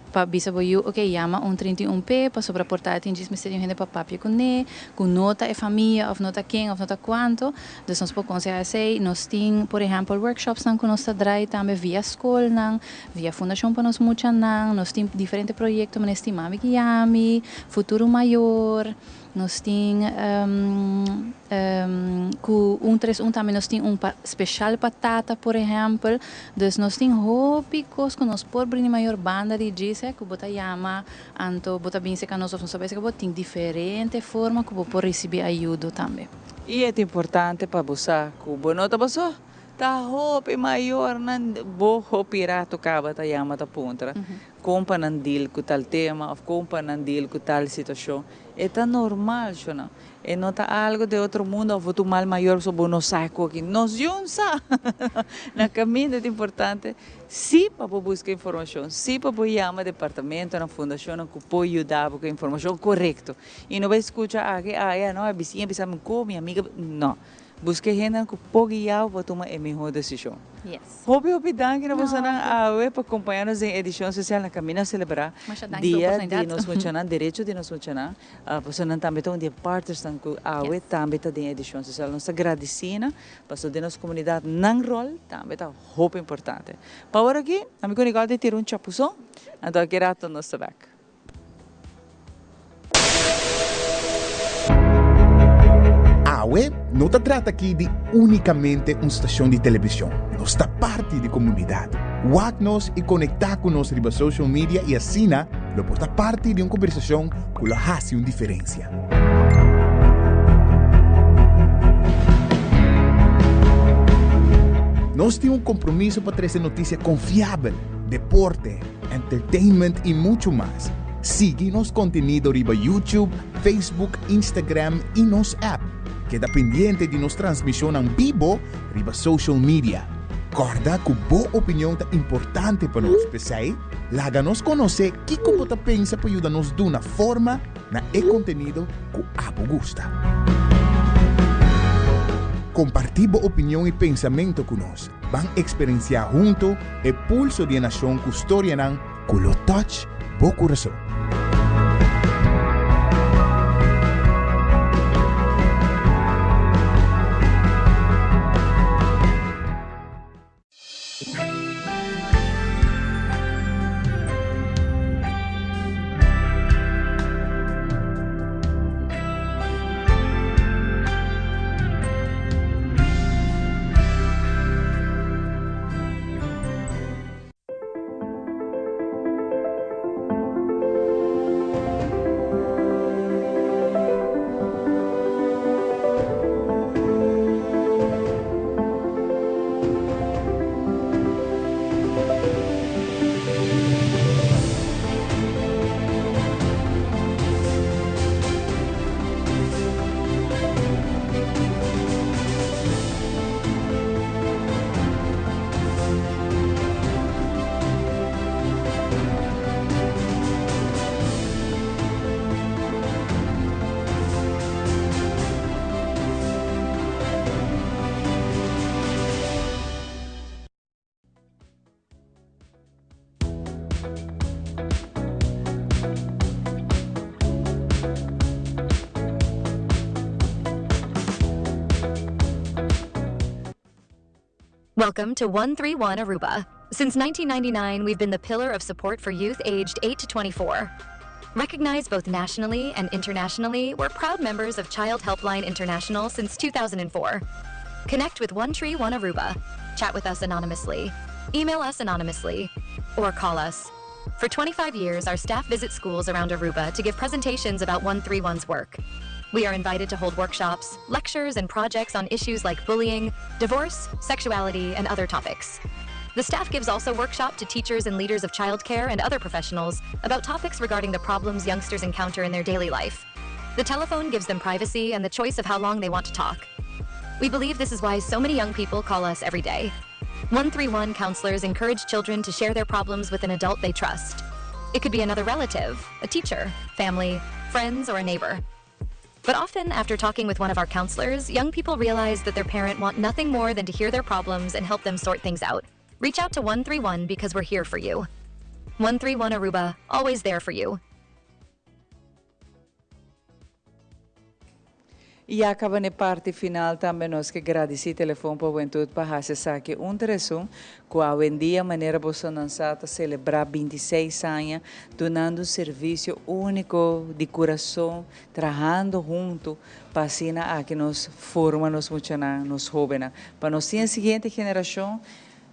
Pa bisa bo yu, ok, yama un 31 p'e, pasobra por ta e tin djis mester di un hende pa papia kuné, ku no ta e famia òf no ta ken òf no ta kuantu. Dus nos por konsehá esei. Nos tin, por ehèmpel, workshopsnan ku nos ta drai tambe via skolnan, via Fundashon pa Nos Muchanan. Nos tin diferente proyekto manera Stima Mi Guia Mi, Futuro Mayor. Nos tin ku un tres un tambe nos tin un pa special pa tata por ehempel. Dus nos tin hopi kos ku nos por brinda mayor banda di djis ku bo ta yama anto bo ta bin serka nos of nos ta bai serka bo tin diferente forma ku bo por risibi ayudo tambe. I e ta importante pa bo sa ku bo no ta bo so. Ta hopi mayornan bo hopi rato kaba ta yama ta puntra kon pa nan deal ku tal tema of kon pa nan deal ku tal situashon. E ta normal shona. E no ta algo de otro mundo of bo ta un mal mayor pasobra bo no sa e koki. Nos yun sa! Na kaminda ta importante si pa bo buska informashon, si pa bo yama departamentonan, fundashonnan ku por yuda bo ku e informashon korekto. I no bai skucha aki, aya, no, e bisiña bisa mi ku, mi amiga, no. Buska e hendenan ku por guia bo pa tuma e mihó desishon. Hopi hopi danki na bosonan awe pa kompañá nos den edishon spesial na Kaminda Selebrá Dia di Nos Muchanan, Derecho di Nos Muchanan. Bosonan tambe ta un di e partnersnan ku awe tambe ta den edishon spesial. Nos ta gradisí nan pasobra den nos komunidat nan ròl tambe ta hopi importante. Pa awor aki, ami ku Nicole ta tira un chapuzon, anto aki rato nos ta bèk. Awe no ta trata aki di únikamente un stashon di televishon. Nos ta parti di komunidat. Wak nos i konektá ku nos riba social media i asina lo por ta parti di un kombersashon ku lo hasi un diferensia. Nos tin un kompromiso pa trese notisia konfiabel, deporte, entertainment y mucho mas. Sigui nos contenido riba YouTube, Facebook, Instagram y nos app. Keda pendiente di nos transmisionnan bibo riba social media. Corda cu bo opinion ta importante pa nos, p'esey laga nos conoce kico bo ta pensa pa yuda nos duna forma na e contenido cu abo gusta. Comparti bo opinion y pensamento cu nos. Ban eksperensiá huntu e pulso di e nashon ku storianan ku lo touch bo kurason. Welcome to 131 Aruba. Since 1999, we've been the pillar of support for youth aged 8 to 24. Recognized both nationally and internationally, we're proud members of Child Helpline International since 2004. Connect with 131 Aruba. Chat with us anonymously. Email us anonymously. Or call us. For 25 years, our staff visit schools around Aruba to give presentations about 131's work. We are invited to hold workshops, lectures, and projects on issues like bullying, divorce, sexuality, and other topics. The staff gives also workshop to teachers and leaders of childcare and other professionals about topics regarding the problems youngsters encounter in their daily life. The telephone gives them privacy and the choice of how long they want to talk. We believe this is why so many young people call us every day. 131 counselors encourage children to share their problems with an adult they trust. It could be another relative, a teacher, family, friends, or a neighbor. But often, after talking with one of our counselors, young people realize that their parent want nothing more than to hear their problems and help them sort things out. Reach out to 131 because we're here for you. 131 Aruba, always there for you. Y ya caba n'e parti final tambe nos ke gradici Telefon pa Hubentud pa haci esaki un tresun cu awendia manera bosonan sa ta celebra 26 aña dunando un servicio unico di curason trahando hunto pa asina aki nos forma nos muchanan, nos hobennan pa nos tin e siguiente generacion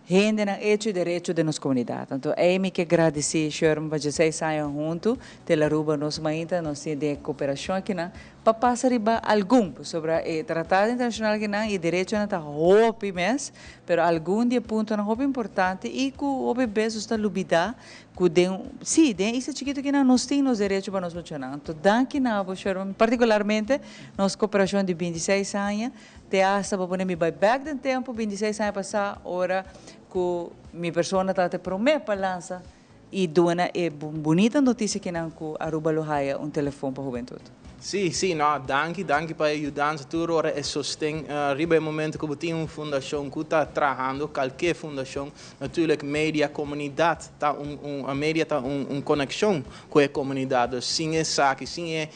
Hendenan hecho y derecho den nos comunidad. Anto ey mi ke gradici Sherman pa djeseis aña hunto Tel Aruba nos mainta nos tin den e cooperacion akinan pa pasa riba algun pasobra e tratado internacional akinan y derechonan ta hopi mes pero algun di e puntonan hopi importante y cu hopi bes nos ta lubida cu den si den e isla chikito akinan nos tin nos derecho pa nos muchanan. Anto danki na abo Sherman particularmente nos cooperacion di bintiseis aña Te hasta bo pone mi bai bek den tempu, 26 aña pasá, ora ku mi persona tabata e promé pa lansa i duna e bunita notisia kinan ku Aruba lo haya un telefon pa hubentut. Sí, sí, no, danki, danki pa e yudansa tur ora, e sosten riba e momento ku bo tin un fundashon ku ta trahando, kalke fundashon, Natuurlijk media comunidad ta un un media ta un un conexion cu e comunidad dus sin esaki sin e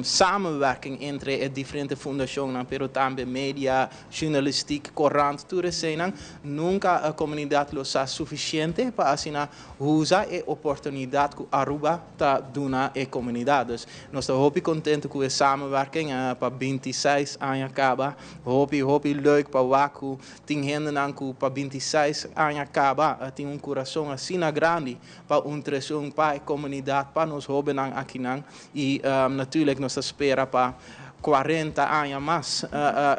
samenwerking entre e diferente fundacionnan pero tambe media journalistiek corant tur eseynan nunca e comunidad lo sa suficiente pa asina usa e oportunidad cu Aruba ta duna e comunidad dus nos ta hopi contento cu e samenwerking pa 26 aña caba hopi hopi leuk pa wak cu Tin hendenan ku pa 26 aña kaba a tin un kurason asina grandi pa un tresun pa e komunidat, pa nos hóbennan akinan i natuurlijk nos ta spera pa 40 aña mas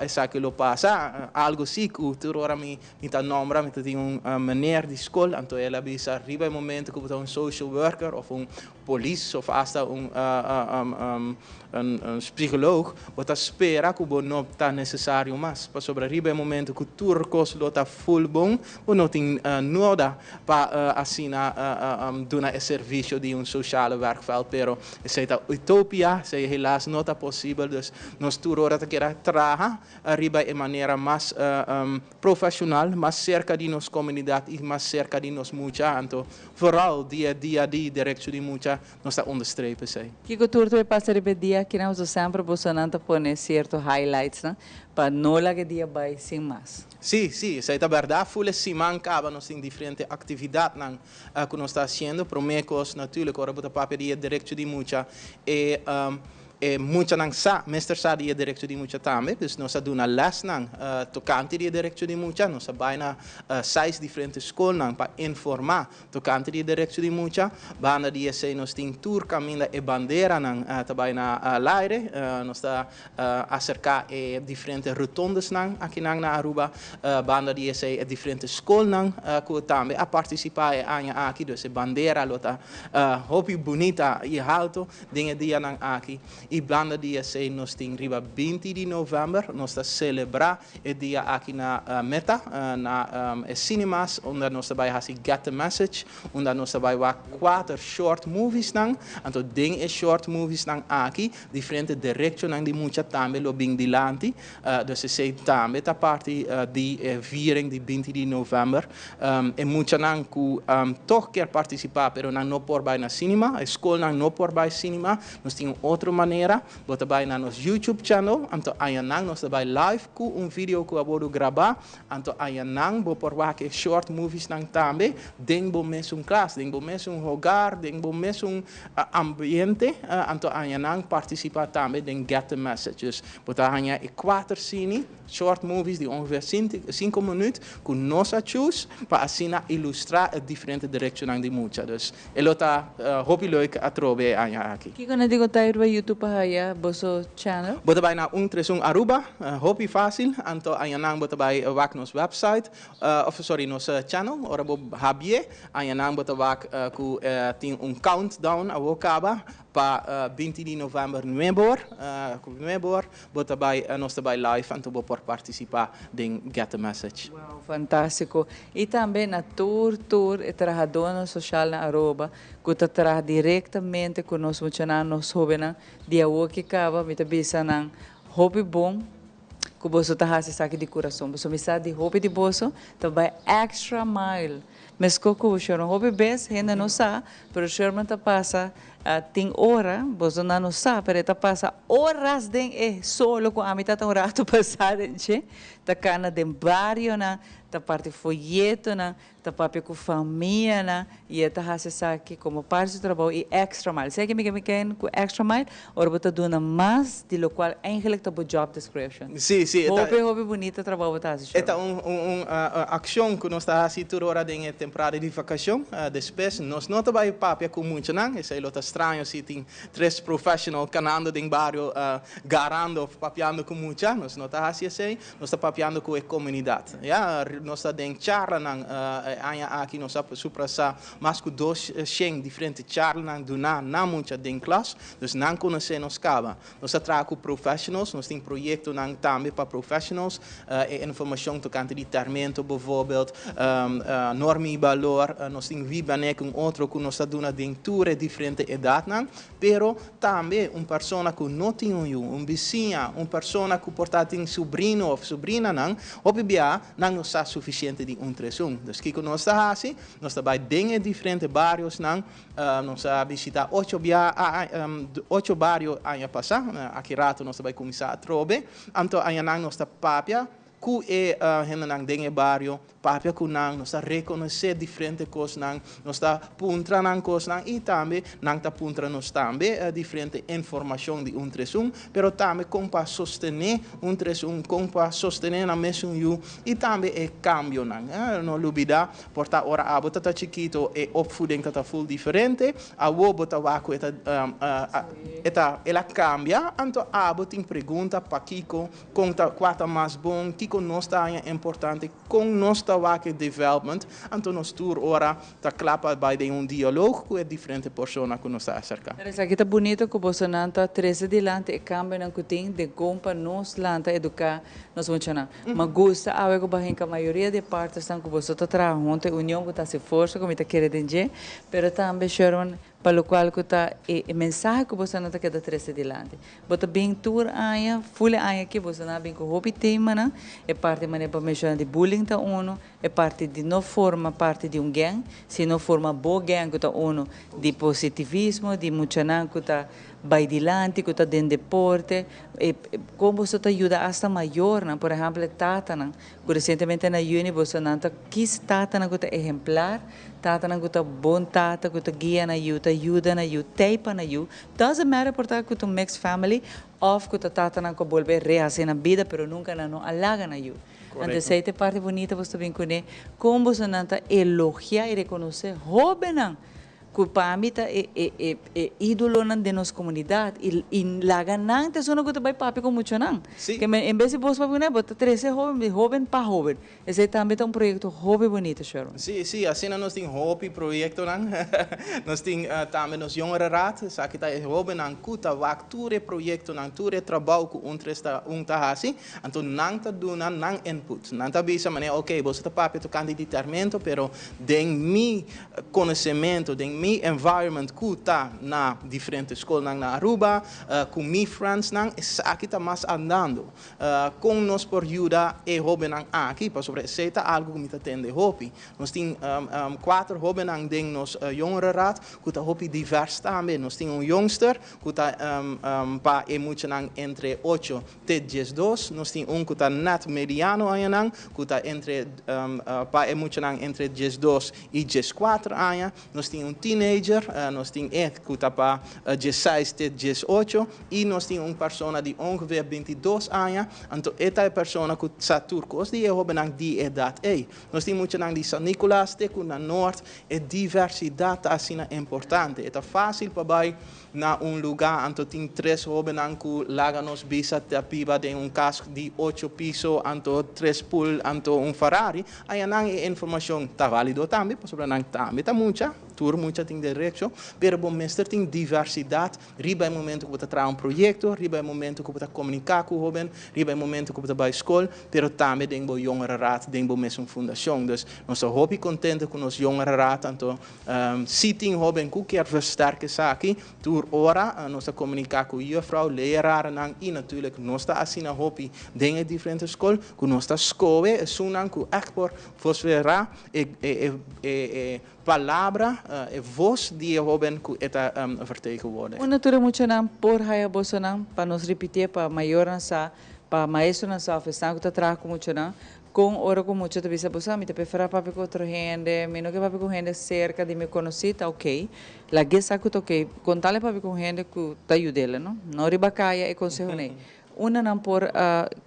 esaki lo pasa. Algu si ku tur ora mi ta nombra, mi ta tin un meneer di skol, anto el a bisa riba e momento ku bo ta un social worker òf un polis of hasta un psycholoog, bo ta spera ku bo no ta nesesario mas, pasobra riba e momento ku tur kos lo ta ful bon, bo no tin noda pa asina duna e servisio di un sociale werkveld. Pero esei ta utopia, esei helaas no ta posibel, dus nos tur ora ta keda traha riba e manera mas profesional, mas serka di nos komunidat i mas serka di nos mucha, anto Vooral di e dia di derecho di mucha nos ta onderstreep esei. Kiko tur ta bay pasa riba e dia aki nan? Boso semper bosonan ta pone cierto highlights nan pa no laga e dia bay sin mas. Sí, sí, esei ta berdad. Ful e siman caba nos tin diferente actividadnan cu nos ta haciendo. Prome cos, natuurlijk, ora bo ta papia di e derecho di mucha, e E muchanan sa, mester sa di e derecho di mucha tambe, dus nos a duna lèsnan tokante di e derecho di mucha, nos a bai na seis diferente skolnan pa informá tokante di e derecho di mucha. Banda di esei nos tin tur kaminda e banderanan ta bai na laire, nos ta aserká e diferente rotondesnan akinan na Aruba, banda di esei e diferente skolnan ku tambe a partisipá e aña aki, dus e bandera lo ta hopi bunita i halto. Den e dianan aki y banda di esey nos tin riba 20 di november nos ta celebra e dia aki na Meta na e cinemas unda nos ta bay haci Get the Message unda nos ta bay wak cuater short moviesnan anto den e short moviesnan aki diferente derechonan di mucha tambe lo bin dilanti dus esey tambe ta parti di e viering di 20 di november. E muchanan ku tog kier partisipá pero nan no por bai na sinima, e skolnan no por bai sinima, nos tin un otro manera. manera, bo ta bai na nos YouTube channel, anto ayanan nos ta bai live ku un video ku a wordu grabá, anto ayanan bo por wak e short movies nan tambe den bo mesun klas, den bo mesun hogar, den bo mesun ambiente, anto ayanan partisipá tambe den Get the Message. Dus bo ta haña e kuater sini, short movies di ongeveer sinku minuut ku nos a choose pa asina ilustrá e diferente derechonan di mucha. Dus e lo ta hopi leuk atrobe e aña aki. Kiko nan di ku ta riba YouTube pa haya boso channel? Bo ta bai na un tres un Aruba, hopi fácil, anto añanan bo ta bai wak nos website, of sorry nos channel, ora bo habié, añanan bo ta wak ku tin un countdown awor kaba pa 20 di novèmber nuebe or, ku nuebe or bo ta bai nos ta bai live anto bo por partisipá den Get the Message. Wow, fantástiko. I tambe na tur tur e trahadónan soshal na Aruba ku ta traha direktamente ku nos muchanan, nos hóbennan di awor ki kaba, mi ta bisa nan hopi bon ku boso ta hasi esaki di kurason. Pasobra mi sa di hopi di boso ta bai extra mile. Meskos ku Sherman hopi bes hende no sa, pero Sherman ta pasa tin ora, boso nan no sa, pero e ta pasa oras den e solo ku ami tata un rato pasa den dje, ta kana den barionan, ta parti foyetonan, ta papia ku famianan i e ta hasi esaki komo parti di su trabou i extra mile. Esei ke mi ke mi ken ku extra mile, ora bo ta duna mas di lokual eigenlijk ta bo job description. Sí, sí, e ta. Hopi, hopi bunita trabou bo ta hasi, E ta un, un, un akshon ku nos ta hasi tur ora den e temporada di vakashon. Despues nos no ta bai papia ku muchanan, esei lo ta straño si tin tres professional kanando den bario garando òf papiando ku mucha. Nos no ta hasi esei. Nos ta papiando ku e komunidat. Ya, nos ta den charlanan. E aña aki nos a suprasá mas ku 200 diferente charlanan duná na mucha den klas. Dus nan konosé nos kaba. Nos ta traha ku professionals, nos tin proyektonan tambe pa professionals. E informashon tokante di tèrmento bijvoorbeeld, norma i balor. Nos tin Wibanek, un otro ku nos ta duna den tur e diferente edatnan. Pero tambe un persona ku no tin un yu, un bisiña, un persona ku por ta tin subrino òf subrinanan, hopi bia nan no sa sufisiente di un tres un. Dus kiko nos ta hasi? Nos ta bai den e diferente bariosnan. Nos a bishita ocho bia, ocho bario aña pasá. Aki rato nos ta bai kuminsá atrobe. Anto añanan nos ta papia ku e hendenan den e bario, papia ku nan, nos ta rekonosé diferente kosnan, nos ta puntra nan kosnan i tambe nan ta puntra nos tambe diferente informashon di un tres un, pero tambe kon pa sostené un tres un, kon pa sostené nan mesun yu i tambe e kambionan. No lubidá Por ta ora abo ta ta chikito e opvoeding ta ta full diferente, awo bo ta wak ku e ta e ta el a kambia, anto abo tin pregunta pakiko, kon ta kua ta mas bon, kiko nos ta haña importante, kon nos ta wak e development, anto nos tur ora ta kla pa bai den un dialoog ku e diferente persona ku nos ta aserka. Pero esaki ta bunito ku bosonan ta trese dilanti e kambionan ku tin den kon pa nos lanta eduká nos muchanan. Ma gusta awe ku bahinka mayoria di e partnersnan ku boso ta traha hunto, e union ku ta hasi forsa ku mi ta kere den dje, pero tambe Sherwin pa lokual ku ta e mensahe ku bosonan ta keda trese dilanti. Bo ta bin tur aña, ful e aña aki bosonan a bin ku hopi temanan, e parti manera bo menshoná di bullying ta uno, e parti di no forma parti di un gang, sino forma bo gang ku ta uno di positivismo, di muchanan ku ta bai dilanti, ku ta den deporte, e kon boso ta yuda asta mayornan, por ehèmpel e tatanan, ku resientemente na yüni boso nan ta kis tatanan ku ta ehemplar, tatanan ku ta bon tata, ku ta guia nan yu, ta yuda nan yu, tei pa nan yu, doesn't matter por ta ku ta un mixed family òf ku ta tatanan ku a bolbe rehasé nan bida pero nunka nan no a laga nan yu. Anto esei ta e parti bunita boso ta bin kuné, kon boso nan ta elogiá i rekonosé hóbennan Ku pa mi ta e e e e idolonan den nos komunidat i i laga nan ta esunnan ku ta bai papia ku muchanan. Sí. Ke men en bes di bos papia ku nan bo ta trese hoben di hoben pa hoben. Esei tambe ta un proyekto hopi bunito, Sherwin. Sí, sí, asina nos tin hopi proyektonan. Nos tin tambe nos Jongerenraad, esaki ta e hobennan ku ta wak tur e proyektonan, tur e trabou ku un tres ta un ta hasi. Anto nan ta duna nan input. Nan ta bisa manera, ok, boso ta papia tokante di termento, pero den mi Konosementu, den mi environment ku ta na diferente skolnan na Aruba, ku mi friendsnan, esaki ta mas andando. Kon nos por yuda e hóbennan aki? Pasobra esei ta algu ku mi ta tende hopi. Nos tin kuater hóbennan den nos jongerenraad ku ta hopi divers tambe. Nos tin un jongster ku ta pa e muchanan entre ocho te 12. Nos tin un ku ta nèt mediano añanan, ku ta entre pa e muchanan entre 12 i 14 aña. Nos tin un teenager, nos tin e ku ta pa 16 te 18 i nos tin un persona di ongeveer 22 aña. Anto e ta e persona ku sa tur kos di e hóbennan di edat ei. Nos tin muchanan di San Nicolas te ku na Noord. E diversidat ta asina importante. E ta fásil pa bai na un lugá anto tin tres hóbennan ku laga nos bisa ta biba den un kas di ocho piso anto tres pool anto un Ferrari. Ayanan e informashon ta válido tambe pasobra nan tambe ta mucha, tur mucha tin derecho, pero bo mester tin diversidat riba e momento ku bo ta traha un proyekto, riba e momento ku bo ta komuniká ku hóben, riba e momento ku bo ta bai skol, pero tambe den bo jongerenraad, den bo mesun fundashon. Dus nos ta hopi kontento ku nos jongerenraad anto Si tin hóben ku kier versterk esaki, tur ora nos ta komuniká ku juffrouw, lerarnan i natuurlijk nos ta asina hopi den e diferente skol ku nos ta skohe esunnan ku ègt por vosferá e e palabra, e vos di e hóben ku e ta vertegenwoordig. Unda tur e muchanan por haya bosonan pa nos ripitié pa mayornan sa, pa maestronan sa of esnan ku ta traha ku muchanan Kon ora ku mucha ta bisa bo sa mi ta preferá papia ku otro hende, mi no ke papia ku hende serka di mi konosí, ta okey. Lag'é sa ku ta okey. Kontal e papia ku un hende ku ta yud'el, no? No riba kaya e konseho nei. Unda nan por,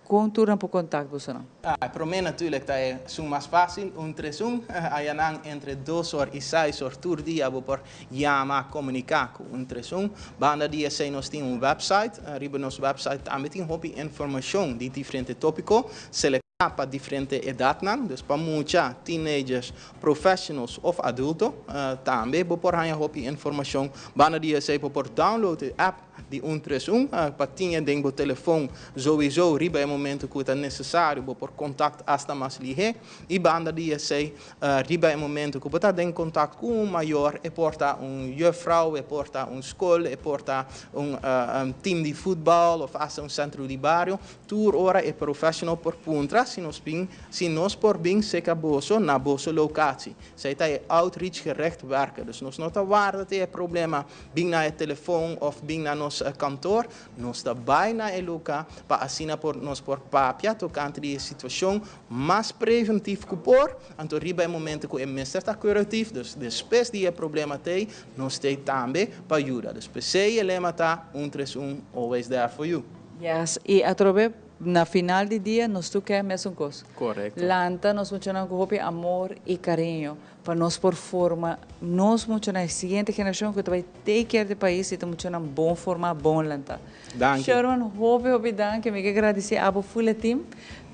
kon tur nan por kontakt bosonan? E promé natuurlijk ta esun mas fásil, un tres un. Ayanan entre dos or i seis or tur dia bo por yama, komuniká ku un tres un. Banda di esei nos tin un website. Riba nos website tambe tin hopi informashon di diferente tópiko. Selektá pa diferente edatnan, dus pa mucha, teenagers, professionals òf adulto. Tambe bo por haña hopi informashon. Banda di esei bo por download e app di un tres un pa tin e den bo telefon souiso riba e momento ku ta nesesario bo por kontakt asta mas lihé. I banda di esei Riba e momento ku bo ta den kontakt ku un mayor, e por ta un juffrouw, e por ta un skol, e por ta un team di futbal òf asta un sentro di bario, tur ora e professional por puntra si nos bin, si nos por bin seka boso na boso lokatie. Esei ta e outreach gericht werken. Dus nos no ta warda te e problema bin na e telefon òf bin na nos kantoor, nos ta bai na e loka pa asina por nos por papia tokante di e situashon Mas preventif ku por, anto riba e momento ku e mester ta kuratief, dus despues di e problema t'ei, nos t'ei tambe pa yuda. Dus p'esei e lema ta, Un tres un, always there for you. Yes, i atrobe na final di dia nos tur ke mesun kos. Korekto. Lanta nos muchanan ku hopi amor i kariño pa nos por forma nos muchanan, e siguiente generashon ku ta bai take care di pais i ta muchanan bon forma, bon lanta. Danki. Sherman, hopi hopi danki. Mi ke gradisi abo full e team.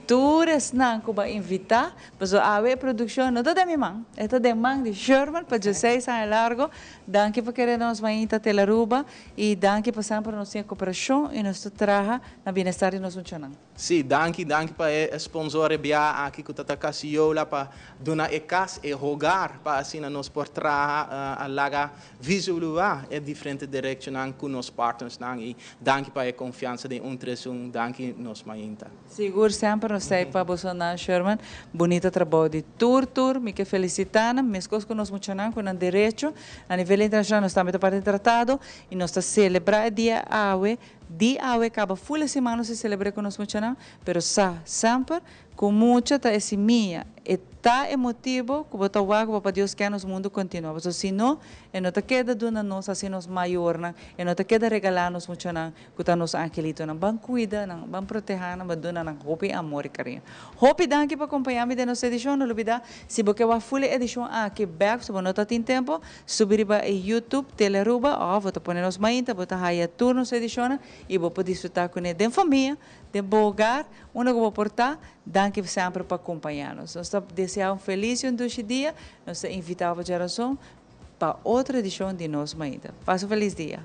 Tur esnan ku bo a invitá, pasobra awe e produkshon no ta den mi man, e ta den man di Sherman pa dieseis aña largo. Danki pa kere nos mainta Telaruba i danki pa semper nos tin e koperashon i nos ta traha na bienestar di nos muchanan. Sí, danki, danki pa e sponsor e biaha aki ku ta ta Casiola pa duna e kas, e hogar pa asina nos por traha a laga Visualiá e diferente derechonan ku nos partnersnan i danki pa e konfiansa den un tres un, danki nos mainta. Sigur semper nos ta ei pa bosonan Sherman, bunita trabou di tur tur, mi ke felisitá nan meskos ku nos muchanan ku nan derecho a nivel internashonal nos tambe ta parti di tratado i nos ta selebrá e dia awe, di awe kaba ful e siman nos ta selebr'é ku nos muchanan, pero sa semper Ku mucha ta e simia, e ta e motibo ku bo ta wak ku Papa Dios ke nos mundu kontinua. Pasobra si no, e no ta keda duna nos hasi nos mayornan, e no ta keda regalá nos muchanan ku ta nos angelitonan. Ban kuida nan, ban protehá nan, ban duna nan hopi amor i kariño. Hopi danki pa kompañá mi den nos edishon. No lubidá, si bo ke wak ful e edishon aki bèk, si bo no ta tin tempu, subi riba e YouTube Telearuba òf bo ta pone nos mainta, bo ta haya tur nos edishonnan i bo por disfrutá kuné den famia. Den bo hogar, unda ku bo por ta, danki semper pa kompañá nos. Nos ta deseá un felis i un dushi dia. Nos ta invitá bo djarason pa otro edishon di Nos Mainta. Pasa un felis dia.